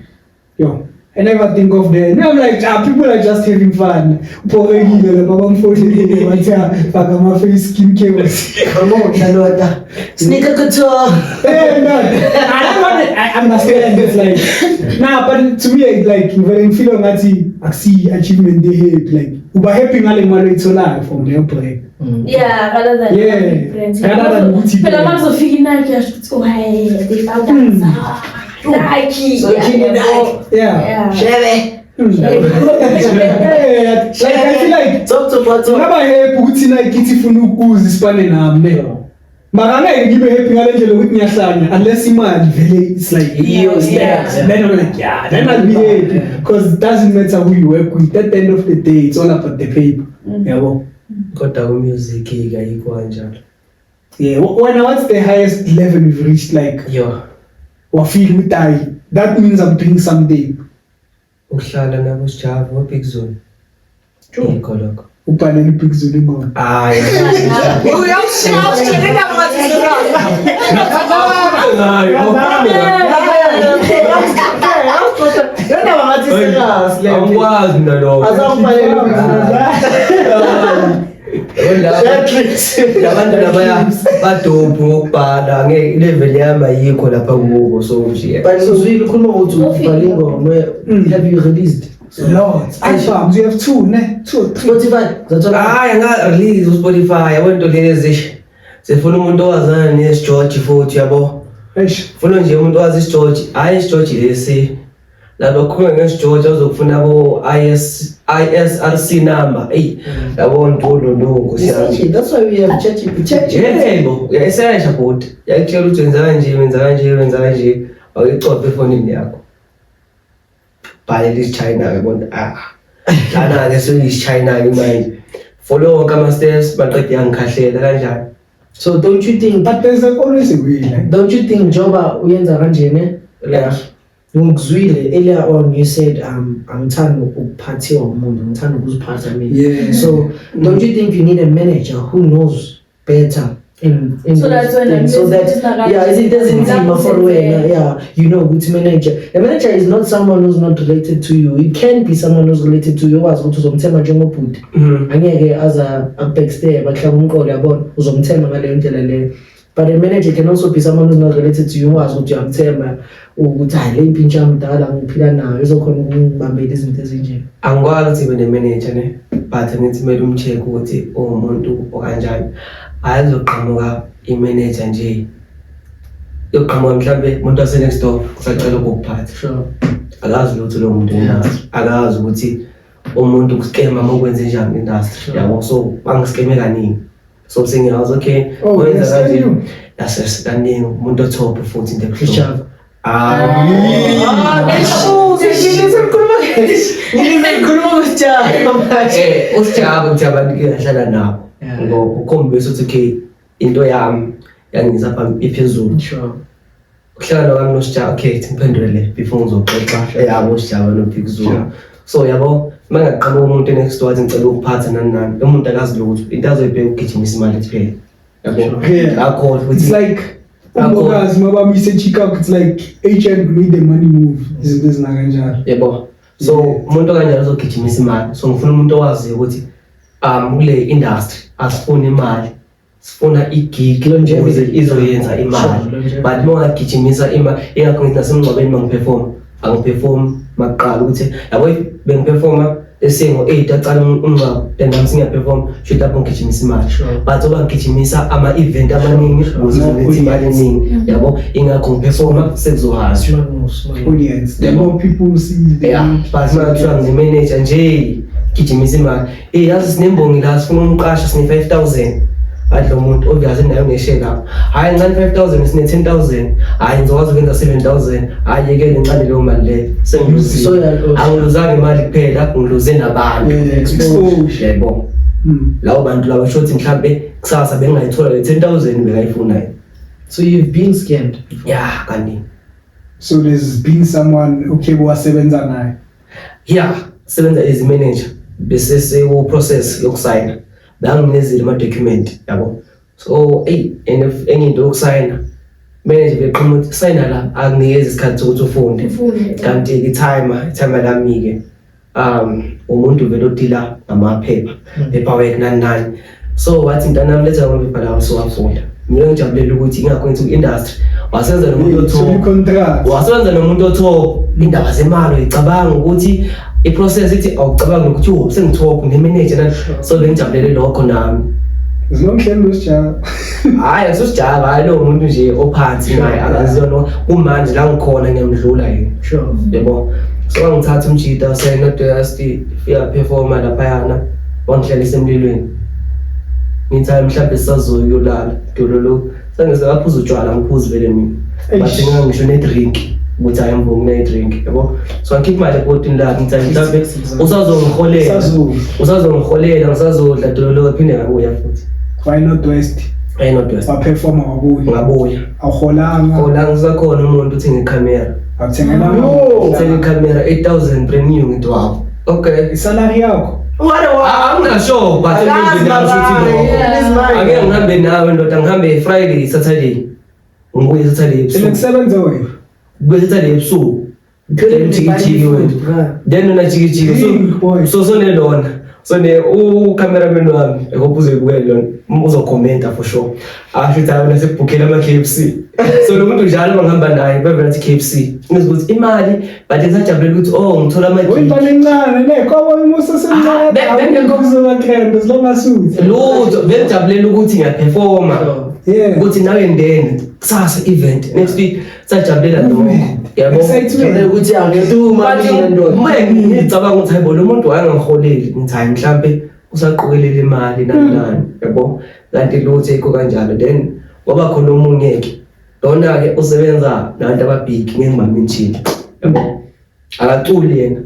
Speaker 2: Yo. I never think of that. Now I'm like, ah, people are just having fun. Ubhorekile lapha bamfonelile bathi ah, faka ama-face skincare.
Speaker 4: Come on, Charlotte. Sneaker couture.
Speaker 2: Hey, man, I don't want it. I understand it's like, nah, but to me, it's like, ngivele ngifeel ngathi akusiyi achievement e-happy. Like, uba happy ngale mali oyitholayo from leyo brand.
Speaker 3: Yeah, rather than
Speaker 2: Yeah,
Speaker 3: brands.
Speaker 2: rather than ukuthi
Speaker 3: Phela
Speaker 2: brand.
Speaker 3: uma kuzofika iNike yasho ukuthi oh hey, they found us. Ah, Nike.
Speaker 4: So,
Speaker 3: Yeah,
Speaker 4: Nike.
Speaker 3: yabo.
Speaker 2: Yeah.
Speaker 3: Yeah.
Speaker 4: Shebe.
Speaker 2: Yeah, like, I feel like,
Speaker 4: Top to bottom.
Speaker 2: ngaba happy ukuthi Nike ithi ifuna ukuza isipane nami ne. Mara angeke ngibe happy ngale ndlela ukuthi ngiyahlanya unless imali vele it's like
Speaker 4: Iyo
Speaker 3: Yeah.
Speaker 4: stacks.
Speaker 2: Then I'm like, yeah, then I'll be happy. Because it doesn't matter who you work with. At the end of the day, it's all about the paper. Yabo.
Speaker 1: Kodwa ku-music ke ayikho kanjalo.
Speaker 2: Yeah. When what's the highest level you've reached? Like,
Speaker 1: Yo,
Speaker 2: wafeel ukuthi hayi, that means I'm doing something.
Speaker 1: ukuhlala nabo Sjava Big Zulu. Yikho lokho.
Speaker 2: Ubhalele iBig Zulu ingoma.
Speaker 1: Hayi.
Speaker 4: Uyawushiya usitshele indaba ngathi
Speaker 1: Hayi.
Speaker 4: Yona ngathi serious le.
Speaker 1: Angikwazi mina lokho.
Speaker 4: Azangibhalele
Speaker 1: Labantu labaya badope ngokubhala ngeke level yami ayikho lapha kubo so nje.
Speaker 4: But uzwile ukhuluma ukuthi ubhala ingoma. Have you released?
Speaker 2: Lots. Albums. You have two, ne? Two or three.
Speaker 4: Spotify. Zathola.
Speaker 1: Hayi nga release uSpotify yabo into lezi. Sifuna umuntu owazana nesiGeorge futhi yabo.
Speaker 2: Eish.
Speaker 1: Funa nje umuntu owazi isiGeorge, hayi isiGeorge lesi. Laba khuluma ngesiGeorge azokufuna bo IS ISRC number. Ey, yabo ntulo no nkosi yami.
Speaker 4: That's why we have ChatGPT.
Speaker 1: Yebo, uyayisesha bhuti. Yakutshela ukuthi wenza kanje, wenza kanje, wenza kanje. Awuyicophe efonini yakho. Bhalela isiChina yabona. Ah. Lana ke seyisiChina ke manje. Follow wonke ama steps baqede yangikhahlela kanjani.
Speaker 4: So don't you think
Speaker 2: But there's like always a way. Like,
Speaker 4: don't you think njoba uyenza kanje ne?
Speaker 1: Yeah.
Speaker 4: Ngikuzwile earlier on you said angithandi ukuphathiwa umuntu, ngithanda ukuziphatha mina.
Speaker 2: Yeah.
Speaker 4: So don't you think you need a manager who knows better In
Speaker 3: So that's
Speaker 4: those
Speaker 3: when
Speaker 4: things. So that yeah, izinto ezinzima for wena, yeah, you know ukuthi manager, a manager is not someone who's not related to you. It can be someone who's related to you, wazi ukuthi uzomthemba njengobhuti, angeke aza akubackstab, akuhlaba umqolo, yabona, uzomthemba ngaleyo ndlela leyo. But a manager can also be someone who's not related to you, wazi ukuthi uyamthemba ukuthi hayi, le mpintsha yamdala ngiphila nayo, izokhona ukungibambela izinto ezinje.
Speaker 1: Angikwazi ukuthi ngibe ne-manager ne, but ngithi kumele umcheck ukuthi uwumuntu okanjani. Ayizoqhamuka i-manager nje, yoqhamuka mhlambe umuntu wase-next door kusacela ukukuphatha. Akazi lutho lowo muntu industry, akazi ukuthi umuntu kuskema uma ukwenze njani industry. Yabo, so bangiskeme kaningi, so sengiyazi, okay.
Speaker 2: Oh,
Speaker 1: Wenza
Speaker 2: yes,
Speaker 1: kanje.
Speaker 2: you.
Speaker 1: Yes, kaningi umuntu otop futhi into ebuhlungu.
Speaker 4: Sharp.
Speaker 1: Ah,
Speaker 4: Ngikhuluma ngosijava manje.
Speaker 1: Usijaba ngithi abantu ke ngahlala nabo ngoba ukhombisa ukuthi okay, into yami yangisa phambi iphezulu. Ukuhlangana kwami noSijaba, okay, thi ngiphendule le before ngizoxoxa eyabo uSijaba noBig Zulu. So yabo, uma ngaqhamuka umuntu next door athi ngicela ukuphatha nani nani, lo muntu akazi lutho, into azoyibheka ukugijimisa imali kuphela, yabo. Ngakho
Speaker 2: It's
Speaker 1: futhi
Speaker 2: like uMbokazi mabamise Chicago, it's like agent made the money move, izinto ezinakanjalo.
Speaker 1: Yebo, so umuntu okanjalo uzogijimisa imali, so ngifuna umuntu owaziyo ukuthi kule industry asifuni imali, sifuna igig
Speaker 4: Longevity.
Speaker 1: ukuze izoyenza imali.
Speaker 4: Longevity.
Speaker 1: But uma ungagijimisa imali, ingakho ngithi nasemngcwabeni uma ngiperform, angiperform makuqala ukuthi yabo, if bengiperforma esengo-8 acala umngcwabo, then nami sengiyaperform, shuthi lapho ngigijimisa imali. But oba ngigijimisa ama-event amaningi ukuze ngilethe imali eningi, yabo, ingakho ngiperforma sekuzohanjwa.
Speaker 4: Smart move, smart move.
Speaker 2: Audience, the more people see the
Speaker 1: Yeah,
Speaker 2: more
Speaker 1: but uma kuthiwa ngine-manager nje gijimisa imali, eh, yazi sinembongi la sifuna umqasha, sine-5,000, athi lo muntu obvious nayo ngeshe lapho, hhayi ncane 5,000, sine-10,000, hhayi ngizokwazi ukwenza 7,000, hhayi yekele ncane leyo mali leyo.
Speaker 4: So,
Speaker 1: Sengiluzile,
Speaker 4: yeah,
Speaker 1: angiluzanga imali kuphela, ngiluze nabantu.
Speaker 2: Yeah, exposure.
Speaker 1: Yebo. Labo bantu laba sho ukuthi mhlampe kusasa bengingayithola le 10,000 bekayifunayo.
Speaker 4: So you've been scammed before?
Speaker 1: Ya, kaningi.
Speaker 2: So there's been someone, okay, wasebenza naye?
Speaker 1: Yeah, sebenza as manager, bese seku process yokusayina, banginezile ama document, yabo. So hey, and if enye into yokusayina, manager beqhamuka ukuthi sayina la, akunikeza isikhathi sokuthi ufunde.
Speaker 3: Ufunde.
Speaker 1: Kanti i-timer lami ke, umuntu vele odila ngamaphepha, paperwork nani nani, so wathi mntanami letha amaphepha lawo, so wafunda. Mina ngijabulela ukuthi ingakho ngithi ku-industry wasenza nomuntu
Speaker 2: So
Speaker 1: otop.
Speaker 2: i-contract.
Speaker 1: Wasebenza nomuntu otop, indaba zemali uyicabanga ukuthi i-process ithi awucabangi ukuthi oh, sengitop nge-manager nani, so bengijabulele lokho nami.
Speaker 2: Zinomhlelo nosijaba.
Speaker 1: Hhayi, akusosijaba, hhayi, lowo muntu nje ophansi naye akaziyo no kumanje la ngikhona ngiyamdlula yena. Yebo, so wangithatha umjida sena-dust fika performa laphayana, wangihlalisa emlilweni, ngithi hayi, mhlawumbe sisazoya uyolala dololo, sengise ngaphuza utshwala, ngiphuzi vele mina, but
Speaker 2: Eish.
Speaker 1: ngisho ne-drink ukuthi hayi mbongi ne-drink, yabo. So angikhipha imali ebhodini lakhe, ngithi hayi, mhlawumbe usazongiholela.
Speaker 2: Usazodla.
Speaker 1: Usazongiholela, ngisazodla dololo, phinde ngabuya futhi.
Speaker 2: Why not West?
Speaker 1: Ayi, not West.
Speaker 2: Waperforma wabuya.
Speaker 1: Ngabuya.
Speaker 2: Awuholanga.
Speaker 1: Hola, ngisakhona umuntu uthenga ikhamera.
Speaker 2: Awuthengelanga.
Speaker 1: Uthenga ikhamera 8000 brand new, ngithi wow, okay.
Speaker 2: Isalary yakho.
Speaker 1: Ah, anginasho, but
Speaker 4: Akazi
Speaker 1: emizweni yami
Speaker 4: baba,
Speaker 1: shuthi lokho.
Speaker 4: yeah.
Speaker 1: Ake ngihambe nawe ndoda, ngihambe Friday, Saturday, ngibuye Saturday ebusuku.
Speaker 2: Sekusebenza wena.
Speaker 1: Kubuye Saturday ebusuku.
Speaker 4: Couldn't
Speaker 1: Then
Speaker 4: buy
Speaker 1: jiki-jiki
Speaker 4: food,
Speaker 1: wena.
Speaker 4: bruh.
Speaker 1: Then wena jiki-jiki.
Speaker 2: Big boy.
Speaker 1: So sonelona so ne u-cameraman wami, I hope uzoyibukela lona, uzokhomenta for sure, asho ukuthi hayi wena sekubhukhela ama-KFC. So lo muntu njalo uma ngihamba naye bevela athi KFC, ngizwa ukuthi imali, but ngisajabulela ukuthi oh, ngithola ama
Speaker 2: Uyintwana encane ne kobo imusa semncane.
Speaker 1: Ah,
Speaker 2: Kuzoba grand as long as suit.
Speaker 1: Lutho, bengijabulela ukuthi ngiyaperforma. Ukuthi nawe and then kusasa event next week, sajabulela lokho, yabo.
Speaker 2: Excitement.
Speaker 4: Ukuthi angiyatuma mina ndoda.
Speaker 1: Uma ngicabanga ukuthi hayibo, lo muntu wayengiholeli, ngithi hayi, mhlambe usaqokelela imali nani nani, yabo, kanti lutho, ayikho kanjalo. Then kwaba khona omunye-ke, lona-ke usebenza nabantu ababig, ngeke ngibamention, yabo, akaculi yena,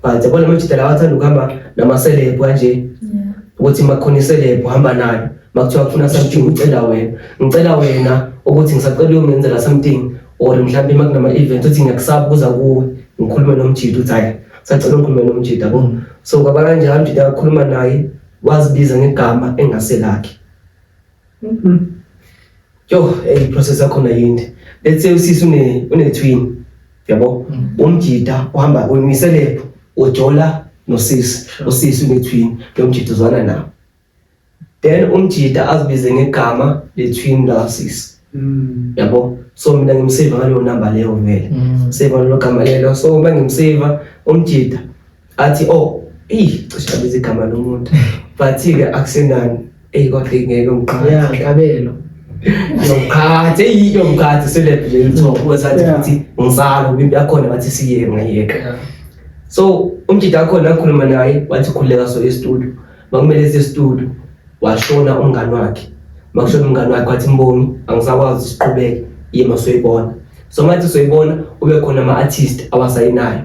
Speaker 1: but yabona amajida lawa athanda ukuhamba namaselebhu kanje, ukuthi makukhona iselebhu uhamba nayo, makuthiwa kufuna something, ngicela wena, ngicela wena ukuthi ngisacela uyongenzela something, or mhlawumbe uma kunama-event uthi ngiyakusaba ukuza kuwe, ngikhulume nomjida, uthi hhayi, sacela ngikhulume nomjida, yabo. So kwaba kanjalo, umjida akakhuluma naye, wazibiza ngegama engaselakhe. Yo, hey, process yakhona yinde. Let's say usisi une twin. Yabo? Umjida uhamba uyiselepho, ujola nosisi. Usisi une twin, lo mjida uzwana nawo. Then umjida azibize ngegama le twin la sisi. Yabo? So mina ngimsave ngaleyo number leyo vele. Save ngalo gama lelo. So uma ngimsave umjida athi, oh, eyi, cishe abiza igama lomuntu. But ke akusenani. Eyi, kodwa ngeke ngiqhathe.
Speaker 4: Yeah, Kabelo.
Speaker 1: Yomkhathi, eyi, yomkhathi selebhe nje lithoba wathi futhi ngisalo impi yakhona, bathi siye ngayeka. So umjida wakhona akhuluma naye wathi khululeka, so e-studio makumele siye e-studio, washona umngani wakhe. Makushona umngani wakhe wathi, "Mbongi, angisakwazi, siqhubeke iye masoyibona." So mathi soyibona ube khona ama-artist awasayinayo,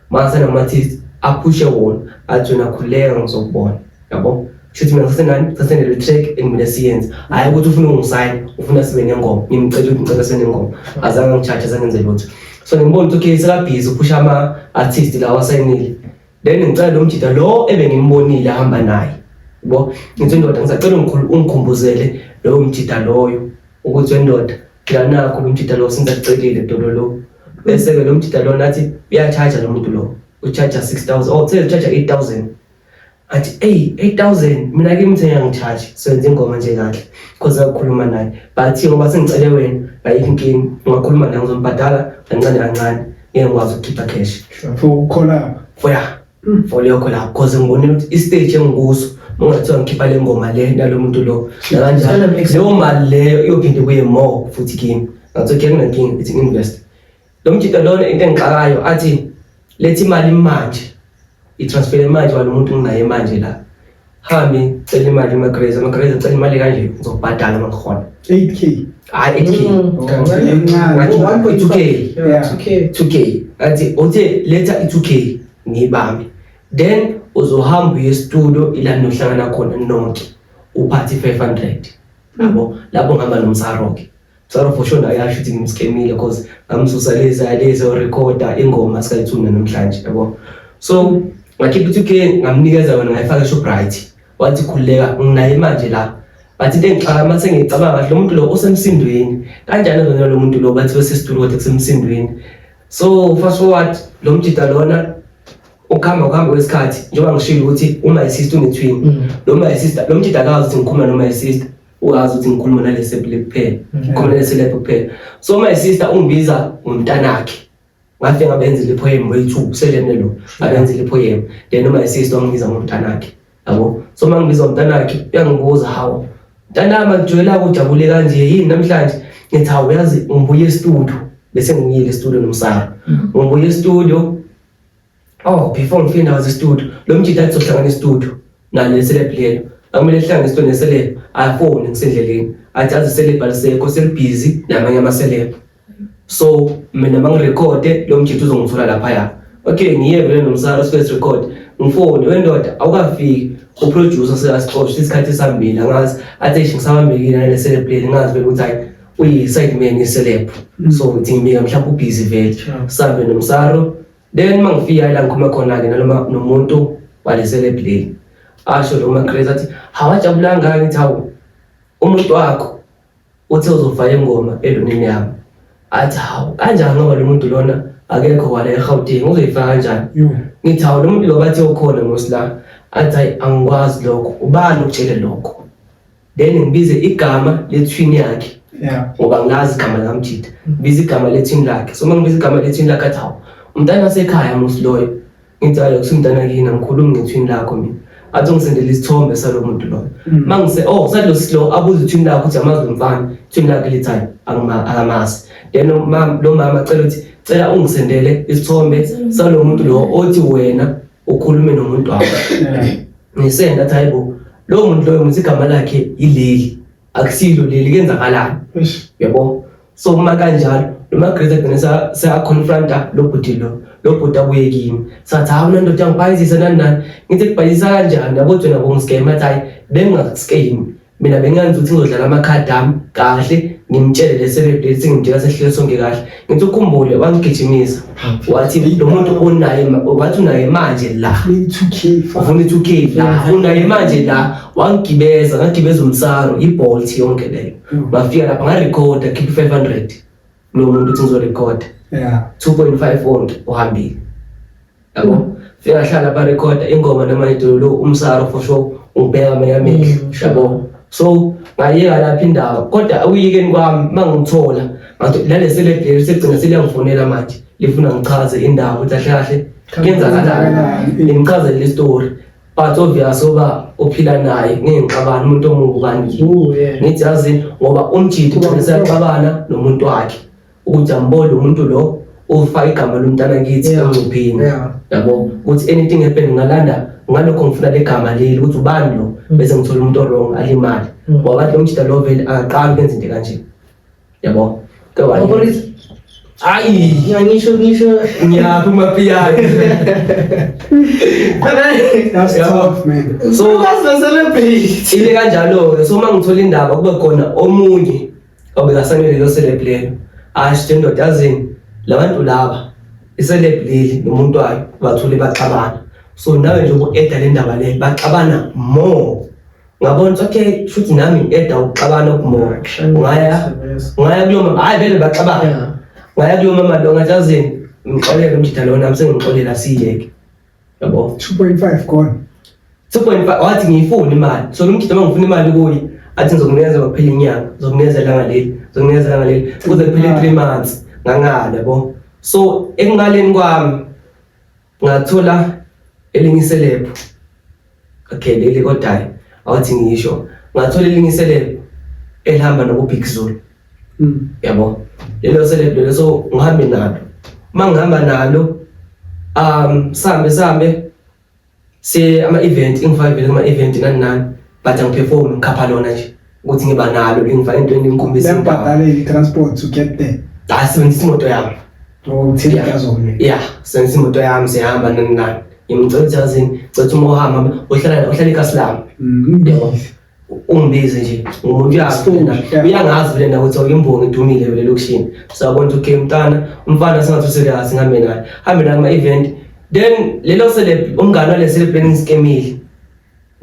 Speaker 1: makasayina ama-artist aphushe wona, athi, "Wena khululeka, ngizokubona." Yabo, shuthi mina ngisasenani, ngisasenele track engimele siyenze, hhayi ukuthi ufuna ungisayina, ufuna sibe nengoma. Ngimcela ukuthi ngicela sibe nengoma, azange ngitshaje, azange ngenze lutho. So ngibona ukuthi okay, sekabhizi uphusha ama-artist lawa asayinile. Then ngicela lo mjida lo ebengimbonile ahamba naye, yabo, ngithi, "Ndoda, ngisacela ungikhumbuzele loyo mjida loyo ukuthi wendoda phela nakho lo mjida lo since akucelile dolo lo." Bese-ke lo mjida lo nathi uya-charge lo muntu lo, u-charge 6000, oh, uthe u-charge 8000. Athi, "Eyi, 8000." Mina ke ngithi ngiyangicharge, senze ingoma nje kahle because ngakhuluma naye, but ngoba sengicele wena, ayikho inkinga, ungakhuluma naye, ngizombhadala kancane kancane, ngeke ngikwazi ukukhipha cash.
Speaker 2: For collab.
Speaker 1: For, yeah, for leyo collab, because ngibonile ukuthi i-stage engikuso, ungathiwa ngikhipha le ngoma le nalo muntu lo nakanjani, leyo mali leyo iyophinde kuye more futhi kimi. Ngathi, "Okay, kunenkinga, ithi invest." Lo mjida lona, into engixakayo, athi lethi imali manje, i-transfer manje walo muntu nginaye manje la, hambi cela imali emagrezi, amagrezi acela imali kanje, ngizokubhadala uma ngikhona.
Speaker 2: 8K.
Speaker 1: Hayi, 8K.
Speaker 2: Encane.
Speaker 1: Ngathi 2K.
Speaker 2: Yeah.
Speaker 4: 2K.
Speaker 1: 2K, athi uthe letha i-2K ngiyibambe, then uzohamba uye e-studio ila nohlangana khona nonke, uphathe i-500, yabo. Lapho ngihamba nomsaro-ke, Msaro for sure naye yasho ukuthi ngimskemile, cause ngamsusa lezi lezi recorda ingoma sikayithuna namhlanje, yabo. So ngakhipha i-2K, ngamnikeza wena, ngayifaka eShoprite. Wathi, "Khululeka, nginaye manje la." Bathi into engixaka mase ngicabanga kahle, lo muntu lo usemsindweni kanjani, ezona lo muntu lo bathi wesesitulo kodwa kusemsindweni. So fast forward, lo mjida lona ukuhamba kuhamba kwesikhathi, njengoba ngishilo ukuthi uma sister une-twin, lo my sister, lo mjida akazi ukuthi ngikhuluma no my sister, uyazi ukuthi ngikhuluma nale celeb kuphela, ngikhuluma nale celeb kuphela. So my sister ungibiza ngomntanakhe, ngafike ngabenzela i-poem way-two selene lo abenzela i-poem, then my sister wangibiza ngomntanakhe, yabo. So uma ngibiza ngomntanakhe uyangibuza, "Hawu mntanami, akujwayelanga ujabule kanje, yini namhlanje?" Ngithi, "Hawu, uyazi ngibuye e-studio, bese ngiyile e-studio nomsara, ngibuye e-studio." Oh, before ngifike ndawo ze-studio, lo mjida athi sohlangana e-studio nale celeb lelo, akumele sihlangane e-studio neceleb, afone ngisendleleni athi azi celeb alisekho, selibhizi namanye ama-celeb, so mina mangirekhode lo mjida uzongithola laphaya. Okay, ngiye vele nomsara, sifike record, ngifone, "Wendoda, awukafiki?" Uproducer sekasixosha, isikhathi sihambile, angazi. Athi, "Eish, ngisabambekile nale celeb leli, ngazi vele ukuthi hayi, uyi-side man ye-celeb, so ngithi ngimika mhlawumbe ubhizi vele." Sihambe nomsaro, then uma ngifika la ngikhuluma khona-ke naloma nomuntu wale celeb leli, asho lo magrez athi, "Hawajabulanga." Ngithi, "Hawu, umuntu wakho uthe uzofaka ingoma elonini yami." Athi, "Hawu, kanjani, ngoba lo muntu lona akekho kwala eGauteng, uzoyifaka kanjani?"
Speaker 2: Yo.
Speaker 1: Ngithi, "Hawu, lo muntu lo bathi ukhona mos la." Athi, "Hayi, angikwazi lokho, ubani ukutshele lokho?" Then ngibize igama le-twin yakhe, ngoba ngilazi igama likamjida, ngibiza igama le-twin lakhe. So uma ngibiza igama le-twin lakhe athi, "Hawu, umntana wasekhaya mos loyo." Ngithi, "Hayi, akusumntana kini, angikhulumi nge-twin lakho mina." Athi ungisendele isithombe salo muntu loyo. Mangise, oh, sathi lo silo abuza i-twin lakhe ukuthi amazi lo mfana, twin lakhe lithi hayi, akamazi. Then lo mama acela ukuthi cela ungisendele isithombe salo muntu lo othi wena ukhulume nomuntu wakho. Ngisenda, athi, "Hayibo, lowo muntu loyo ngithi igama lakhe yileli, akusilo leli, kuyenzakalani?"
Speaker 2: Eish.
Speaker 1: Yabo, so uma kanjalo lo magrade agcine seyaconfronta lo bhuti lo, lo bhuti abuye kimi, sathi, "Hawu, nandoda, yangibhayizisa nani nani." Ngithi, "Kubhayizisa kanjani? Yabo, wena bongiskema." Athi, "Hayi, bengingakuskemi." Mina bengingazi ukuthi ngizodlala amakhadi ami kahle, ngimtshele le celeb leli sengimtshela sehlele sonke kahle. Ngithi ukhumbule wangigijimisa. Wathi lo muntu unaye wathi unaye manje la.
Speaker 2: 2K
Speaker 1: Ufuna i-2K la, unaye manje la. Wangigibeza, ngagibeza umsaro, i-Bolt yonke leyo. Ngafika lapha ngarekhoda khipha i-500. Lo muntu uthi ngizorekhoda. 2.5 wonke uhambile. Yabo? Fika hlala barekhoda ingoma noma idolo umsaro for sure ungibheka mina amehlo. Yabo? So ngayeka lapha indaba kodwa ekuyikeni kwami mangithola ngathi lale celebrity segcina seliyangifonela manje lifuna ngichaze indaba ukuthi kahle kahle kuyenzakalani ngichazele le story but obvious oba uphila naye ngeke ngixabane umuntu omubi kanje ngithi yazi ngoba umjidi ugcina seyaxabana nomuntu wakhe ukuthi ambone umuntu lo ufaka igama lomntana kithi engcupheni yabo ukuthi anything happen ngalanda ngalokho ngifuna legama leli ukuthi ubani lo bese ngithola umuntu owrong alimale ngoba bathi lo mjida lo vele akaqali ukwenza into kanje yabo ke hayi
Speaker 4: ngisho ngisho
Speaker 1: ngiyaphi umapiyano.
Speaker 2: That's tough, man.
Speaker 1: So
Speaker 4: celebrate
Speaker 1: ile kanjalo-ke. So uma ngithola indaba kube khona omunye obekasanele lelo celeb lelo asho indoda yazini labantu laba iceleb leli nomuntu wayo bathule baxabana. So nawe nje ubu-eda le ndaba le baxabana more. Ngabona ukuthi okay futhi nami ngi-eda ukuxabana okumore. Ngaya kulo mama, hhayi vele baxabana. Ngaya kulo mama lo ngathi yazini ngixolele umjida lo nami sengixolela siyeke. Yabo.
Speaker 2: 2.5 gone.
Speaker 1: 2.5 wathi ngiyifuna imali. So lo mjida uma ngifuna imali kuye athi ngizokunikeza kuphela inyanga, ngizokunikeza ilanga leli, ngizokunikeza ilanga leli kuze kuphele 3 months. Ngangala yabo. So ekungaleni kwami ngathola elinye iselebhu. Okay leli kodwa awathi ngisho ngathola elinye iselebhu elihamba nobu Big Zulu. Yabo. Lelo celeb lelo so ngihambe nalo. Uma ngihamba nalo sihambe sihambe siye ama event ingifake vele kuma event nani nani but angiperform ngikhapha lona nje ukuthi ngiba nalo lingifake entweni ngikhombise indawo.
Speaker 2: Liyakubhadalela i-transport to get there.
Speaker 1: Hayi sebenzisa imoto yami.
Speaker 2: Oh, uthenga igazole.
Speaker 1: Yeah, sebenzisa imoto yami siyahamba nani nani. Ngimcela ukuthi yazini, ngicela ukuthi uma uhamba uhlala ekasi lami. Yabo. Ungibize nje ngumuntu uyazi
Speaker 2: Story, yeah.
Speaker 1: uyangazi vele na ukuthi imbongi idumile vele elokishini. So yabona ukuthi okay mntana umfana sengathi userious ngihambe naye. Hambe naye kuma event. Then lelo celeb umngane wale celeb lengiskemile.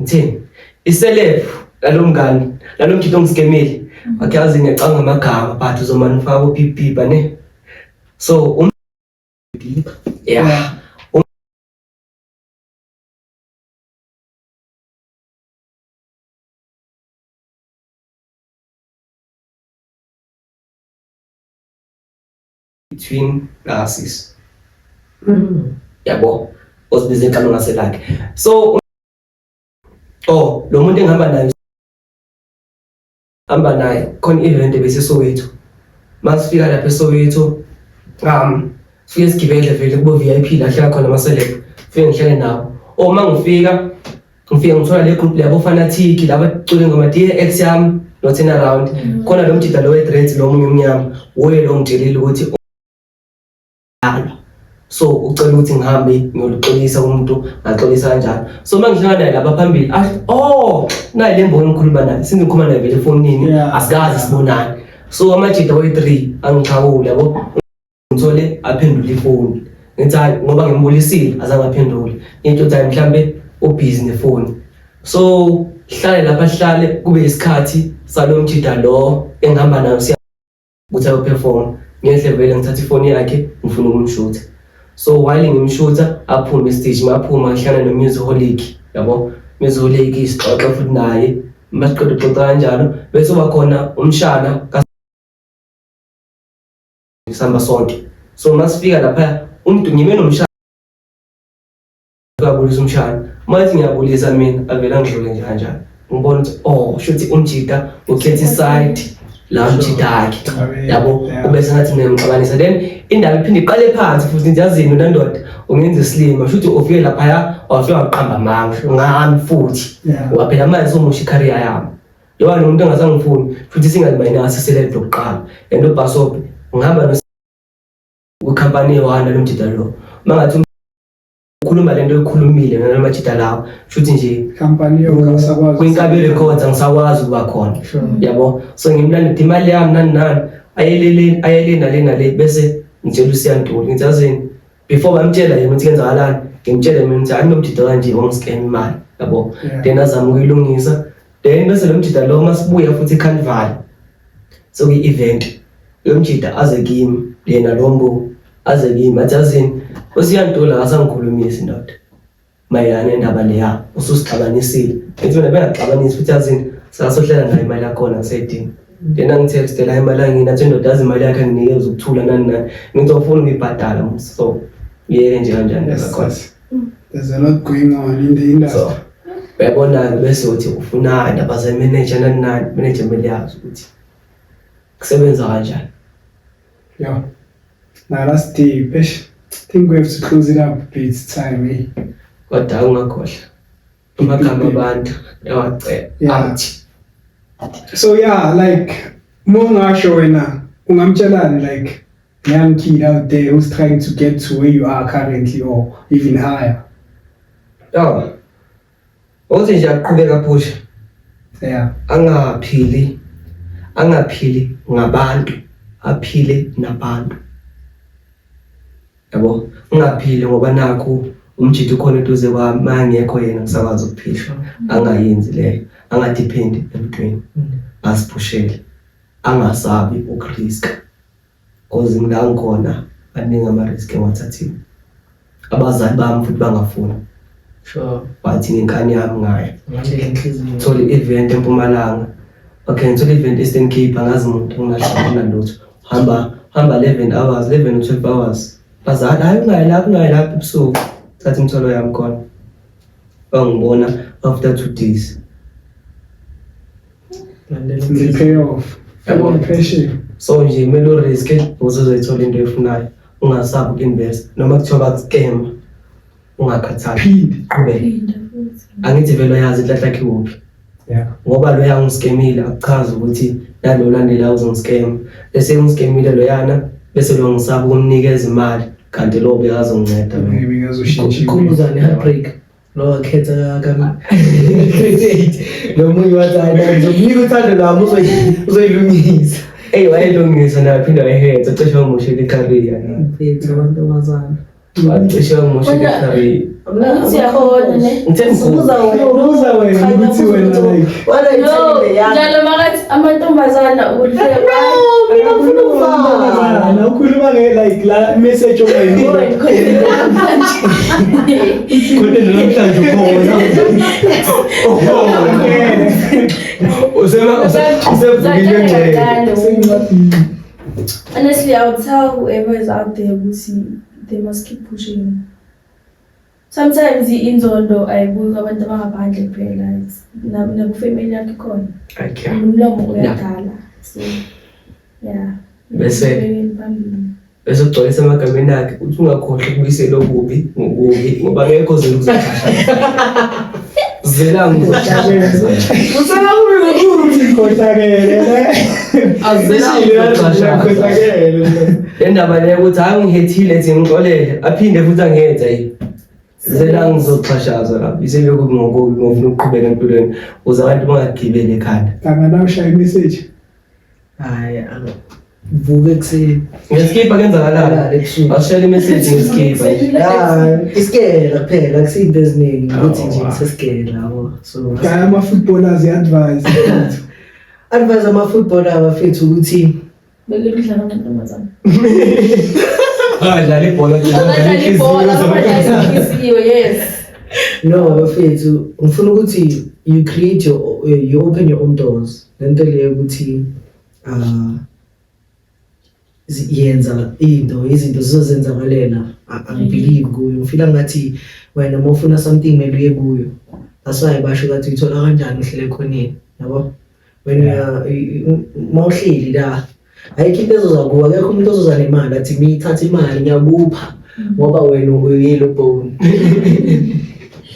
Speaker 1: Ngithini? Iceleb lalo mngane lalo mjito ongiskemile. Okay yazi ngiyacanga amagama but uzomane ufaka upipipa ne. So yeah. Between classes. Yabo ozibiza igama ngaselakhe. So oh lo muntu engihamba naye hamba naye khona i-event ebesiSoweto. Masifika lapha eSoweto sifike sigibele vele kubo VIP la hlala khona ama-celeb. Fike ngihlale nabo. Oh uma ngifika ngifike ngithola le group labo fanatic laba cule ngoma dear ex yami no turn around. Khona lo mjida lo we-dreads lo omunye omnyama wuye lo ngitshelile ukuthi alwa. So ucela ukuthi ngihambe ngiyoluxolisa umuntu ngaxolisa kanjalo. So uma ngihlangana naye lapha phambili athi oh nayi le mboni ngikhuluma naye sengikhuluma naye vele efonini asikaze sibonane. So amajida wayi-3 angixhawule yabo. Ngithole aphendule ifoni. Ngithi hayi ngoba ngimbulisile azange aphendule. Ngithi uthi hayi mhlambe ubhizi nefoni. So hlale lapha hlale kube isikhathi salo mjida lo engihamba nayo siya ukuthi ayoperform. Ngehle vele ngithatha ifoni yakhe ngifuna ukumshutha. So while ngimshutha aphume estage maphuma ngihlangana no Musiholiq yabo. Musiholiq sixoxa futhi naye masiqeda ukuxoxa kanjalo bese uba khona umshana sihamba sonke. So masifika lapha umuntu ngime nomshana uyabulisa umshana mathi ngiyabulisa mina avela ngidlule nje kanjalo ngibona ukuthi oh shuthi umjida ukhetha iside la umjida akhe yabo kube sengathi mina ngixabanisa then indaba iphinde iqale phansi futhi nje yazini wena ndoda ungenza isilima shuthi ufike laphaya wafika waqamba amanga ngami futhi ngoba phela manje somusha icareer yami njengoba nomuntu engasangifuni futhi singazimayinasi selebhu lokuqala and ubhasope ngihamba no kwikhampani eyi-one nalo mjida lo uma ngathi Ukukhuluma lento oyikhulumile nalamajita lawo, shuthi nje
Speaker 2: Company yonke awusakwazi.
Speaker 1: kwiNkabi Records angisakwazi ukuba khona. Yabo, so ngimlanda imali yami, nani nani, ayelele ayele nale nale, bese ngitshela uSiyantuli, ngithi yazini, before bamtshela yena ukuthi kenzakalani, ngimtshele mina ukuthi anomjida kanje wangi-scam imali, yabo. Then azama ukuyilungisa, then bese lo mjida lo masibuya futhi eCarnival, sekuyi-event, lo mjida aze kimi, yena lo mbu aze kimi athi, yazini, uSiyantula akasangikhulumisi ndoda mayelana nendaba leya, ususixabanisile. Ngithi mina bengaxabanisi futhi, yazini, sakasohlela nayo imali yakhona ngisayidinga. Then angithextela imali angina, athi indoda yazi imali yakhe anginikeza ukuthula, nani nani. Ngithi awufuni ukuyibhadala, so yeke nje kanjani
Speaker 2: Yes,
Speaker 1: yakhona.
Speaker 2: yes. There's a lot going on in the industry.
Speaker 1: So uyabona-ke, bese uthi ufunani abaze-manager, nani nani, manager kumele yazi ukuthi kusebenza kanjani.
Speaker 2: Yeah. Now that's deep. Eish, I think we have to close it up. It's time, eh?
Speaker 1: Kodwa ungakhohlwa amagama abantu yawacela. Athi
Speaker 2: So yeah, like mongasho wena ungamtshelani like young kid out there who's trying to get to where you are currently or even higher?
Speaker 1: Ya, ukuthi nje aqhubeka phusha. Angaphili ngabantu, aphile nabantu, yabo. Ungaphili ngoba nakhu umjidi ukhona eduze kwami, mangekho yena ngisakwazi ukuphila. Angayenzi leyo, angadepend emntwini, aziphushele, angasabi ukuriska, cause ngila ngikhona baningi ama-risk engiwathathile, abazali bami futhi bangafuni. Bathi ngenkani yami ngayo.
Speaker 4: Ngale inhliziyo.
Speaker 1: Thola i-event eMpumalanga, okay, ngithola i-event Eastern Cape, angazi muntu, ngingahlangana lutho, hamba hamba 11 hours, 11 or 12 hours. Bazali, hayi, ungayi lapho, ungayi lapho ebusuku, thatha imithwalo yami khona, bangibona after 2 days.
Speaker 4: Landela
Speaker 2: The
Speaker 4: inhliziyo.
Speaker 2: payoff.
Speaker 1: Yabo.
Speaker 2: The passion.
Speaker 1: So nje kumele uriske ukuze uzoyithola into oyifunayo. Ungasabi uku-invest, noma kuthiwa baku-scam, ungakhathali.
Speaker 2: Phinde.
Speaker 1: Qhubeka.
Speaker 3: Phinda futhi.
Speaker 1: Angithi vele uyazi inhlahla yakhe ikuphi. Ngoba loya ungiskemile akuchazi ukuthi nalo olandelayo uzongiskema, bese ungiskemile loyana, bese lo ngisaba ukumnikeza imali, kanti lo bekazonginceda lo.
Speaker 2: Maybe ngazoshintsha.
Speaker 4: Khumbuzane heartbreak. Lo wakhetha ka lo munye wathi, hayi, nami ngizokunika uthando lwami, uzoyilungisa.
Speaker 1: Eyi, wayelungisa naye, aphinde wayehetha, cishe wamoshela i-career.
Speaker 4: Mfethu, amantombazana.
Speaker 1: Wacishe wamoshela
Speaker 3: Kodwa-
Speaker 1: i-career.
Speaker 3: Angithi uyabona ne?
Speaker 1: Ngithe mkhulu.
Speaker 4: Ubuza wena.
Speaker 2: Ubuza wena ukuthi wena like
Speaker 4: Wena
Speaker 3: No,
Speaker 4: ithini yakho?
Speaker 3: njalo makathi amantombazana uhle.
Speaker 4: No, mina ngifuna ukuvala.
Speaker 2: Ntombazana, ukhuluma nge like la message ongayinika.
Speaker 1: Content namhlanje ukhona. Ukhona. Usevukile ngxenye.
Speaker 2: Sencwadini.
Speaker 3: Honestly, I would tell whoever is out there ukuthi they must keep pushing. Sometimes inzondo ayibuyi kwabantu abangaphandle kuphela. Nakufamily yakho ikhona.
Speaker 1: Okay.
Speaker 3: Umlomo uyadala. So yeah. Qhubekeni phambili.
Speaker 1: Bese ugcwalisa emagameni akhe uthi ungakhohlwa ukubuyisela okubi ngokubi, ngoba akekho ozela ukuzoxhashaza. Zela ngizoxhashaza.
Speaker 4: Usela kubi ngokubi.
Speaker 2: Khohlakele.
Speaker 1: Azela ukuzoxhashaza.
Speaker 2: Khohlakele.
Speaker 1: Le ndaba leyo ukuthi hayi, ungihethile, ethi ngixolele, aphinde futhi angihethe, ayi. Zela ngizoxhashazwa lapho. Isebe kubi ngokubi ngofuna ukuqhubeka empilweni ukuze abantu bangagibeli ekhanda.
Speaker 2: Tanga na ushaya imessage.
Speaker 4: Hayi, vuka ekuseni.
Speaker 1: Ngeskipa kenzakalani?
Speaker 4: Ulale ebusuku.
Speaker 1: Awushayela imessage ngeskipa nje.
Speaker 4: Ya, isikela kuphela, akusinto eziningi ukuthi nje
Speaker 1: Oh, wow.
Speaker 4: ngisesigela, yabo. So
Speaker 2: Kaya ama footballers i-advice.
Speaker 4: advise ama-footballer abafethu ukuthi
Speaker 3: Bekele udlala amantombazana.
Speaker 1: Adlala ibhola nje.
Speaker 3: Abadlala ibhola, abadlala inhliziyo, yes.
Speaker 4: No, bafethu, ngifuna ukuthi you create your you open your own doors. Lento leyo ukuthi yenza into, izinto zizozenzakalela, angibelieve kuyo. Ngifila ngathi wena uma ufuna something kumele uye kuyo. That's why basho kathi uyithola kanjani uhlele ekhoneni, yabo. Wena uma uhleli la, ayikho into ezoza kuwe, akekho umuntu ozoza nemali athi ngiyithatha imali ngiyakupha ngoba wena uyi-yellow bone,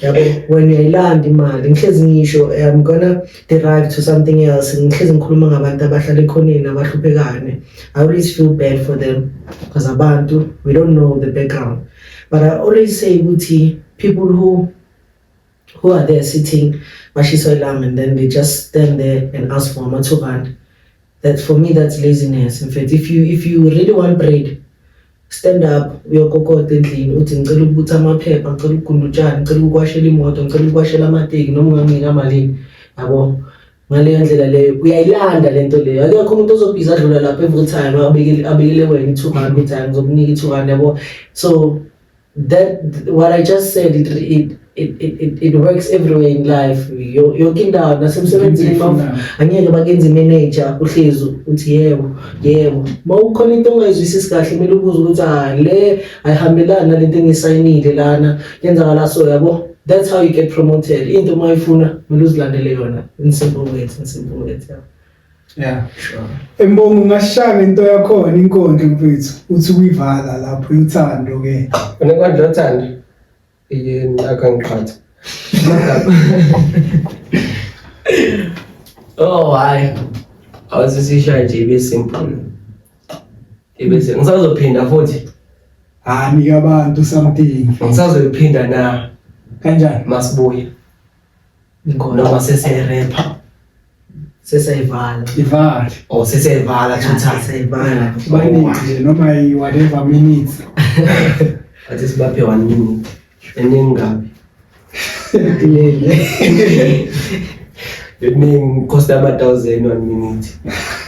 Speaker 4: yabo. Wena uyayilanda imali. Ngihlezi ngisho, I'm gonna derive to something else, ngihlezi ngikhuluma ngabantu abahlala ekhoneni abahluphekayo ne. I always feel bad for them because abantu, we don't know the background, but I always say ukuthi People who are there sitting, bashiswa ilanga, and then they just stand there and ask for ama-R2. That for me, that's laziness. In fact, if you really want bread, stand up, uyokokota endlini, uthi ngicela ukubutha amaphepha, ngicela ukugunda utshani, ngicela ukuwashela imoto, ngicela ukuwashela amateki, noma unganginika malini, yabo. Ngaleyo ndlela leyo uyayilanda lento leyo. Akekho umuntu ozobhiza adlula lapho every time abekele wena i-R2 ukuthi hayi, ngizokunika i-R2, yabo. So that what I just said, it works everywhere in life. Yonke indawo, nasemsebenzini, angeke bakenze i-manager uhlezi uthi yebo yebo. Uma ukhona into ongayizwisisi kahle, kumele ubuze ukuthi ah, le ayihambelani nalento engiyisayinile lana, kuyenzakala so, yabo. That's how you get promoted. Into uma uyifuna, kumele uzilandele yona, in simple words, yeah. Sure.
Speaker 2: Embongo, ungashaya ngento yakhona inkondlo, mfethu, uthi ukuyivala lapho uthando ke.
Speaker 1: Unenkondlo yothando? Iye, akangiqhatha. Oh hayi. Awusisisha nje ibe simple. Ibe simple. Ngisazophinda futhi.
Speaker 2: Ah, nika abantu something.
Speaker 1: Ngisazoyiphinda na?
Speaker 2: Kanjani?
Speaker 1: Masibuye.
Speaker 4: Inkondlo.
Speaker 1: Noma sesiyarepha.
Speaker 4: Sesayivala.
Speaker 2: Ivale.
Speaker 1: Oh, sesiyayivala total.
Speaker 4: Sesayivala.
Speaker 2: Banike nje noma i whatever minutes.
Speaker 1: Athi sibaphe 1 minute. Eningi. Iningi, cost ama 1000 1 minute.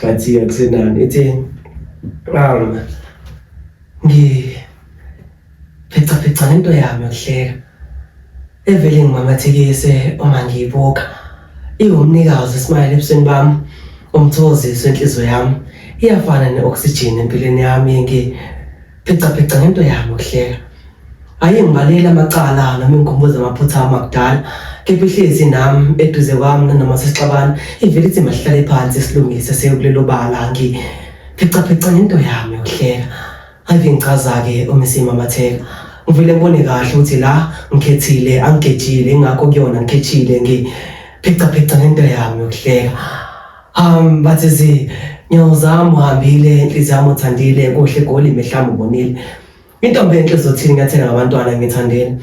Speaker 1: But akusenani. Ithi ngi pheca pheca ngento yami yokuhleka. Evele ngimamathekise uma ngiyibuka. Iwumnikazi smile ebusweni bami, umthokozisi wenhliziyo yami. Iyafana ne-oxygen empilweni yami, ngi pheca pheca ngento yami yokuhleka. Ayingibaleli amacala noma ingikhumbuza amaphutha ami akudala. Kepha ihlezi nami eduze kwami nanoma sesixabana, ivele ithi masihlale phansi silungise seyokulelo bala, ngi pheca pheca ngento yami yokuhleka. Ave ngichaza-ke uma isimamatheka. Ngivele ngibone kahle ukuthi la ngikhethile, angigejile, ingakho kuyona ngikhethile, ngi pheca pheca ngento yami yokuhleka. Bathi zi nyawo zami uhambile, inhliziyo yami uthandile, kuhle egoli imehlo ubonile. Intombi enhle zothini, ngiyathela ngabantwana ngithandeni.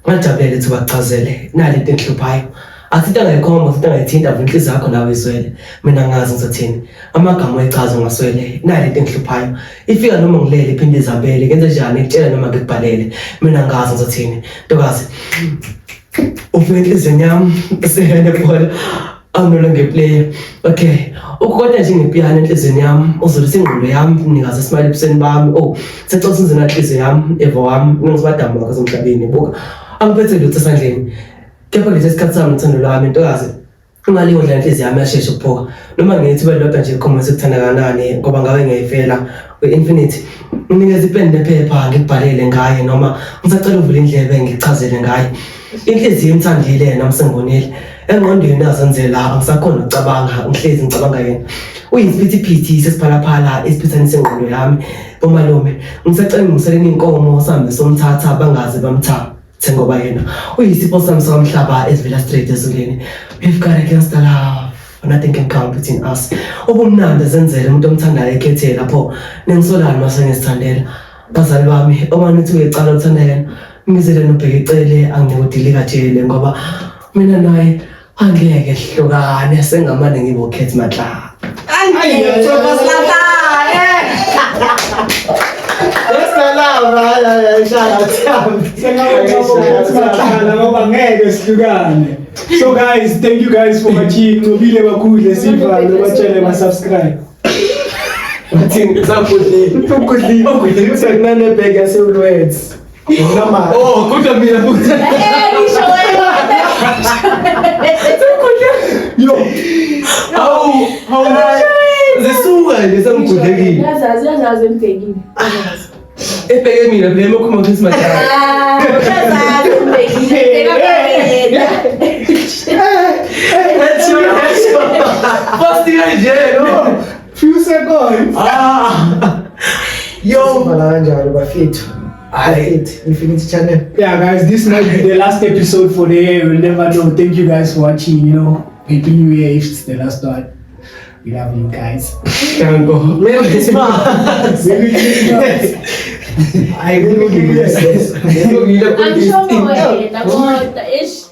Speaker 1: Ngajabulela ithuba kuchazele nali into engihluphayo. Athi into angayikhomba, futhi angayithinta, vula inhliziyo yakho nawe izwele. Mina ngazi ngizothini. Amagama oyichaza ngaswele, nali into engihluphayo. Ifika noma ngilele iphinde izabele, ngenze njani ngitshela noma ngikubhalele. Mina ngazi ngizothini. Ntokazi. Ufika enhliziyweni yami sehene khona. Angilolo ngeplayer. Okay. Ukukodwa nje ngepiyano enhliziyweni yami, uzulisa ingqondo yami, mnikazi smile ebusweni bami. Oh, sexoxa inzima inhliziyo yami, evo wami, ngizibadamu wakho emhlabeni. Buka. Angiphethe lutho esandleni. Kepha lesi sikhathi sami uthando lwami, ntokazi. Imali yodla inhliziyo yami yashesha ukuphuka. Noma ngithi belodwa nje ikhomba sekuthanda kanani ngoba ngabe ngiyayifela kwi-infinity. Nginikeza ipeni nephepha ngikubhalele ngaye noma ngisacela uvule indlebe ngichazele ngaye. Inhliziyo imthandile nami sengibonile. Engqondweni azenzela angisakhona ukucabanga, ngihlezi ngicabanga yena. Uyisiphithiphithi sesiphalaphala esiphithanisa ingqondo yami. Bomalume, ngisacela ngiseleni inkomo sambe somthatha bangaze bamthathe ngoba yena uyisipho sami somhlaba esivela straight ezulwini. We've got against the love. Nothing can come between us. Ubumnandi zenzele umuntu omthandayo ekhethele lapho ningisolani mase ngizithandela. Bazali bami, uma nithi uyecala uthanda yena, ngizele nobheke icele anginikudilika jele ngoba mina naye angeke sihlukane, sengamane ngibokhetha matlala.
Speaker 2: Sengabe ngoba ngeke sihlukane. So guys, thank you guys for watching. Nqobile bakhudle sivalo, batshele ba subscribe.
Speaker 1: Bathini sakudlile?
Speaker 2: Ukudlile.
Speaker 1: Ukudlile.
Speaker 2: Sekunanebheke yaseWoolworths. Noma
Speaker 1: Oh, kodwa mina futhi.
Speaker 3: Eh, ngisho wena.
Speaker 2: Yo,
Speaker 1: Awu, hawu. Zisuka nje sengigudlekile.
Speaker 3: Uyazazi, uyazazi embhekile. Uyazazi.
Speaker 1: Ebheke mina phela emakhuma Christmas.
Speaker 3: Ah, uyazazi embhekile. Bheka wena.
Speaker 1: Fast kanje no.
Speaker 2: Few seconds.
Speaker 1: Ah. Yo.
Speaker 4: Sivala kanjalo bafethu. Bafethu, Infinity Channel.
Speaker 2: Yeah, guys, this might be the last episode for the year. We'll never know. Thank you guys for watching. Happy New Year if it's the last one. We love you guys.
Speaker 1: Danko. Merry Christmas.
Speaker 2: Merry Christmas. Hayi, kulungile.
Speaker 1: Kulungile.
Speaker 3: Angishongo wena kodwa ish.